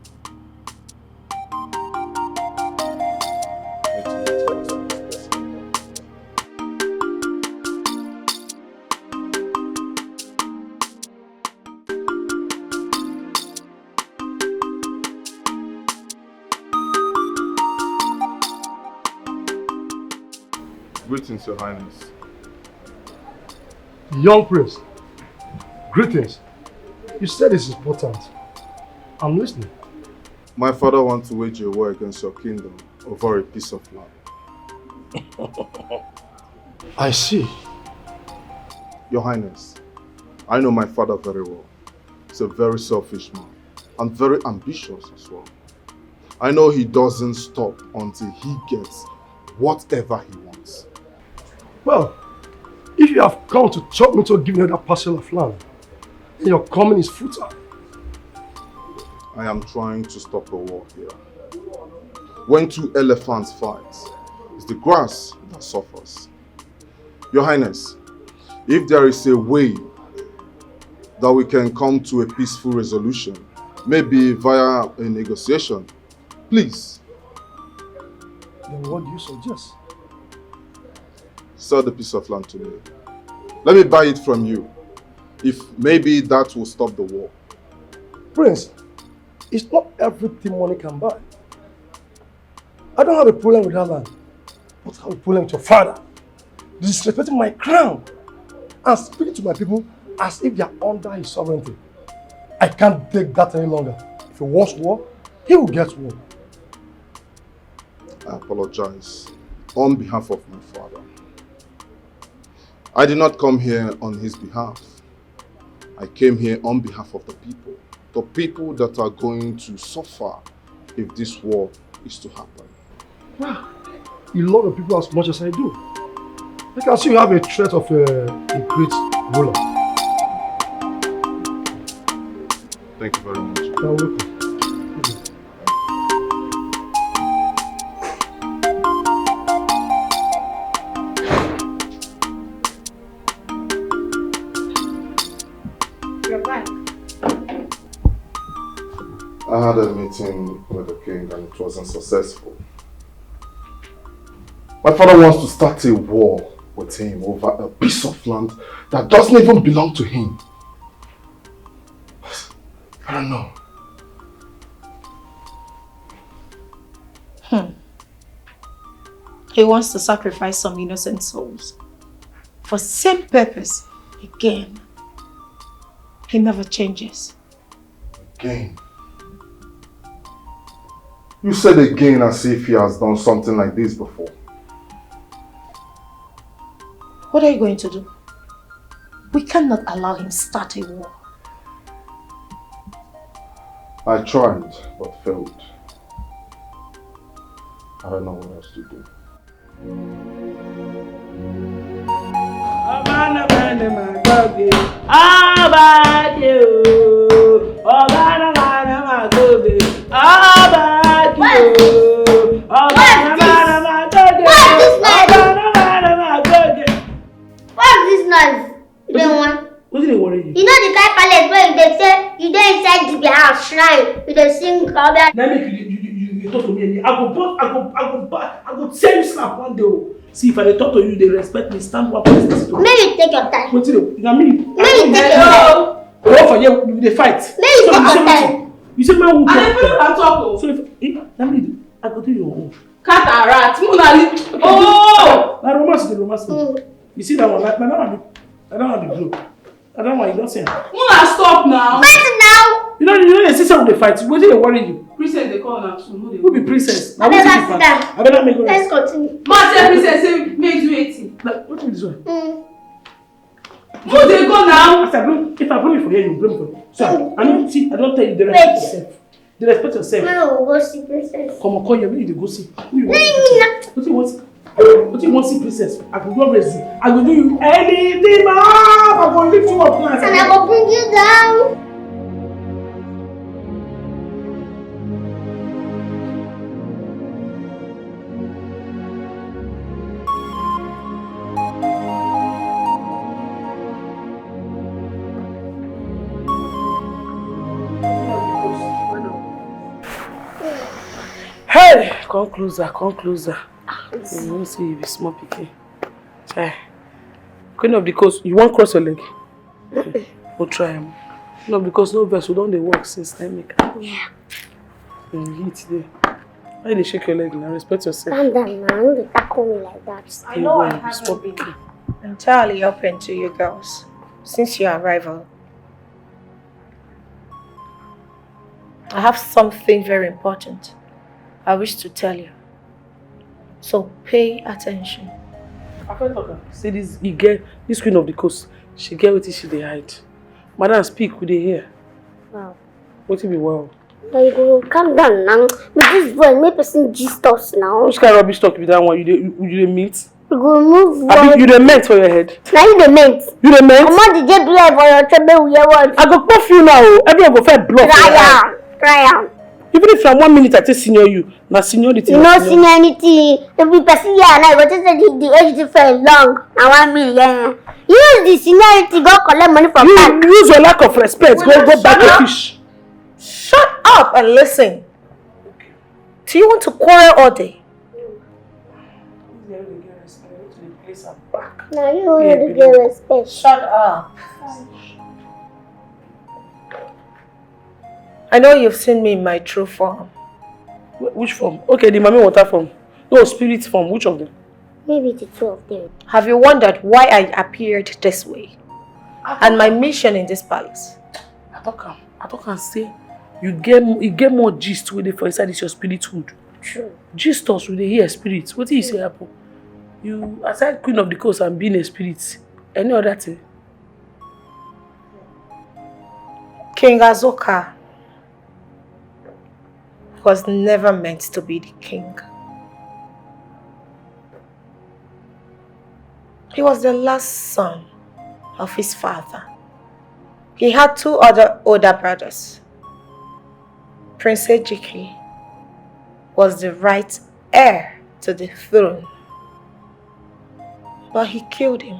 Greetings, Your Highness. Young prince, greetings. You said it's important. I'm listening. My father wants to wage a war against your kingdom over a piece of land. I see. Your Highness, I know my father very well. He's a very selfish man and very ambitious as well. I know he doesn't stop until he gets whatever he wants. Well, if you have come to chop me to give me that parcel of land, then your coming is futile. I am trying to stop a war here. When two elephants fight, it's the grass that suffers. Your Highness, if there is a way that we can come to a peaceful resolution, maybe via a negotiation, please. Then what do you suggest? Sell the piece of land to me. Let me buy it from you. If maybe that will stop the war. Prince, it's not everything money can buy. I don't have a problem with that land, but I have a problem with your father disrespecting my crown and speaking to my people as if they are under his sovereignty. I can't take that any longer. If he wants war, he will get war. I apologize on behalf of my father. I did not come here on his behalf. I came here on behalf of the people. The people that are going to suffer if this war is to happen. You love the people as much as I do. I can see you have a trait of a, a great ruler. Thank you very much. You're welcome. I had a meeting with the king and it wasn't successful. My father wants to start a war with him over a piece of land that doesn't even belong to him. I don't know. Hmm. He wants to sacrifice some innocent souls for same purpose again. He never changes. Again? You said again as if he has done something like this before. What are you going to do? We cannot allow him start a war. I tried, but failed. I don't know what else to do. Ọba na ma na ma goge. Ọba ke o. Ọba na ma na ma goge. Ọba ke o. Ọba na ma na ma goge. What is this noise? Ọba na ma na ma goge. What is this noise? You don't want. Wetin dey worry you? You know the kind palace where you dey say you dey inside the house shrine, you dey sing Oba. Na make you you you you talk to me. I go burst, I go I go ba- I go tear you slap one day o. See, if I dey talk to you, you dey respect me, stand one place, listen to me. Make you take your time. Wetin dey na me? Make you take your time. Hello. What for here? We dey fight. Make you take your time. You say my who I dey talk? Follow am talk o. So if eh, na me, I go do your own. Cat and rat. Muna li. Oh. Na romance dey romance me. Mm. You see that one? Like, na that one be, na that one be blow. Na that one you don see am. Muna stop now. Fight now. You know, you know, you see say we dey fight. Wetin dey worry you? Princess dey call now, so no dey. Who be princess? Na wetin be fight? I better make go. Let's continue. Ma say princess say make do wetin? Na wetin be this one? Mm. No dey go now. As I blow, if I blow you for here, you blow me for here. So I, I no see. I don tell you, dey respect yourself. Dey respect yourself. Now we go see princess. Come on, come here. Where you dey go see? Who you want see? Wetin you want see? Wetin you want see, princess? I go do raise you. I go do you anything, ma. I go lift you up now. And I go bring you down. Hey, come closer, come closer. You won't see you be small pikin. Chai. Queen of the coast, you won't cross your leg. Go try am. No, because no vex, we don dey work since time make. Yeah. Mm, you today. Why you dey shake your leg now? Respect yourself. Calm down now. No dey tackle me like that. I know I haven't been entirely open to you girls since your arrival. I have something very important I wish to tell you. So pay attention. I fit talk am. See this, you get this queen of the coast. She get wetin she dey hide. Madam, speak, we dey hear. Wow. Wetin be wow? Now you go calm down now. With this boy, make person gist us now. Which kind of rubbish talk be that one? You dey, you, you dey meet? You go move. Abi, you dey meant for your head? Now you dey meant. You dey meant? Come on, the J B L for your trouble. We hear what? I go puff you now. Everyone go feel blood. Try am. Try am. Even if na one minute I take senior you, na seniority. You no senior anything. If the person here now, you go take say the, the age difference long. Na one million. Use the seniority, go collect money from bank. You use your lack of respect. Go, go buy the fish. Shut up and listen. Do you want to quarrel all day? Now you want to get respect. Shut up. I know you've seen me in my true form. Wh- Which form? Okay, the mommy water form. No, spirit form. Which of them? Maybe the two of them. Have you wondered why I appeared this way? And my mission in this palace? I talk am. I talk am say you get m- you get more gist wey dey for inside this your spirit hood. True. Gist us, we dey hear spirit. Wetin you say happen? You aside queen of the coast and being a spirit, any other thing? King Azoka was never meant to be the king. He was the last son of his father. He had two other older brothers. Prince Ejike was the right heir to the throne, but he killed him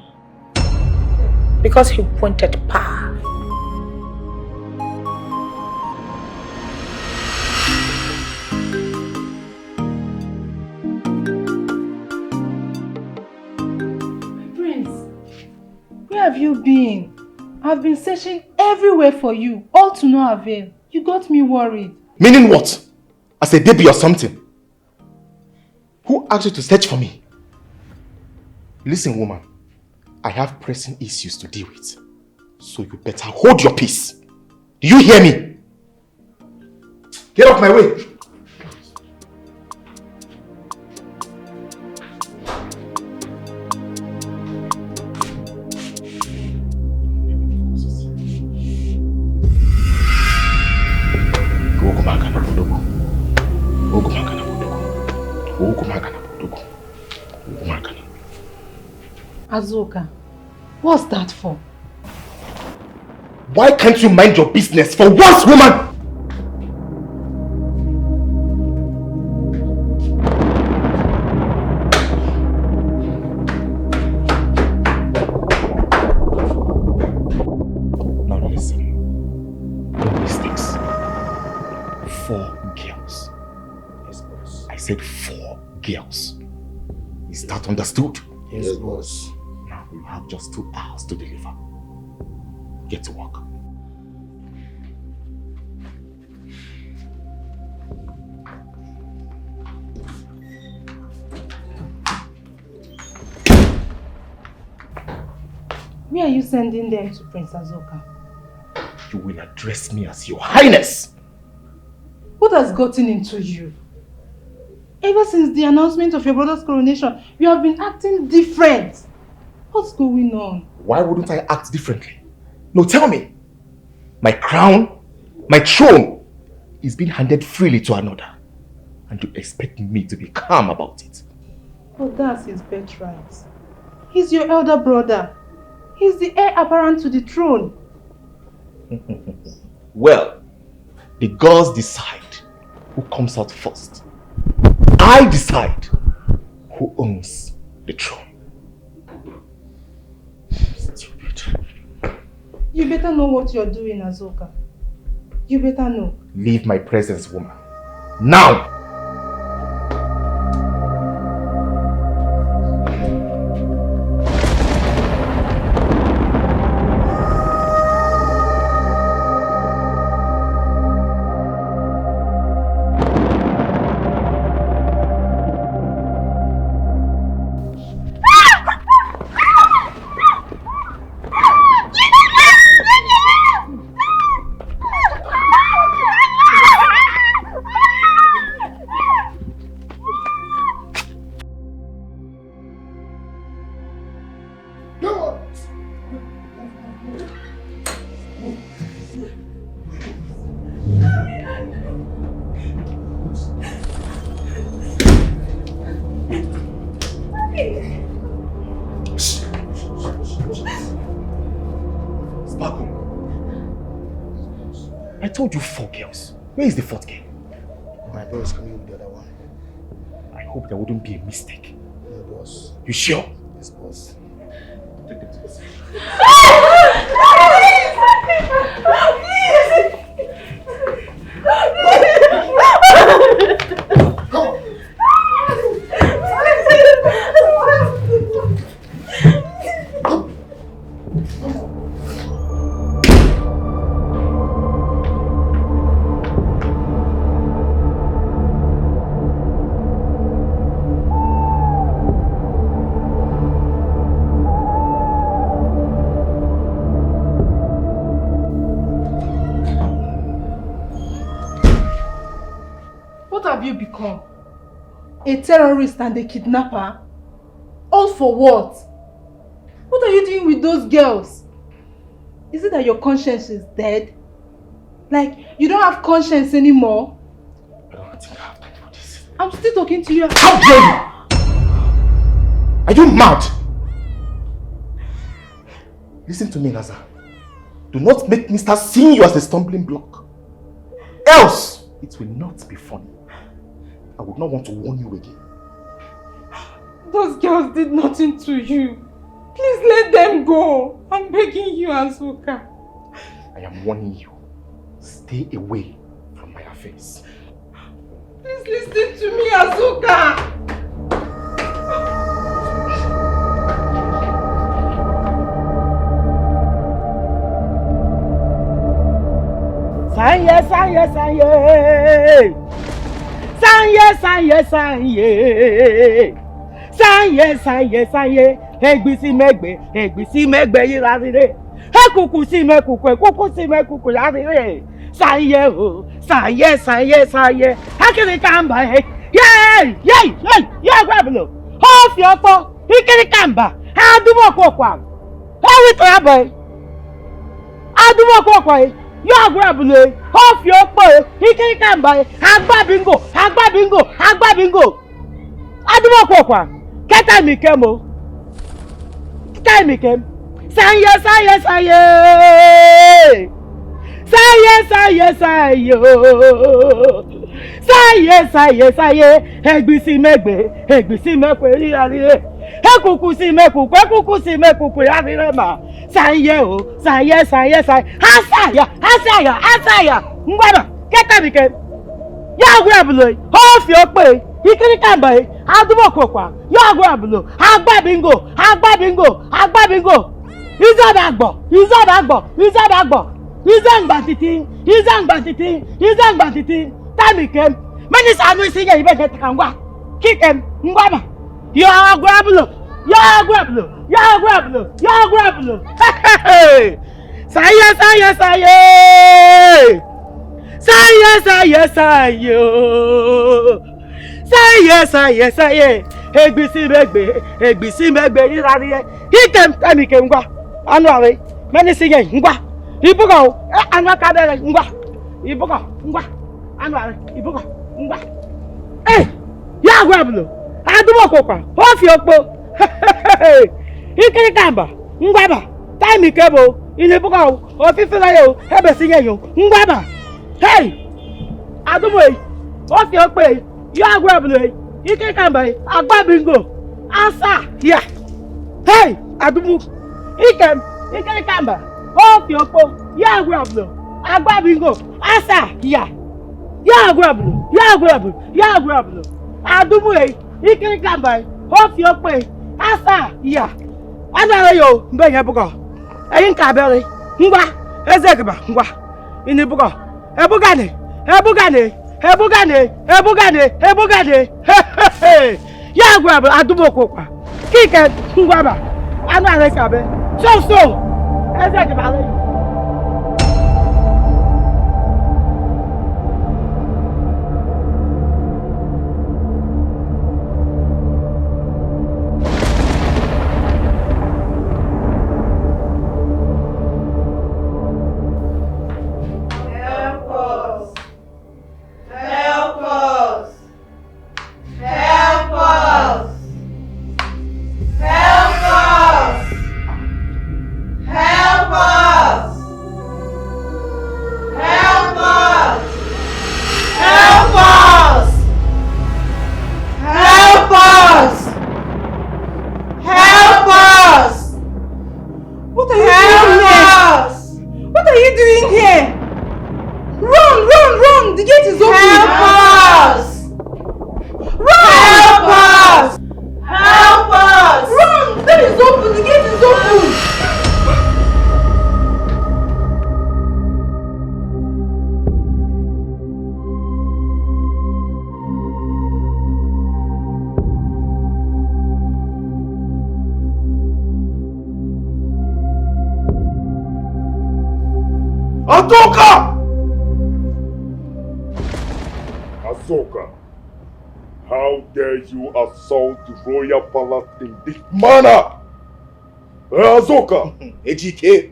because he wanted power. My prince, where have you been? I've been searching everywhere for you, all to no avail. You got me worried. Meaning what? As a baby or something? Who asked you to search for me? Listen, woman, I have pressing issues to deal with. So you better hold your peace. Do you hear me? Get off my way. Azuka, what's that for? Why can't you mind your business for once, woman? Now listen. Don't miss this. Four girls. Yes, boss. I said four girls. Is that understood? Yes, boss. Now you have just two hours to deliver. Get to work. Where are you sending them to, Prince Azoka? You will address me as Your Highness. What has gotten into you? Ever since the announcement of your brother's coronation, you have been acting different. What's going on? Why wouldn't I act differently? No, tell me. My crown, my throne is being handed freely to another. And you expect me to be calm about it? But that's his birthright. He's your elder brother. He's the heir apparent to the throne. Well, the gods decide who comes out first. I decide who owns the throne. Stupid. You better know what you're doing, Azoka. You better know. Leave my presence, woman. Now! Sparkle. I told you four girls. Where is the fourth girl? My boy is coming with the other one. I hope there wouldn't be a mistake. No, boss. You sure? Yes, boss. Take them to the cell. Come on. What have you become? A terrorist and a kidnapper? All for what? What are you doing with those girls? Is it that your conscience is dead? Like, you don't have conscience anymore? I don't think I have time for this. I'm still talking to you. How dare you? Are you mad? Listen to me, Naza. Do not make me start seeing you as a stumbling block. Else, it will not be funny. I would not want to warn you again. Those girls did nothing to you. Please let them go. I'm begging you, Azuka. I am warning you. Stay away from my affairs. Please listen to me, Azuka. Sanye, sanye, sanye. Sanye, sanye, sanye. Sanye, sanye, sanye. Egbisi megbe, egbisi megbe yirarire. Ekuku si mekuku, ekuku si mekuku yarire. Sanye o, sanye, sanye, sanye. Akiri kamba, eh. Yay, yay, yay, yay, gwablo. Ho fi opo, ikiri kamba. Adumo kokwa. Ewi to abo, eh. Adumo kokwa, eh. Yo gwablo, eh. Ho fi opo, eh. Ikiri kamba, eh. Agba bingo, agba bingo, agba bingo. Adumo kokwa. Keta mi kemo. Time came. Saye, saye, saye. Saye, saye, saye. Saye, saye, saye. Egbisi megbe, egbisi mekwe rirarire. Ekuku si mekuku, ekuku si mekuku rirarire ma. Saye o, saye, saye, saye. Asaya, asaya, asaya. Ngwana, keta bike. Ya gwe abuloi, hofi okpe. Ikiri kamba, adubo kokwa. Ya gwe abulo, agba bingo, agba bingo, agba bingo. Iza dagbo, iza dagbo, iza dagbo. Iza ngbatiti, iza ngbatiti, iza ngbatiti. Time came. Many sanu isi ya ibe ke takangwa. Kikem, ngwama. Ya gwe abulo, ya gwe abulo, ya gwe abulo, ya gwe abulo. Hey! Saye, saye, saye. Saye, saye, saye. Oh. Saye, saye, saye. Egbisi megbe, egbisi megbe rirarire. Ikem, time came ngwa. Anu are. Many sing ngwa. Ibugo. Eh, anu akabere ngwa. Ibugo ngwa. Anu are. Ibugo ngwa. Eh, ya gwe abulo. Adubo kokwa. Hofi okpo. Ikiri kamba. Ngwaba. Time ikebo. Ini bugo. Ofifila yo. Ebe sinye yo. Ngwaba. Hey! Adumo e. Hofi okpe. Ya gwe abulo e. Ikiri kamba e. Agba bingo. Asa. Ya. Hey! Adumo. Ikem. Ikiri kamba. Hofi okpo. Ya gwe abulo. Agba bingo. Asa. Ya. Ya gwe abulo. Ya gwe abulo. Ya gwe abulo. Adumo e. Ikiri kamba e. Hofi okpe. Asa. Ya. Anara yo. Mbe ya bugo. Eyin kabere. Ngwa. Ezegba. Ngwa. Ini bugo. Ebugane. Ebugane. Ebugane. Ebugane. Ebugane. Ya gwe abulo. Adumo kokwa. Kike. Ngwaba. Anu are kabe. So, so. Ezegba. Help us. Help us. Help us. Help us. Help us. Help us. Help us. Help us. Help us. What are you doing here? Help us. What are you doing here? Run, run, run! The gate is open. Help us! Run! Help us! Help us! Run! The gate is open. The gate is open. Azoka! Azoka, how dare you assault the royal palace in this manner? Eh, Azoka! Ejike,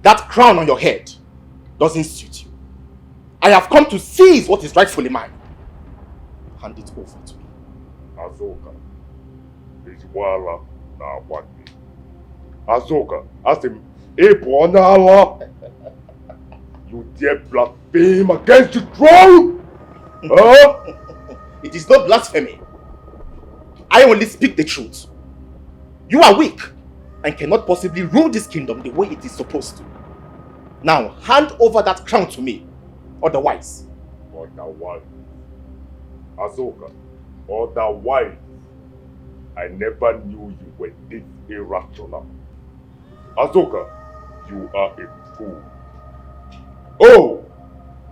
that crown on your head doesn't suit you. I have come to seize what is rightfully mine. Hand it over to me. Azoka, ejiwala na agbake. Azoka, asị m, ị bụ onye ala. You dare blaspheme against the throne? Huh? It is not blasphemy. I only speak the truth. You are weak and cannot possibly rule this kingdom the way it is supposed to. Now, hand over that crown to me. Otherwise. Otherwise. Azoka. Otherwise. I never knew you were this irrational. Azoka, you are a fool. Oh,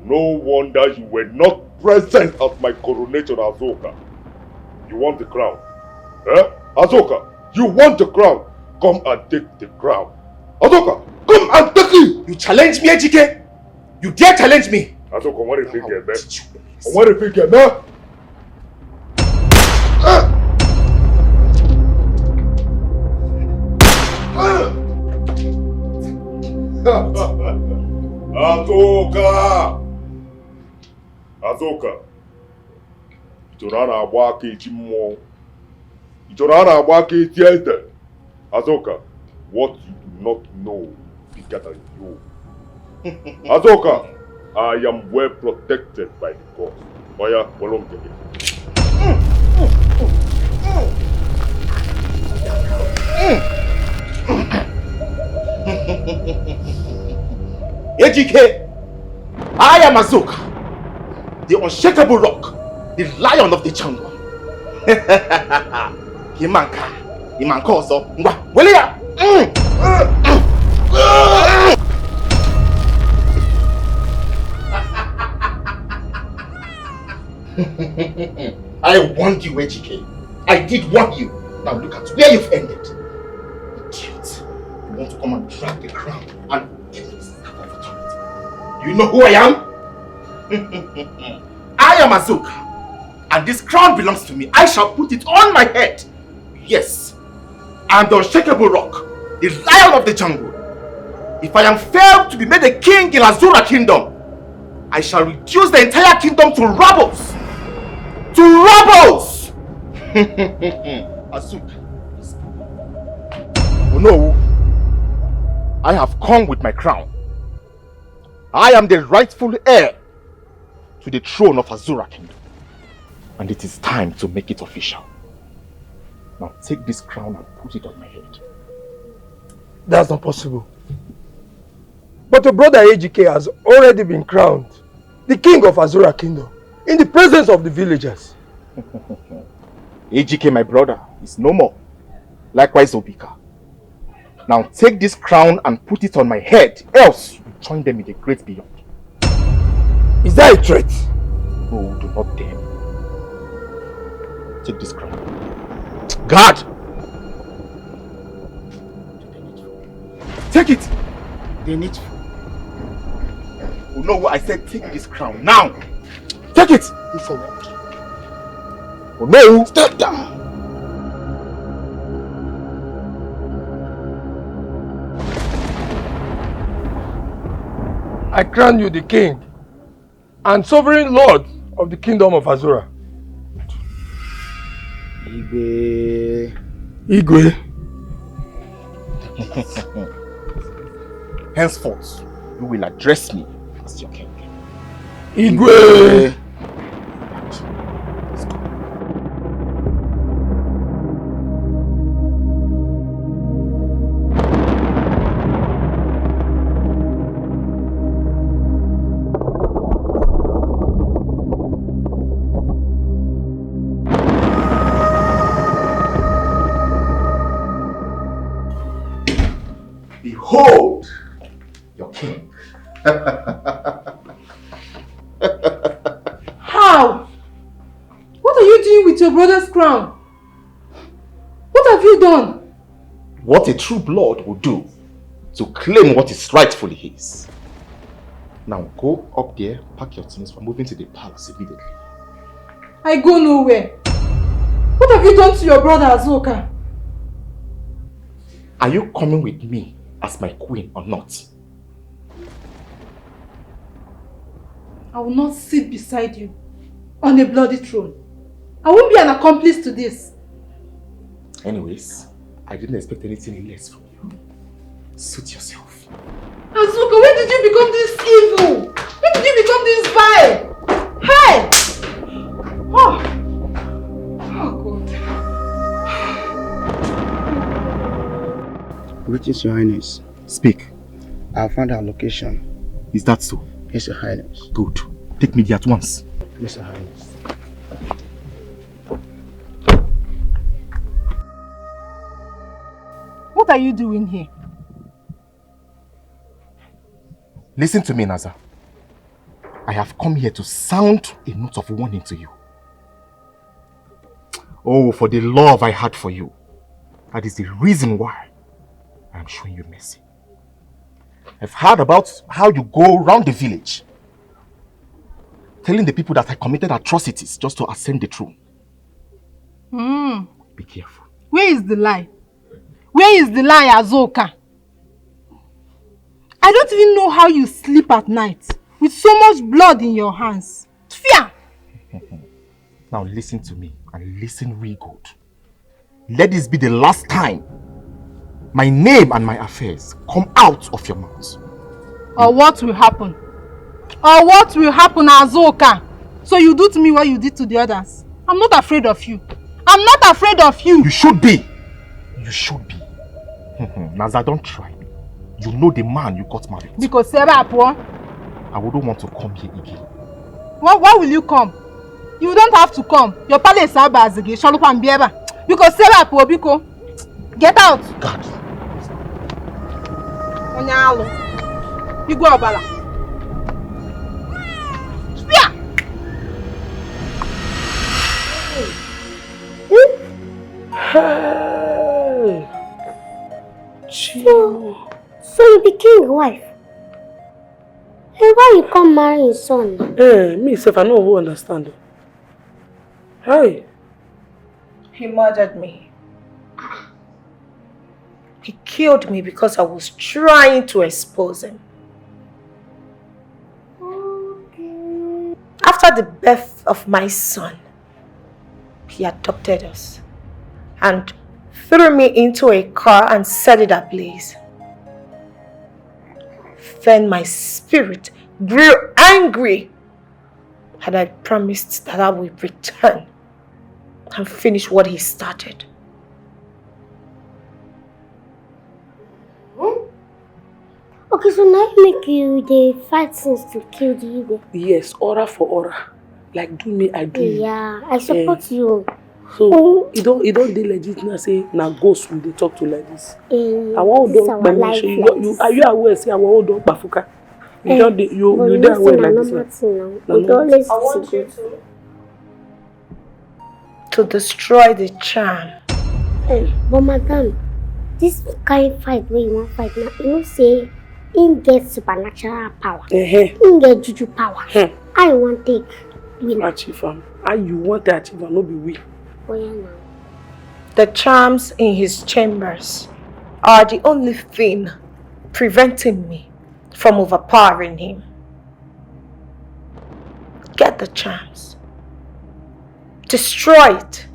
no wonder you were not present at my coronation, Azoka. You want the crown? Eh? Azoka, you want the crown? Come and take the crown. Azoka, come and take it! You challenge me, Ejike? You dare challenge me? Azoka, what if you get there? What if you get there? Azoka! Azoka! Ị chọrọ a na-agba aka echi mmụọ? Ị chọrọ a na-agba aka eti eze? Azoka, What you do not know bigger than you. Azoka, I am well protected by the gods. Oya, follow me. A G K, I am Azoka, the unshakable rock, the lion of the jungle. Imanka, Imanka also. Ngwa, wele ya. Mm. I warned you, A G K. I did warn you. Now look at where you've ended. Idiot. You want to come and drag the crown and give me this type of authority. You know who I am? I am Azoka, and this crown belongs to me. I shall put it on my head. Yes, I am the unshakable rock, the lion of the jungle. If I am failed to be made a king in Azura Kingdom, I shall reduce the entire kingdom to rubbles. To rubbles! Azuka. Oh no, I have come with my crown. I am the rightful heir to the throne of Azura Kingdom. And it is time to make it official. Now take this crown and put it on my head. That's not possible. But your brother A G K has already been crowned the king of Azura Kingdom in the presence of the villagers. A G K, my brother, is no more. Likewise, Obika. Now take this crown and put it on my head, else you join them in the great beyond. Is that a threat? No, do not dare. Take this crown. Guard! Take it! They need. Oh no, I said take this crown now! Take it! Move forward. Oh no! Step down! I crown you the king and sovereign lord of the kingdom of Azura. Igwe. Igwe. Henceforth, you will address me as your king. Igwe. Behold your king. How? What are you doing with your brother's crown? What have you done? What a true blood will do to claim what is rightfully his. Now go up there, pack your things, we're moving to the palace immediately. I go nowhere. What have you done to your brother Azoka? Are you coming with me as my queen or not? I will not sit beside you on a bloody throne. I won't be an accomplice to this. Anyways, I didn't expect anything less from you. Suit yourself. Azuka, when did you become this evil? When did you become this vile? Hey! Oh, oh God. Greetings, Your Highness. Speak. I found our location. Is that so? Yes, Your Highness. Good. Take me there at once. Yes, Your Highness. What are you doing here? Listen to me, Naza. I have come here to sound a note of warning to you. Oh, for the love I had for you. That is the reason why I am showing you mercy. I've heard about how you go around the village telling the people that I committed atrocities just to ascend the throne. Hmm. Be careful. Where is the lie? Where is the lie, Azoka? I don't even know how you sleep at night with so much blood in your hands. Fear! Now listen to me and listen real good. Let this be the last time My name and my affairs come out of your mouth. Or what will happen? Or what will happen, Azuka? So you do to me what you did to the others. I'm not afraid of you. I'm not afraid of you. You should be. You should be. As I don't try me. You know the man you got married. Because Sarah, I wouldn't want to come here again. Why, why will you come? You don't have to come. Your palace is Abazigi, Shalukwa Mbieba. Because Sarah, biko. Get out. God. Onye alụ. Igwe ọbara. Spear. Hey. So, so you be king wife? Hey, why you come marry his son? Eh, me sef, I no even understand. Hey. He murdered me. He killed me because I was trying to expose him. After the birth of my son, he adopted us and threw me into a car and set it ablaze. Then my spirit grew angry and I promised that I will return and finish what he started. Hmm? Okay, so now you make you dey fight since to kill the Igwe. Yes, aura for aura. Like do me, I do you. Yeah, I support eh. you. So oh. You don't you don't dey legit now say na ghost we dey talk to like this. Eh, I want to don't you, you are you aware say I want to don't bafuka. You eh, don't you you dey aware like this. I want you to. To destroy the charm. Hey, but madam, this kind fight wey you wan fight now, you know say im get supernatural power. Uh-huh. Im get juju power. Hmm. How you wan take win am? Achieve am. How you wan take achieve am? No be we. Oya now. The charms in his chambers are the only thing preventing me from overpowering him. Get the charms. Destroy it.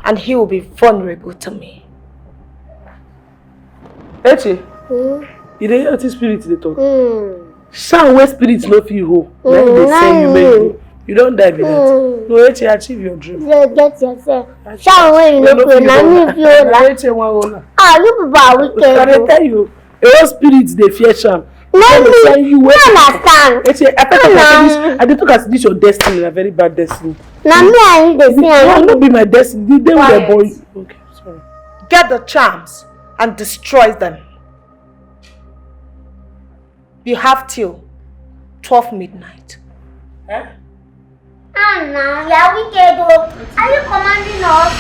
And he will be vulnerable to me. Eche, mm. You dey hear wetin spirit dey talk? Mm. Sha wey spirit no fit hold. Mm, na him dey send you make you. You don die be that. Mm. No, Eche, achieve your dream. You get yourself. Sha wey you no fit hold. Na me fit hold. Na Eche wan hold. Ah, you people are wicked. I dey tell you. A whole spirit dey fear sham. No me, no understand. Eti, I talk as this, I dey talk as this your destiny, na very bad destiny. Na me and you dey see am. No, no be my destiny. The day wey dem born you. Okay, sorry. Get the charms and destroy them. You have till twelve midnight. Eh? Ah, now you are wicked, oh. Are you commanding us?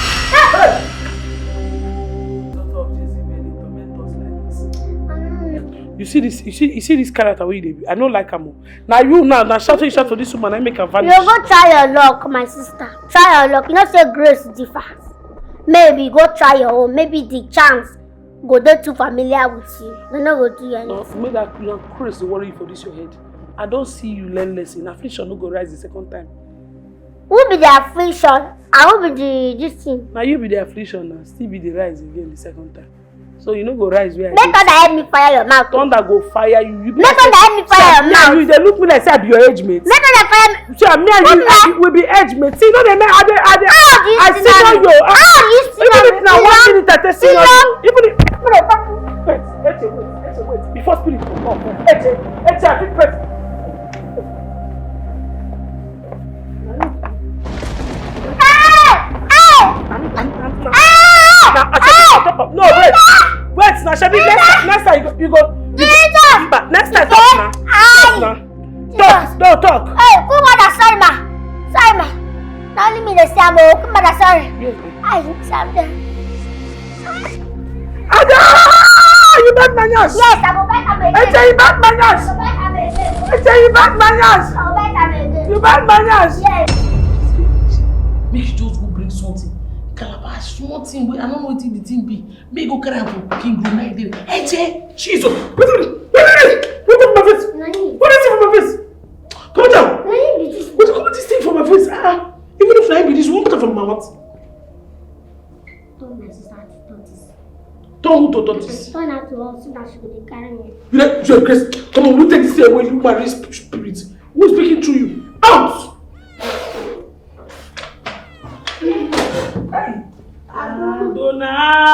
You see this, you see, you see this character wey you dey be. I no like am o. Na you now, na shout, shout to this woman, I make am vanish. You go try your luck, my sister. Try your luck. You know say grace differs. Maybe go try your own. Maybe the chance go dey too familiar with you. They no go do you anything. No, make that young craze dey worry you for this your head. I don see you learn lesson. Affliction no go rise the second time. Who be the affliction? And who be the this thing? Na you be the affliction na, still be the rise again the second time. So you no go rise where I dey. Make thunder help me fire your mouth. Thunder go fire you. You be Make thunder help me fire your mouth. You dey look me like say I be your age mate. Make thunder fire me. See, me and you, we be age mates. See, no, they make, I, I, I, I see no yo. Even if na one minute I tell you, even if, no, no, wait, wait, wait, wait, wait. Before spirit go come, wait, wait, wait, I fit wait. No, wait, wait, na Shebi, next time, next time you go, you go, you go, next time talk na, talk na. Talk, no, talk. Hey, come on, sorry ma, sorry ma. Na only me dey see am o. Come on, sorry. Yes, babe. I am there. Ada! You bad manners. Yes, I go bite am again. Eche, you bad manners. I go bite am again. Eche, you bad manners. I go bite am again. You bad manners. Yes. Make you just go bring something. Calabash, small thing wey I no know wetin the thing be. Make you go carry am for king room, na dey. Eche, Jesus. Wetin be this? Wetin be this? Wetin be my face? What is it for my face? Come down. Wetin come this thing for my face? Ah, even if na him be this, you wan put am for my mouth? Tell my sister to do this. Who to talk this? Turn out to us so that she go dey carry me. You like you crazy. Come on, you take this thing away, you marry sp- spirit. Who is speaking through you? Out! Adonai.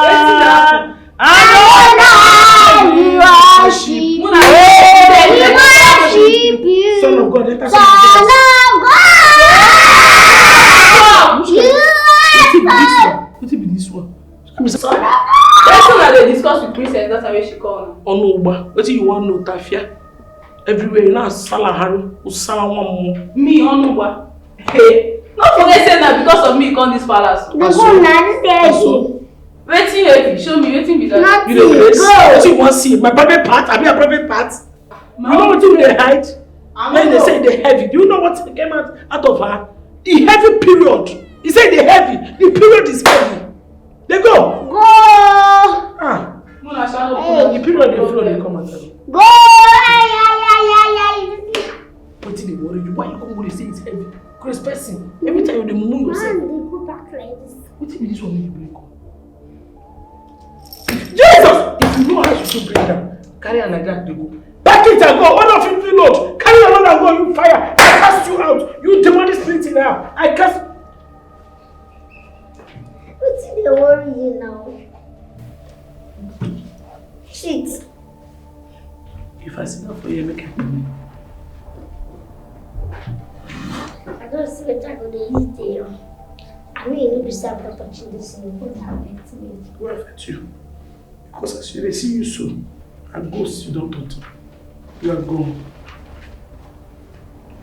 Wetin happen? Adonai, we worship you. We worship you. Son of God, enter. Son of God. You Wetin be this one? Wetin be this one? Wetin una dey discuss with Princess that time wey she call una? Ọnụ ụgba, wetin you wan know, Tafia? Everywhere you know, Sala Haru, Usala one more. Me, Onugba. Hey, no forget say na because of me you come this palace. The Aso. Go na this day. Aso. Wetin heavy? Show me wetin be that. Nothing. You dey craze? Go. Wetin you wan see? My private part? Abi your private part? You know wetin we dey hide? When they say they heavy, do you know what came out, out of her? E heavy period. He said they heavy. The period is heavy. They go. Go. Ah. Mona, shut up. Hey. The period dey flow dey come out. Go. Ay, ay, ay, ay, ay. Wetin dey worry you? Why you come go dey say it's heavy? Craze person. Every time you dey mumu yourself. Man, they go back like this. Wetin be this one wey you bring come? Jesus! If you know how you should bring am, carry am like that, dey go. Pack it and go. One of you fit load. Carry your load and go. You fire. I cast you out. You demonic spirit in her. I cast. Wetin dey worry you now? Shit. If I sit down for here, make I come. I don't see wetin I go dey use dey run. I mean, you no be say I go touch this thing, e go affect me. Go affect you. Because as you dey see you so, I go sit down talk. You are gone.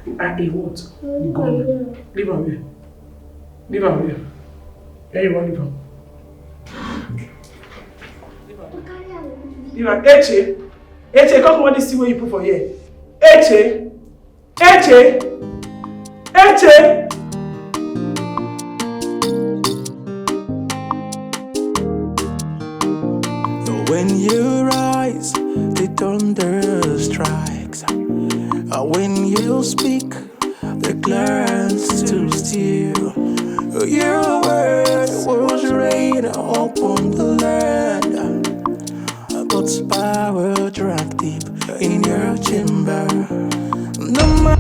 You are a what? Gone. Leave am here. Leave am here. Where you wan leave am? Leave am. Leave am. Eche. Eche, come comot this thing wey you put for here. Eche. Eche. Eche. When you rise, the thunder strikes. And when you speak, the clouds to steal. Your word was rain upon the land. God's power drank deep in your chamber. No ma-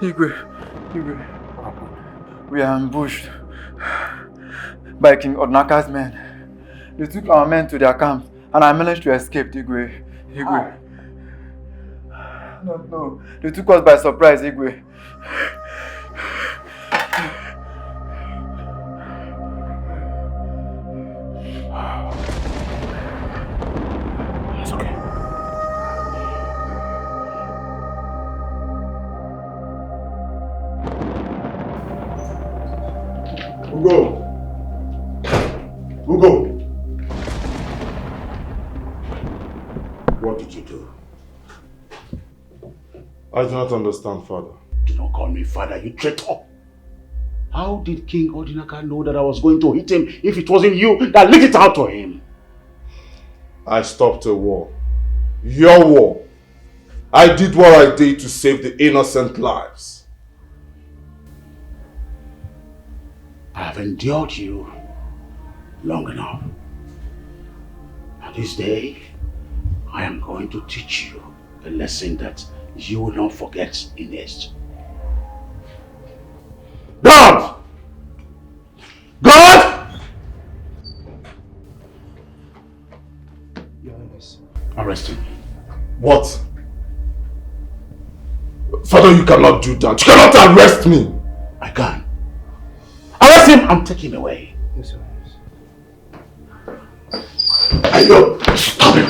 Igwe, Igwe, we are ambushed by King Odinaka's men. They took our men to their camp, and I managed to escape, Igwe. Igwe. No, no. They took us by surprise, Igwe. It's okay. Ugo. Ugo. What did you do? I do not understand, Father. Do not call me Father, you traitor. How did King Odinaka know that I was going to hit him if it wasn't you that leaked it out to him? I stopped a war. Your war. I did what I did to save the innocent lives. I have endured you long enough. And this day, I am going to teach you a lesson that you will not forget in haste. Guard! Guard! Your Highness. Arrest him. What? Father, you cannot do that. You cannot arrest me. I can. Arrest him and take him away. Yes, Your Highness. I know. Stop him.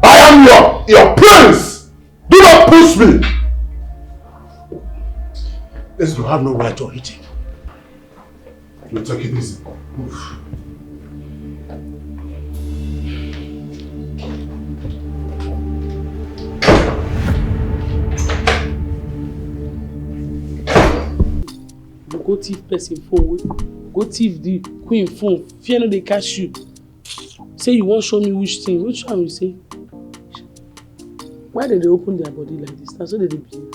I am your, your prince. Do not push me. This, you have no right to hit him. You take it easy. Move. You go thief person phone, wey- go thief the queen phone. Fear no dey catch you. Say you wan show me which thing. Which one you say? Why dem dey open their body like this? Na so dem dey behave.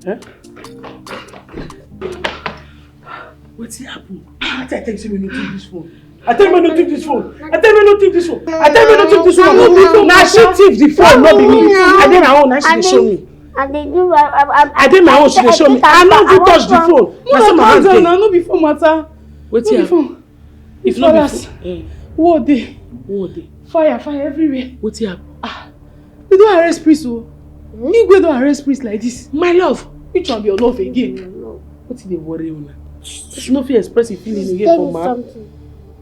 Eh? Wetin happen? Wetin I tell you say we no take this phone? I tell you no take this phone. I tell you no take this phone. I tell you no take this phone. No be phone. Na she thief the phone, no be me. I dey my own, na she dey show me. I dey do. I, I, I, I dey my own, she dey show me. I no even touch the phone. Na so my hand dey. No, no be phone matter. Wetin happen? If no be phone, eh. War dey. War dey. Fire, fire everywhere. Wetin happen? Ah, they don arrest priest o. Hmm? Igwe don arrest priest like this. My love. Which one be your love again? Wetin dey worry una? Person no fit express him feeling again for man.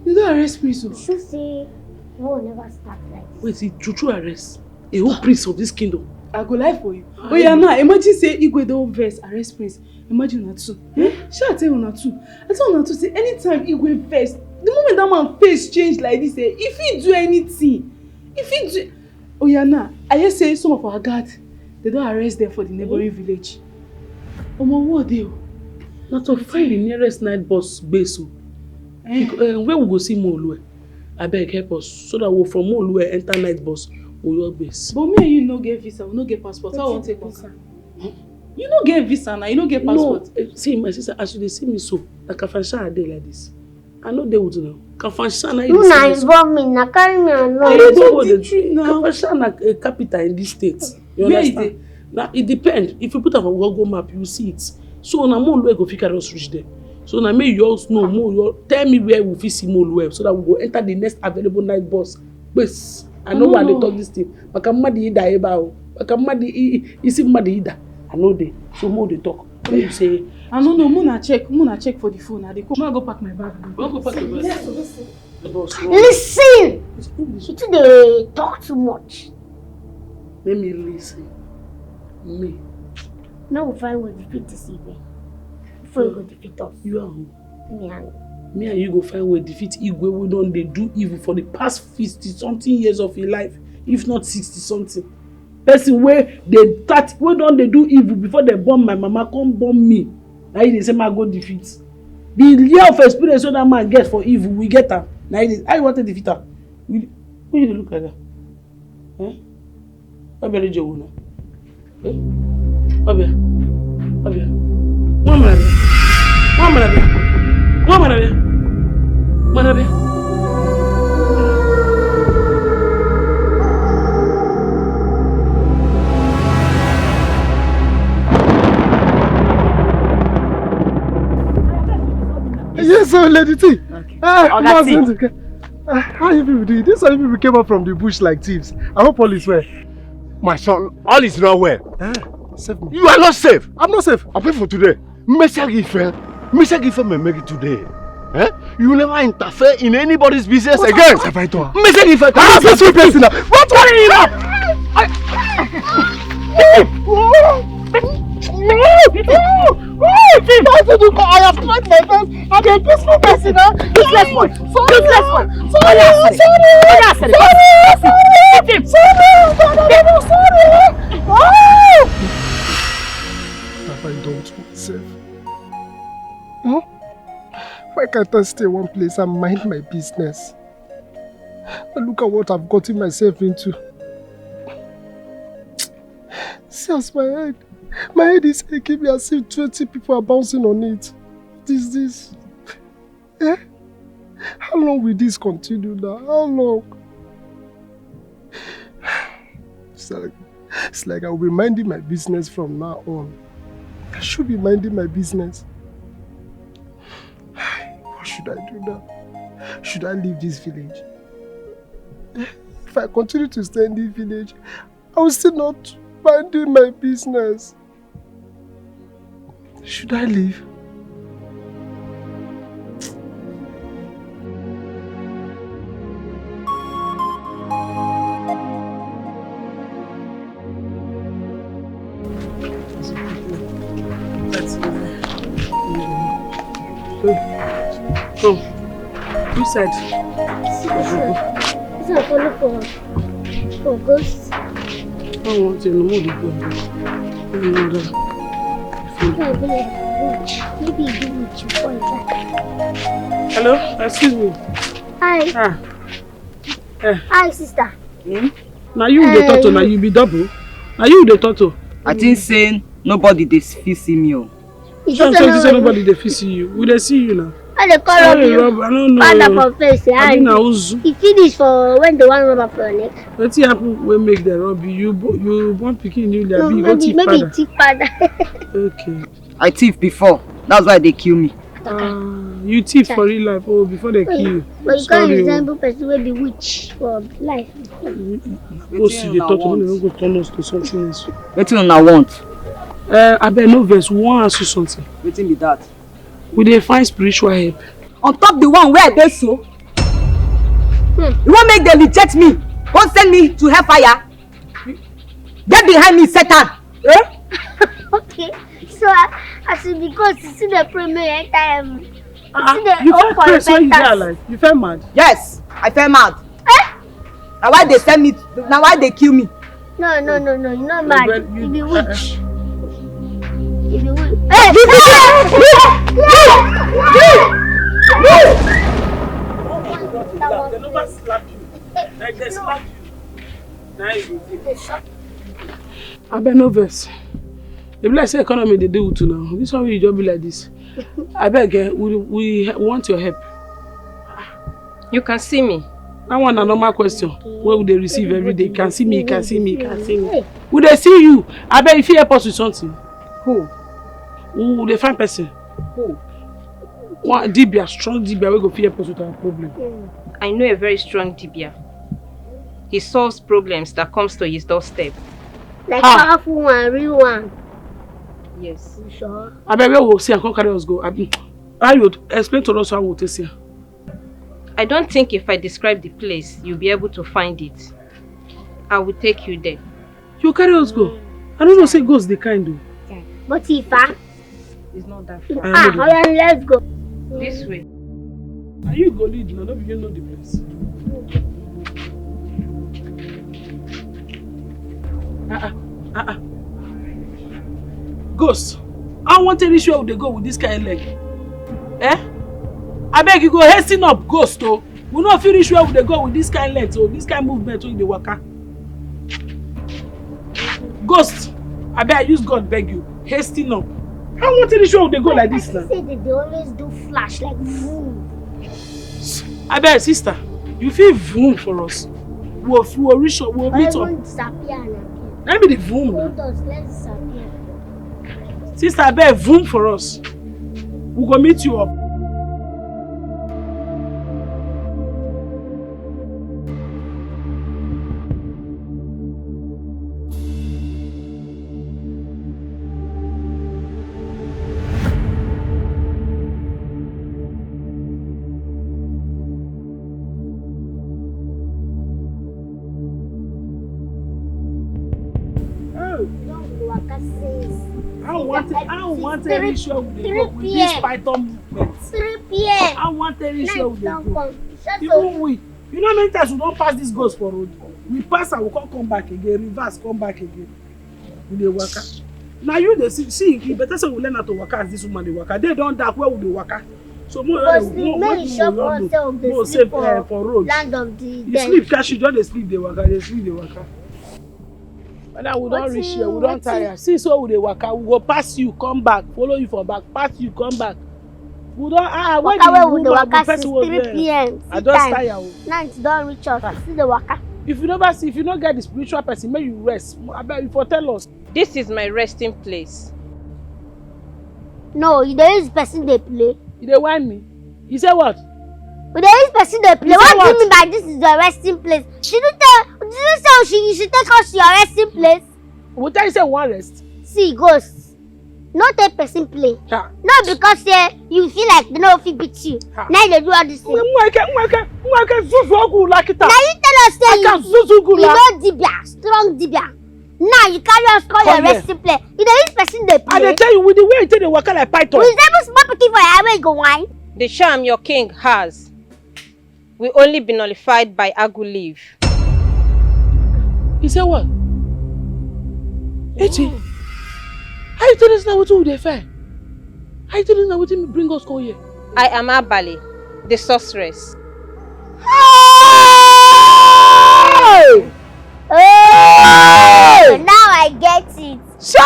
They don arrest priest o. You sure say war never start like this? Wait, he true true arrest a whole priest of this kingdom. I go lie for you. Oya now, imagine say Igwe don vex arrest priest. Imagine una two. Eh? Shey I tell una two? I tell una two say anytime Igwe vex, the moment that man face change like this, eh, he fit do anything. He fit do. Oya now, I hear say some of our guard, they don arrest them for the neighboring village. Omo, war dey o. Na to find the nearest night bus base o. Eh. Bec- eh, where we go see Moolue? Abeg help us so that we from Moolue enter night bus, Uyo base. But me and you no get visa, we no get passport. How I wan take waka? You no get visa na, you no get passport. No, eh, see my sister, as you dey see me so, na Kafanchan I dey like this. I no dey with una. Kafanchan na. You na involve me, na carry me along. I dey go with the tree now. Kafanchan na a capital in this state. You understand? Where e dey? Now it depend. If you put am for Google map, you see it. So na Moolue go fit carry us reach there. So na me you all know, mo you all tell me where we fit see Moolue so that we go enter the next available night bus. Please, I know why I dey talk this thing. Maka mmadụ ịda ebe ahụ. Maka mmadụ i- i- isi mmadụ ịda. I no dey. So mo dey talk. When you say I no know. Muna check. Muna check for the phone. I dey come. Muna go pack my bag. Go pack your bag. Yes, listen. Boss, no. Listen. It's English. You too dey talk too much. Let me listen. Me. No, we find way defeat this evil. Before you go defeat us. You are who? Me and you. Me and you go find way defeat Igwe wey don dey do evil for the past fifty something years of his life, if not sixty something. Person wey dey start, wey don dey do evil before dem born my mama, come born me. Na you dey say ma go defeat. The year of experience wey that man get for evil, we get am. Na you dey, how you wan take defeat am? We, who you dey look like that? Eh? Why be ready, Jowuna? Eh? Why be? Why be? Why be? Why be? Why be? Why be? Yes, sir, Lady T. Okay. Ah, Oga T. Mazi, ah, how you people doing? This how you people came up from the bush like thieves. I hope all is well. My son, all is not well. Eh? Save me. You are not safe. I'm not safe. I pray for today. Messiah Ife. Messiah Ife may make it today. Eh? You never interfere in anybody's business again. What have I done? Messiah Ife. I'm not a person now. What? What? I have tried my best. I'm a peaceful person, huh? Useless boy. Useless boy. Sorry, sorry, sorry, sorry, sorry, sorry, sorry. Oh! Sef. Hmm? Why can't I stay one place and mind my business? And look at what I've gotten myself into. See as my head, my head is aching me as if twenty people are bouncing on it. What is this? Eh? How long will this continue now? How long? It's like, it's like I'll be minding my business from now on. I should be minding my business. What should I do now? Should I leave this village? Eh? If I continue to stay in this village, I will still not minding my business. Should I leave? Come. Which side? This one follow for, for ghost. I want to know the problem. Maybe you do it before. Hello, excuse me. Hi. Ah. Eh. Hi, sister. Hmm? Now you dey talk to, now you be double. Now you dey talk to. I think saying nobody dey fit see me o. You Sure, just sure, know sure, nobody dey fit see you. We dey see you now. How they call Sorry, you? Rob, I don't know. Father for face, I mean, I was. It finish for when they want rubber for your neck. Wetin happen wey make dem rob you? You bo- you born pikin newly, No, abi you go maybe thief maybe father? Thief father. Okay. I thief before. That's why they kill me. Ah, you thief for real life. Oh, before they kill you. But you can't Sorry o. Resemble person wey be witch for life. Go see the talk to me, go turn us to something else. Wetin una want? Uh, abeg no vex, we wan ask you something. Wetin be that? We dey find spiritual help. On top the one where I dey so? Hmm. You wan make dem reject me? Go send me to hellfire? Get behind me, Satan! Eh? Okay. So uh, as you be God, you see the prayer may enter heaven. Ah, you feel crazy when you dey alive. You feel mad? Yes, I feel mad. Eh? Now why they send me? Now why they kill me? No, no, no, no. You're not mad. Well, you, you be witch. Uh, you be witch. Hey! They never slap you. Like they slap you. Now you go. Abeg no vex. E be like say economy dey deal with you now. This one wey you just be like this. Abeg, eh, we we want your help. You can see me. That one na normal question wey we dey receive every day. Can see me, can see me, can see me. We dey see you. Abeg, you fit help us with something? Who? We dey find person. Who? One dibia, strong dibia wey go fit help us with our problem. I know a very strong dibia. He solves problems that comes to his doorstep. Like powerful one, real one. Yes. You sure? Abeg, where we see and come carry us go. Abi, how you explain to us how we take see? I don't think if I describe the place, you'll be able to find it. I will take you there. You carry us go. I don't know say ghost dey kind o. But if I It's not that far. Ah, alright, let's go. This way. Are you go lead now? No be you know the place. Ah ah ah ah. Ghost. I want to reach where they go with this kind of leg. Eh? I beg you go hasten up, ghost o. We no fit reach where we dey go with this kind length o, this kind movement wey you dey waka. Ghost, abeg I use God beg you, hasten up. How we wan take reach where we dey go like this now? Say that they always do flash like vroom. Abeg sister, you fit vroom for us. We go we go reach up, we go meet up. Or even disappear and appear. Na be the vroom na. Hold us, let's disappear. Sister, abeg vroom for us. We go meet you up. Hey. Don't waka since. I want to, I want to reach where we dey go with this python movement. Three p m. I want to reach where we dey go. Even we, you know many times we don pass this ghost for road. We pass and we come come back again, reverse come back again. We dey waka. Now you dey see, see, e better say we learn how to waka as this woman dey waka. They don dark where we dey waka. So more Because we make sure for ourselves dey sleep for land of the dead. You sleep, catch you just dey sleep, dey waka, dey sleep, dey waka. Whether we don reach here, we don tire. See, so we dey waka, we go pass you, come back, follow you for back, pass you, come back. We don, ah, where Waka the where we dey woman, waka the person since wey three there? P M I just tire o. Night don reach us. Ah. We still dey waka. If you never see, if you no get the spiritual person, make you rest. Abeg, you for tell us. This is my resting place. No, you dey use person dey play. You dey whine me? You say what? We dey use person dey play. You say what do you what? mean by this is your resting place? Did you tell, did you say she, you should take us to your resting place? We tell you say we wan rest. See, ghost. No take person play. Ha. No, because say you feel like they no fit beat you. Ha. Now they do all this thing. Nweke, nweke, nweke, zuzu ogu la kita. Now you tell us say I you, can zuzu ogu you la. Know dibia, strong dibia. Now you carry us call Come your here. Resting place. You dey use person dey play. I dey tell you, with the way you take dey waka like python. We resemble small pikin for your way go wine. The charm your king has will only be nullified by agu leaf. He say what? Echi, how you tell us now wetin we dey find? How you tell us now wetin bring us come here? I am Abali, the sorceress. Hey! Oh, Hey! Now I get it. Say!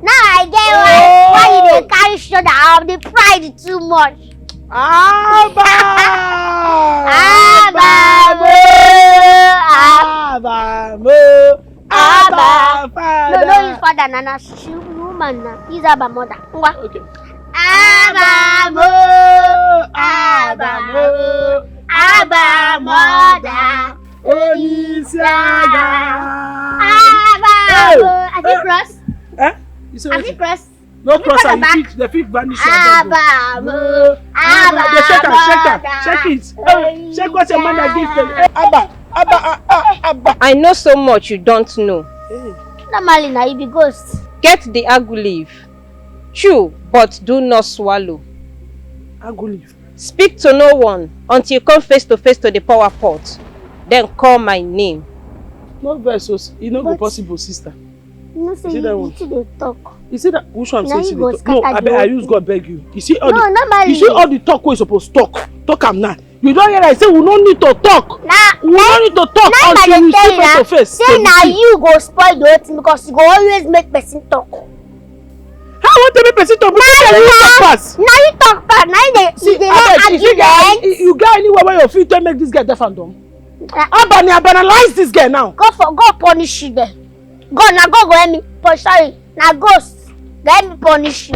Now I get why, why you dey carry shoulder of the pride too much. Abba! Abba! Abba! Abba! Father! No, no, use father na, na she woman na. Use Abba mother. Ngwa. Okay. Abba mo, Abba mo, Abba mother. Onye isi agha. Abba mo. Hey! I fit cross? Eh? You say I fit cross? No cross am, you fit, they fit vanish your body. Abba mo, Abba mo. Shake am, shake am, shake it. Hey, shake what your mother give them. Hey, Abba, Abba, ah, ah, Abba. I know so much you don't know. Hey. Normally, na you be ghost. Get the agu leaf. Chew, but do not swallow. Agu leaf. Speak to no one until you come face to face to the power pot. Then call my name. No vex, e no go possible, sister. You know say you, you too dey talk. You see that? Which one say you dey talk? No, I beg, I use God beg you. You see all the, you see all the talk wey you suppose talk. Talk am now. You don hear I say we no need to talk. We no need to talk until we see face to face. Say na you go spoil the whole thing because you go always make person talk. How I want to make person talk? Because you talk pass. Now you talk pass. Now you dey, you dey argue. You get anywhere where you fit take make this girl deaf and dumb? Abani, I banalize this girl now. Go for, go punish you there. God, na God go help me. Sorry, na ghost go help me punish you.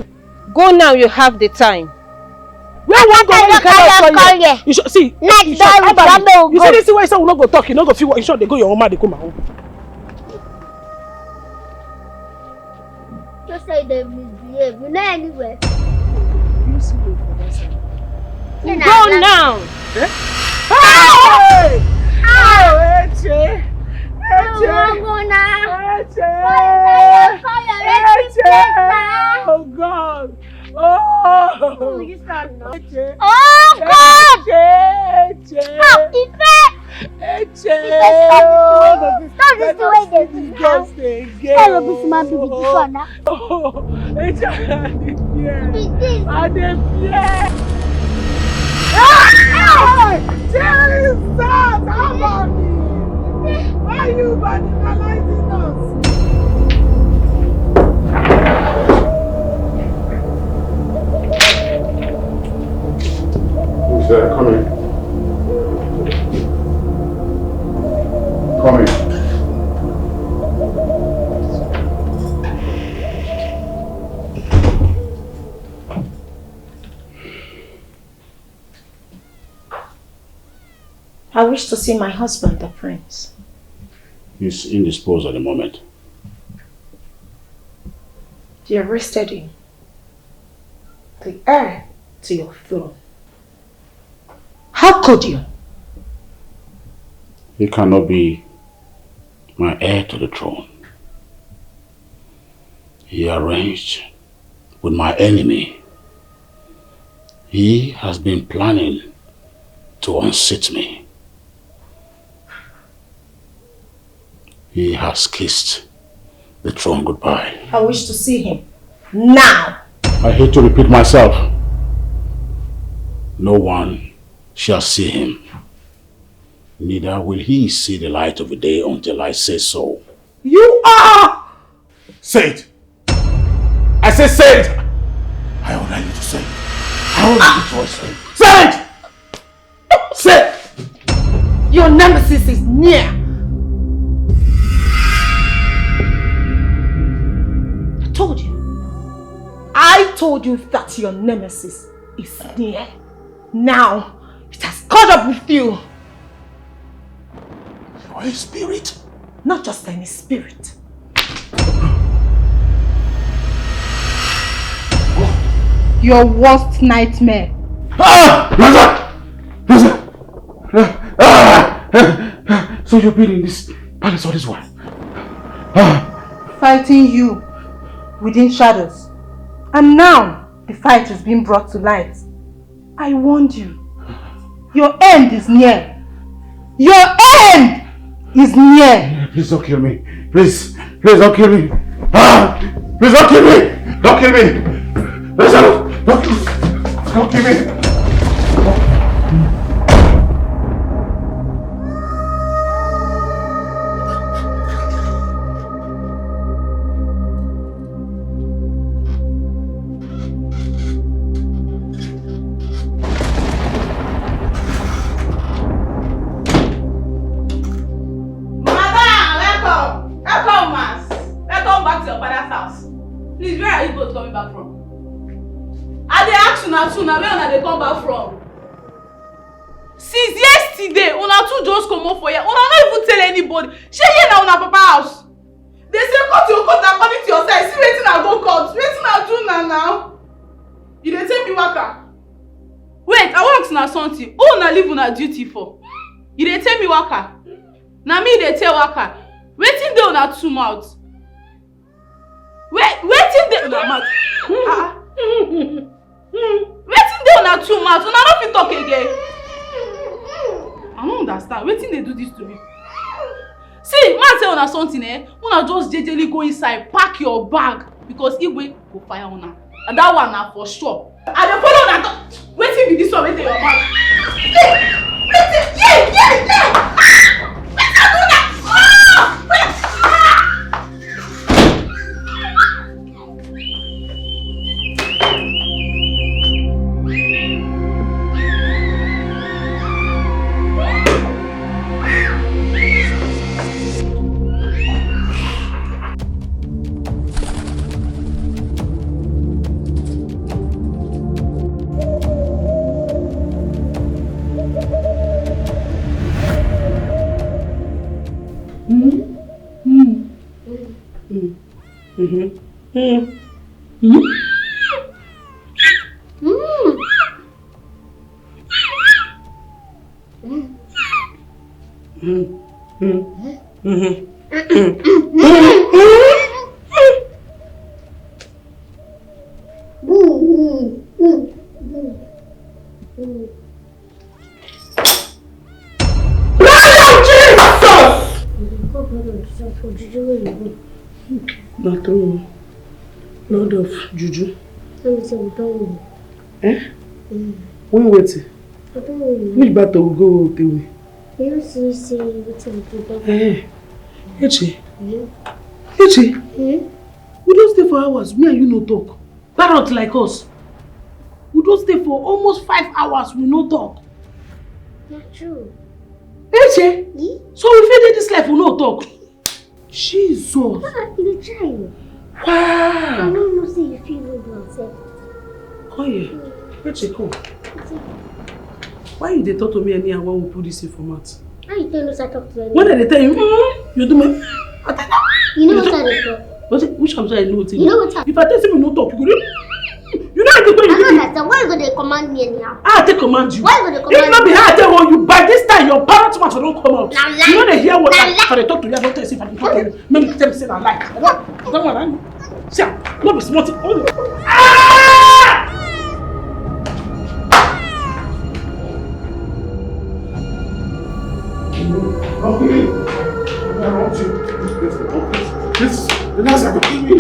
Go now, you have the time. Where we wan go when you carry us come here? You should see. You see this thing wey you say we no go talk, you no go fit. You sure dey go your own man dey come my own. Just say they misbehave. You know anywhere. You see the for that side. Go now. Eh? Hey! Oh, Eche! Eche! Eche! Eche! Oh God! Oh! Oh God! Eche! Eche! Eche! Eche! Stop this thing wey dey do now. Stop this thing wey dey do now. Tell your big man be this one now. Oh, Eche, I dey fear. I dey fear. Ah! Jesus, how about me? Why you vandalizing us? Who's there? Come in. Come in. I wish to see my husband, the prince. He's indisposed at the moment. They arrested him. The heir to your throne. How could you? He cannot be my heir to the throne. He arranged with my enemy. He has been planning to unseat me. He has kissed the throne goodbye. I wish to see him. Now. I hate to repeat myself. No one shall see him. Neither will he see the light of the day until I say so. You are. Say it. I say say it. I order you to say it. I order you to say it. Say it. Say it. Your nemesis is near. I told you. I told you that your nemesis is near. Now, it has caught up with you. You are a spirit. Not just any spirit. Your worst nightmare. Ah! Raza! Raza! Ah! So you've been in this palace all this while? Ah! Fighting you within shadows. And now, the fight is being brought to light. I warned you. Your end is near. Your end is near. Please don't kill me. Please, please don't kill me. Ah, please don't kill me. Don't kill me. Please don't, don't kill me. Don't kill me. Madam, welcome. Welcome, mas. Welcome back to your father's house. Please, where are you both coming back from? I dey ask una two na where una dey come back from? Since yesterday, una two just comot for here. Una no even tell anybody. Shey here na una papa house? They say cut your coat according to your size. See wetin I go cut. Wetin I do na now? You dey take me waka? Wait, I wan ask una something. Who una leave una duty for? You dey take me waka? Na me dey tell waka. Wetin dey una two mouth? Wait, wetin dey una mouth? Ah. Wetin dey una two mouth? Una no fit talk again. I no understand. Wetin dey do this to me? See, man tell una something, eh? Una just jejely go inside, pack your bag because Igwe go fire una. And that one na for sure. I dey follow una talk. Wetin be this one wey dey your mouth? Wetin? Yeah, yeah, yeah. Ah! Wetin I do now? Ah! Wait. Ah! Na true. Lord of juju. Let me say we don win. Eh? Win wetin? I don win. Which battle we go take win? You no see say wetin we do don. Eh. Eche. Eche. We don stay for hours. Me and you no talk. Parrot like us. We don stay for almost five hours. We no talk. Na true. Eche. So we fit dey this life we no talk. Jesus. Ah, you dey try. Wow. I no know say you fit even do am sef. Come here. Wait a come. Why you dey talk to me anyhow when we put this thing for mouth? How you tell me say I talk to you? When I dey tell you, mm, you do me. I tell you. You know what I dey talk? What, which one I know wetin? You know what I If I tell you no talk, you go do. You know the way you do me. I don't understand. Why you go dey command me anyhow? I take command you. Why you go dey command me? If not be how I tell you, by this time your parrot mouth don come out. Na lie. You no dey hear what I, I dey talk to you. I don tell you say if I dey talk to you, make me tell me say na lie. I don, I don wan lie. See am, no be small thing. Oh. Ah! This, this, the last I go kill me.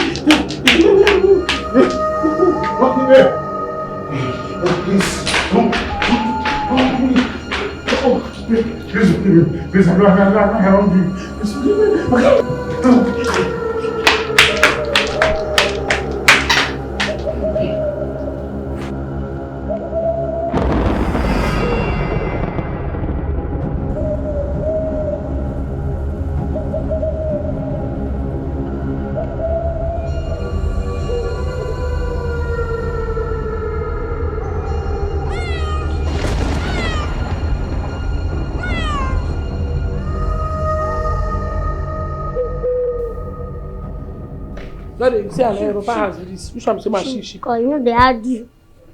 Please, I'm not, I'm not, I'm not, I don't do. No dey see am, eh, Papa house be this. Which one be say my she, she? Cause you know they argue.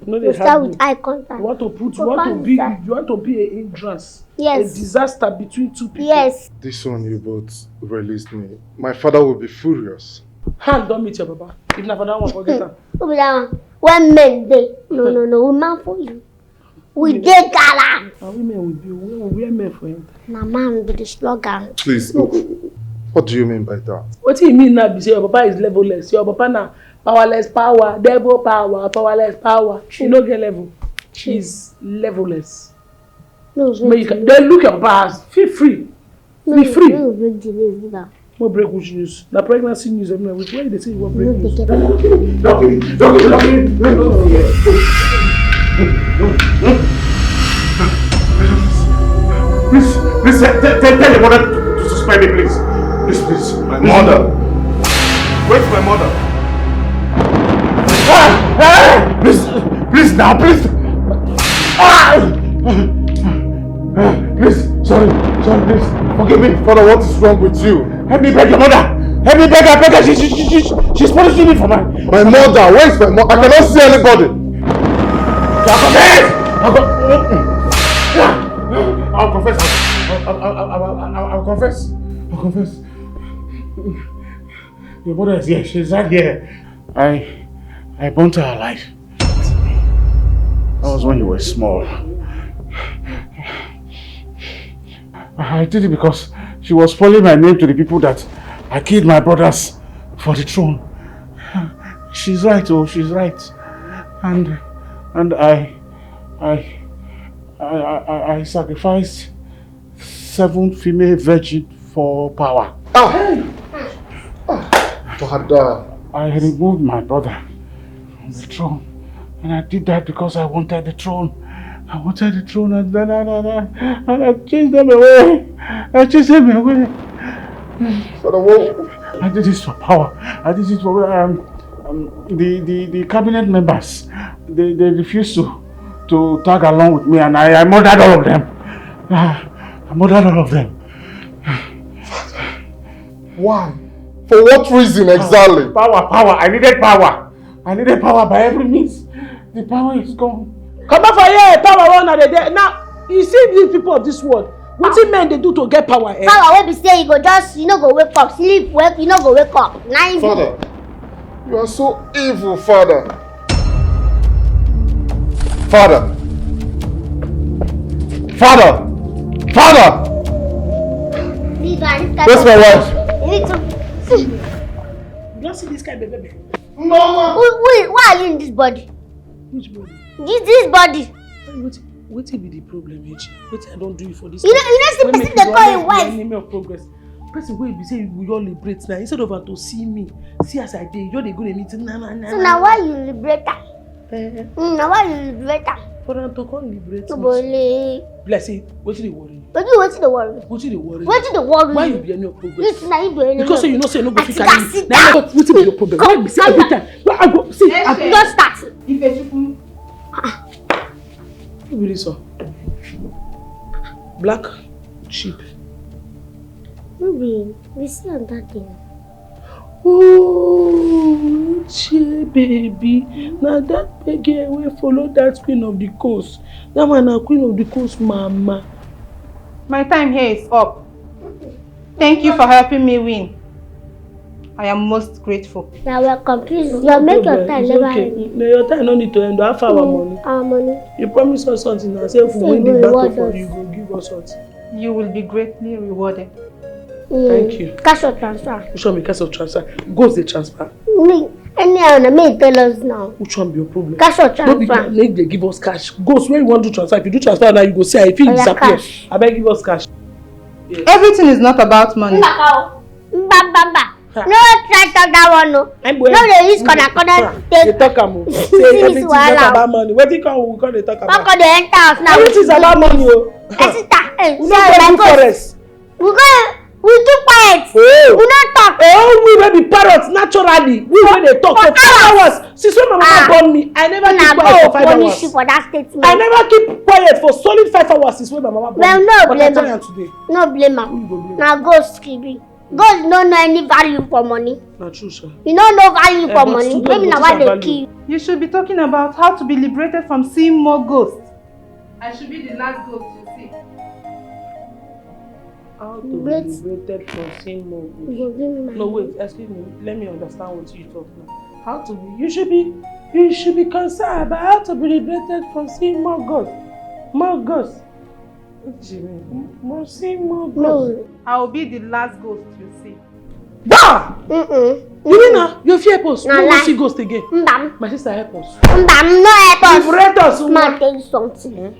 No dey start with eye contact. You want to put, you want to be, you want to be a hindrance. Yes. A disaster between two people. Yes. This one you both released me. My father will be furious. Hand don meet your papa. If na for that one, forget am. Who be that one? When men dey? No, no, no. Woman for you. We dey gallant. Na women we be. We wear men for enter. Na man be the slogan. Please, what do you mean by that? Wetin you mean now be say your papa is levelless. Your papa na powerless power, devil power, powerless power. True. You no get level. True. He's levelless. No, but you can, then look your papa house. Feel free. Be free. No, break the news, give am. No break which news? Na pregnancy news. I mean, which way they say you want break news? Lucky, lucky, lucky, lucky. Please, please, tell, tell, tell your mother to, to suspend me, please. Please, please. My mother. Where's my mother? Ah! Ah! Please, please now, please. Ah! Please, sorry, sorry, please. Forgive me. Father, what is wrong with you? Help me beg your mother. Help me beg her, beg her. She, she, she, she, she's punishing me for my... My mother, where is my mother? I cannot see anybody. I'll confess. I'll, go- I'll confess. I'll, I'll, I'll, I'll, I'll confess. I'll confess. Your mother is here. She's right here. I, I burnt her alive. That was when you were small. I did it because she was spoiling my name to the people that I killed my brothers for the throne. She's right, oh, she's right. And and I I I, I, I sacrificed seven female virgin for power. Ah! Ah! Father. I removed my brother from the throne. And I did that because I wanted the throne. I wanted the throne and then I, and I, and I chased them away. I chased them away. Father, what? I did this for power. I did this for um, um, the, the, the cabinet members. They, they refused to, to tag along with me, and I, I murdered all of them. Ah, I murdered all of them. Why? For what reason exactly? Power, power. I needed power. I needed power by every means. The power is gone. Come out for here, power one of the day. Now, you see these people of this world. Wetin men dey do to get power, eh? Power wey be say you go just, you no go wake up, sleep, wake, you no go wake up. Na im be Father, you are so evil, Father. Father. Father. Father. Leave her, leave her. Where's my wife? You need to see. You don see this kind of baby? Mama. Who, who, why are you in this body? Which body? This, this body. Wetin, wetin be the problem, H? Wetin I don do you for this? You know, you know, see person dey call him wife. Enemy of progress. Person wey be say we all liberate now, instead of her to see me, see as I dey, you just dey go dey meet na na na. So na why you liberate her? Eh. Mm, na why you liberate her? For am to come liberate me. Be like say, wetin dey worry you? But you, wetin dey worry? Wetin dey worry you? Wetin dey worry you? Why you be enemy of progress? This na you be enemy of progress. Because say you know say you no go fit carry me. Na wetin be your problem? Why be say every time? Why I go see? Just start. Ifechukwu. Who be this one? Black sheep. No be, we see another thing. Oh, Uche baby. Na that girl wey follow that queen of the coast. That one na queen of the coast, mama. My time here is up. Thank you for helping me win. I am most grateful. You're welcome. Please, you make your time never end. No, your time no need to end. How far our money? Our money. You promise us something now. Say if we win the battle for you, you go give us something. You will be greatly rewarded. Thank you. Cash or transfer? Which one be cash or transfer? Ghost dey transfer. Me, anyhow, na me tell us now. Which one be your problem? Cash or transfer? No be make they give us cash. Ghost, when you want to transfer, if you do transfer now, you go see, I feel disappear. Abeg, give us cash. Everything is not about money. Mbaka o. Mba, mba, mba. No try talk that one, no. No dey use corner, corner take. Dey talk am o. Say everything is not about money. Wetin come, we come dey talk about? Come dey enter house now. Everything is about money o. My sister, eh, we no go do forest. We go, we keep quiet. Oh. We no talk. Oh, we wey be parrots naturally. We wey dey talk for five hours. Since when my mama born me, I never keep quiet for five hours. Una go punish you for that statement. I never keep quiet for solid five hours since when my mama born me. But I tell am today. No blame am. Who you go blame? Na ghost e be. Ghost no know any value for money. Na true, sir. You no know value for money. Maybe na why dey kill you. You should be talking about how to be liberated from seeing more ghosts. I should be the last ghost you see. How to be liberated from seeing more ghosts? No, wait, excuse me. Let me understand what you talk now. How to be, you should be, you should be concerned about how to be liberated from seeing more ghosts. More ghosts. What do you mean? More seeing more ghosts. No. I will be the last ghost you see. Bah! Mm-mm. You mean now? You fear ghost? No, we see ghost again. Mbam. My sister, help us. Mbam, no help us. Liberate us. Ma tell you something. Eh?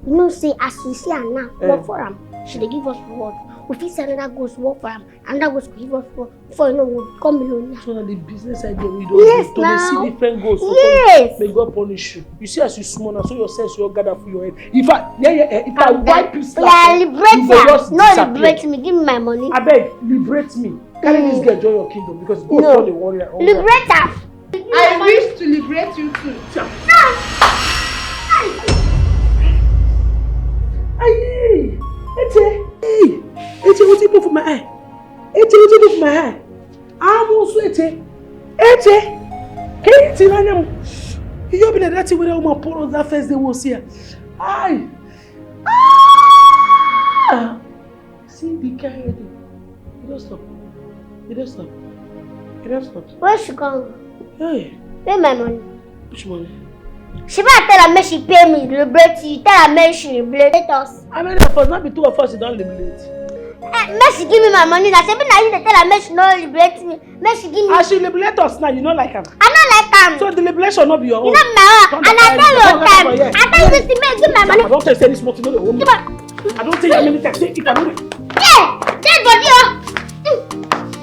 You know say as you see her now, work for am. She dey give us reward. We fit see another ghost, work for am. Another ghost go give us reward. Before you know, we come millionaire. So na the business idea we don do to dey see different ghosts. Yes. May God punish you. You see as you small now, so your sense you all gather for your head. If I, yeah, yeah, yeah, if I wipe you slap, you go just disappear. No, liberate me. Give me my money. Abeg, liberate me. Carry this girl join your kingdom because ghost no dey worry her. Liberate her. I wish to liberate you too. Aye, Eche, hey, Eche, wetin put for my eye? Eche, wetin put for my eye? Amosu Eche, Eche, ka ị tiri anya m? Ihe obi na that thing wey that woman pour us that first day we see her. Aye. Ah! See the kind headache. You don stop. You don stop. You don stop. Where she come? Hey. Where my money? Which money? She better tell her make she pay me, liberate you. Tell her make she liberate us. How many of us? Not be two of us, you don liberate. Eh, make she give me my money. Now, she be now you dey tell her make she no liberate me. Make she give me. As she liberate us now, you no like am. I no like am. So the liberation no be your own. You no be my own. And I tell you time. I tell you this thing, make give my money. I don tell you say this money no dey owe me. I don tell you how many times say if I no dey. Yeah, dead body o. Mm.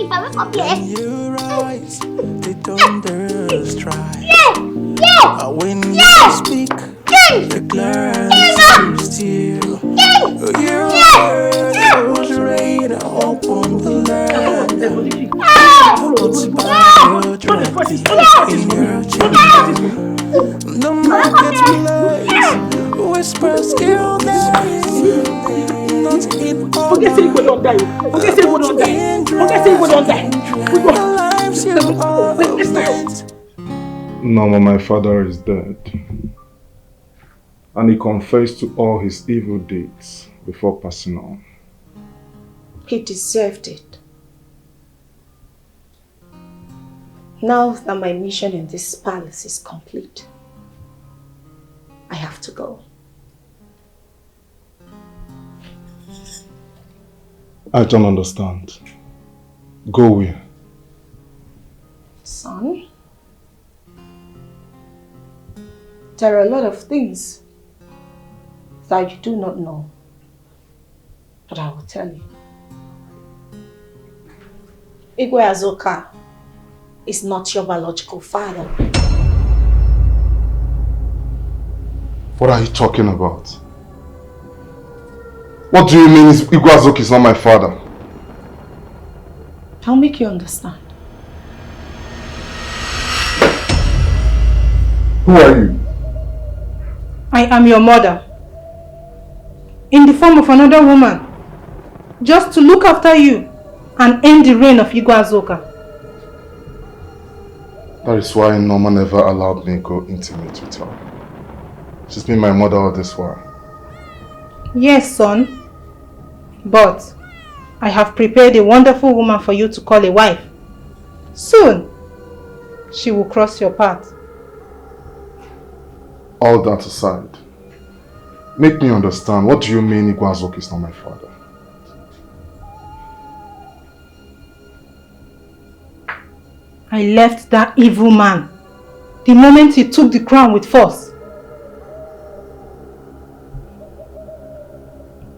If I wake up here. When you rise, the thunder strike. Yeah, yeah. When you speak, the clouds turn still. Your words rain upon the land. God's fire dropping in your chest. The marketplace whispers ill names. Not in all. Forget say you go don die. Forget say you go don die. Forget say you go don die. We go. Lives you all spent. Norma, my father is dead. And he confessed to all his evil deeds before passing on. He deserved it. Now that my mission in this palace is complete, I have to go. I don't understand. Go where? Son, there are a lot of things that you do not know, but I will tell you. Igwe Azoka is not your biological father. What are you talking about? What do you mean is Igwe Azoka is not my father? I'll make you understand. Who are you? I am your mother. In the form of another woman. Just to look after you and end the reign of Igwe Azoka. That is why Norma never allowed me go intimate with her. She's been my mother all this while. Yes, son. But I have prepared a wonderful woman for you to call a wife. Soon, she will cross your path. All that aside, make me understand, what do you mean Igwe Azoka is not my father? I left that evil man the moment he took the crown with force.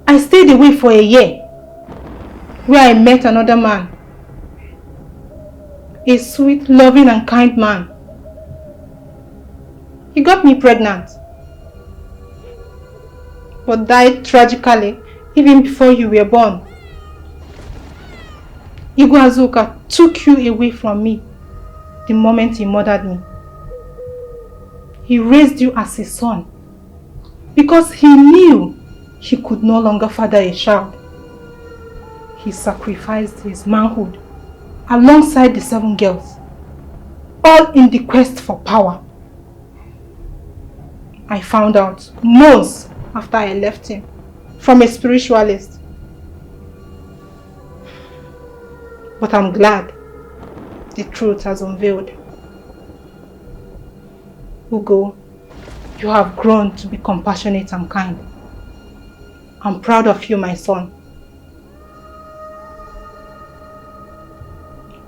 I stayed away for a year. where I met another man. A sweet, loving, and kind man. He got me pregnant, but died tragically even before you were born. Igwe Azuka took you away from me the moment he murdered me. He raised you as a son because he knew he could no longer father a child. He sacrificed his manhood alongside the seven girls, all in the quest for power. I found out months after I left him from a spiritualist. But I'm glad the truth has unveiled. Ugo, you have grown to be compassionate and kind. I'm proud of you, my son.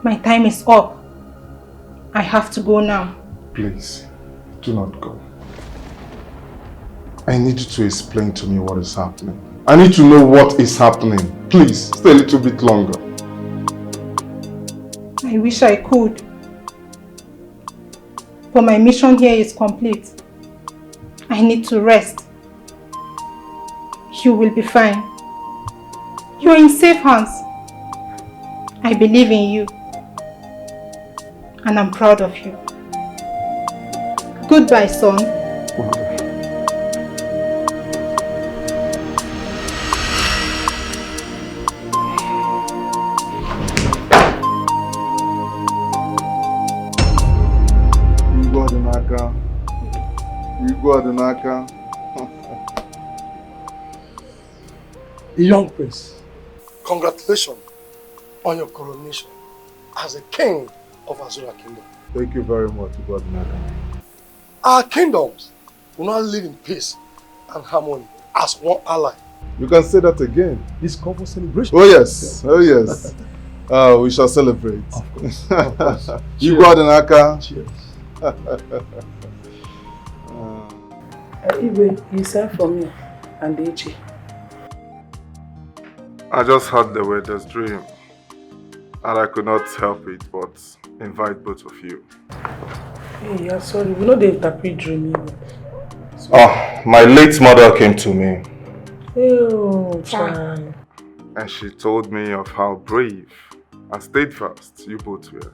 My time is up. I have to go now. Please, do not go. I need you to explain to me what is happening. I need to know what is happening. Please, stay a little bit longer. I wish I could. But my mission here is complete. I need to rest. You will be fine. You're in safe hands. I believe in you. And I'm proud of you. Goodbye, son. Igwe Odinaka. Igwe Odinaka. A young prince, congratulations on your coronation as a king of Azura Kingdom. Thank you very much, Igwe Odinaka. Our kingdoms will now live in peace and harmony as one ally. You can say that again. This call for celebration. Oh yes, oh yes. Uh, we shall celebrate. Of course, of course. Igwe Odinaka. Cheers. Uh, Uh, Igwe, you sent for me and Echi. I just heard they were just dream, and I could not help it but invite both of you. Hey, yeah, sorry. We know they interpret dream, Igwe. Oh, my late mother came to me, Oh, child. And she told me of how brave and steadfast you both were.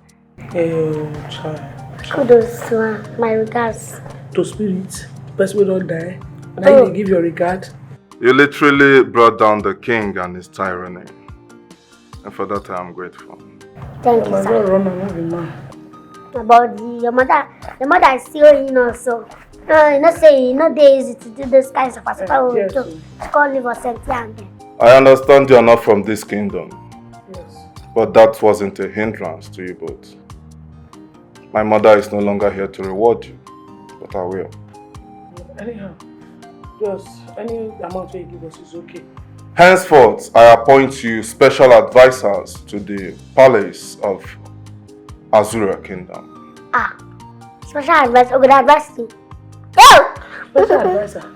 Oh, child. Kudos to her. My regards. To spirit, the person wey don die. Now you dey give your regard. You literally brought down the king and his tyranny. And for that, I am grateful. Thank you, My sir. God, run am, no be man. About the, your mother, your mother is still in also. No, you know say e no dey easy to do those kinds of aspect wey we Yes. do. She come leave us empty handed. I understand you are not from this kingdom, Yes. but that wasn't a hindrance to you both. My mother is no longer here to reward you, but I will. Anyhow, just any amount wey you give us is okay. Henceforth, I appoint you special advisors to the palace of Azura Kingdom. Ah, special advice. Oga, advice me. Yo! Special advisor.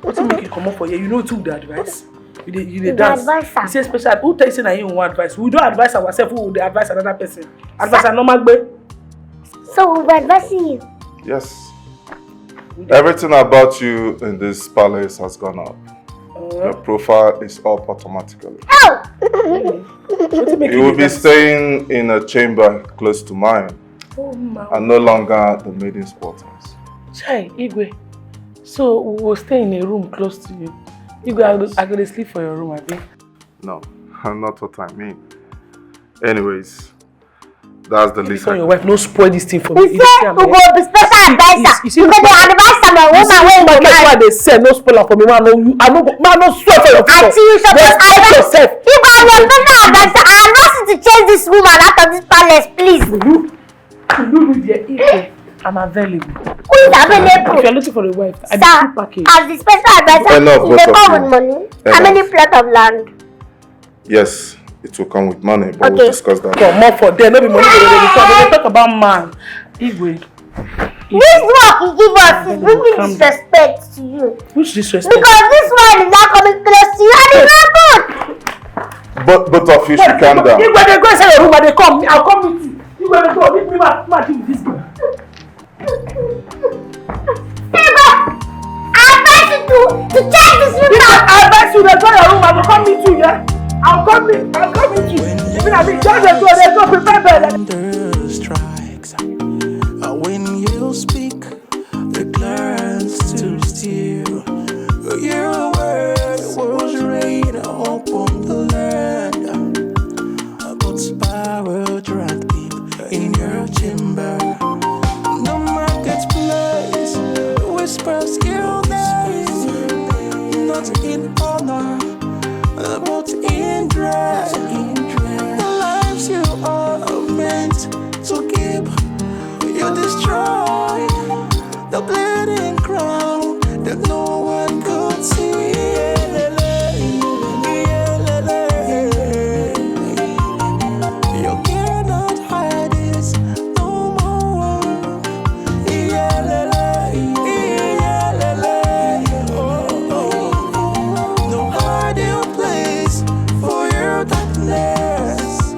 Wetin make you comot for here? You know wetin we dey advise? You dey, you dey You dey dance. advise am. You say special. Who tell you say na him we wan advise? We don advise ourselves. Who dey advise another person? Advise another man gbe. So we were advising you. Yes. Everything about you in this palace has gone up. Your profile is up automatically. Oh! Wetin make You you will dey be dance? Staying in a chamber close to mine Oh, ma. And no longer the maidens' quarters. Chai, Igwe. So we will stay in a room close to you. Igwe, I go, I go dey sleep for your room, abi? No, not what I mean. Anyways, that's the least. Because your wife no spoil this thing for me. You You dey say see am, we eh? go be special See, advisor. you see, You go dey advise am, a woman wey Don't go make marry. Why they sell no spoiler for me? Man, no, you, I no, go- man, no swear for your future. Auntie, you suppose Respect advise. Yourself. You go be a special advisor. I advise you to chase this woman out of this palace, please. You, you do the Igwe. I'm available. Who is available? If you're looking for a wife, I Sir, do full package. As the special advisor, Enough, you dey both of come you. With money? How many Enough. Plot of land? Yes, it will come with money, but we'll Okay. Discuss that. Come more for there, no be money. They dey talk, they dey talk about man. Igwe. This work you give us is Calm really down. Disrespect to you. Which disrespect? Because this one is not coming close to you and it's not good. But both of you should calm down. Igwe, dey go inside your room, I dey come. I'll come meet you. Igwe, dey go. Leave me, ma, ma, deal with this girl. Igwe, I advise you to, to check this room. Igwe, I advise you, dey go your room, I will come meet you, yeah? I'll come meet, I'll come meet you. Even I mean, just dey go, dey go, prepare bed. Thunder strikes. Uh, when you speak, the clouds to steal. Your word was rain upon the land. God's power drank deep in your chamber. The marketplace whispers your name, not in honor, but in dread. The lives you are meant to keep, you destroy. The bleeding crown that no one could see. You cannot hide this no more. No hiding place for your darkness.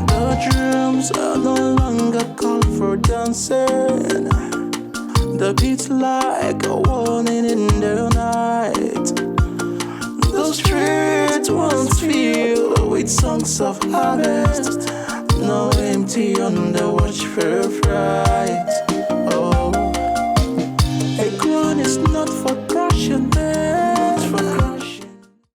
The drums are no longer call for dancing. The beat like a warning in the night. The street once filled with songs of harvest. Now empty on the watch for fright. Oh, a crown is not for crushing.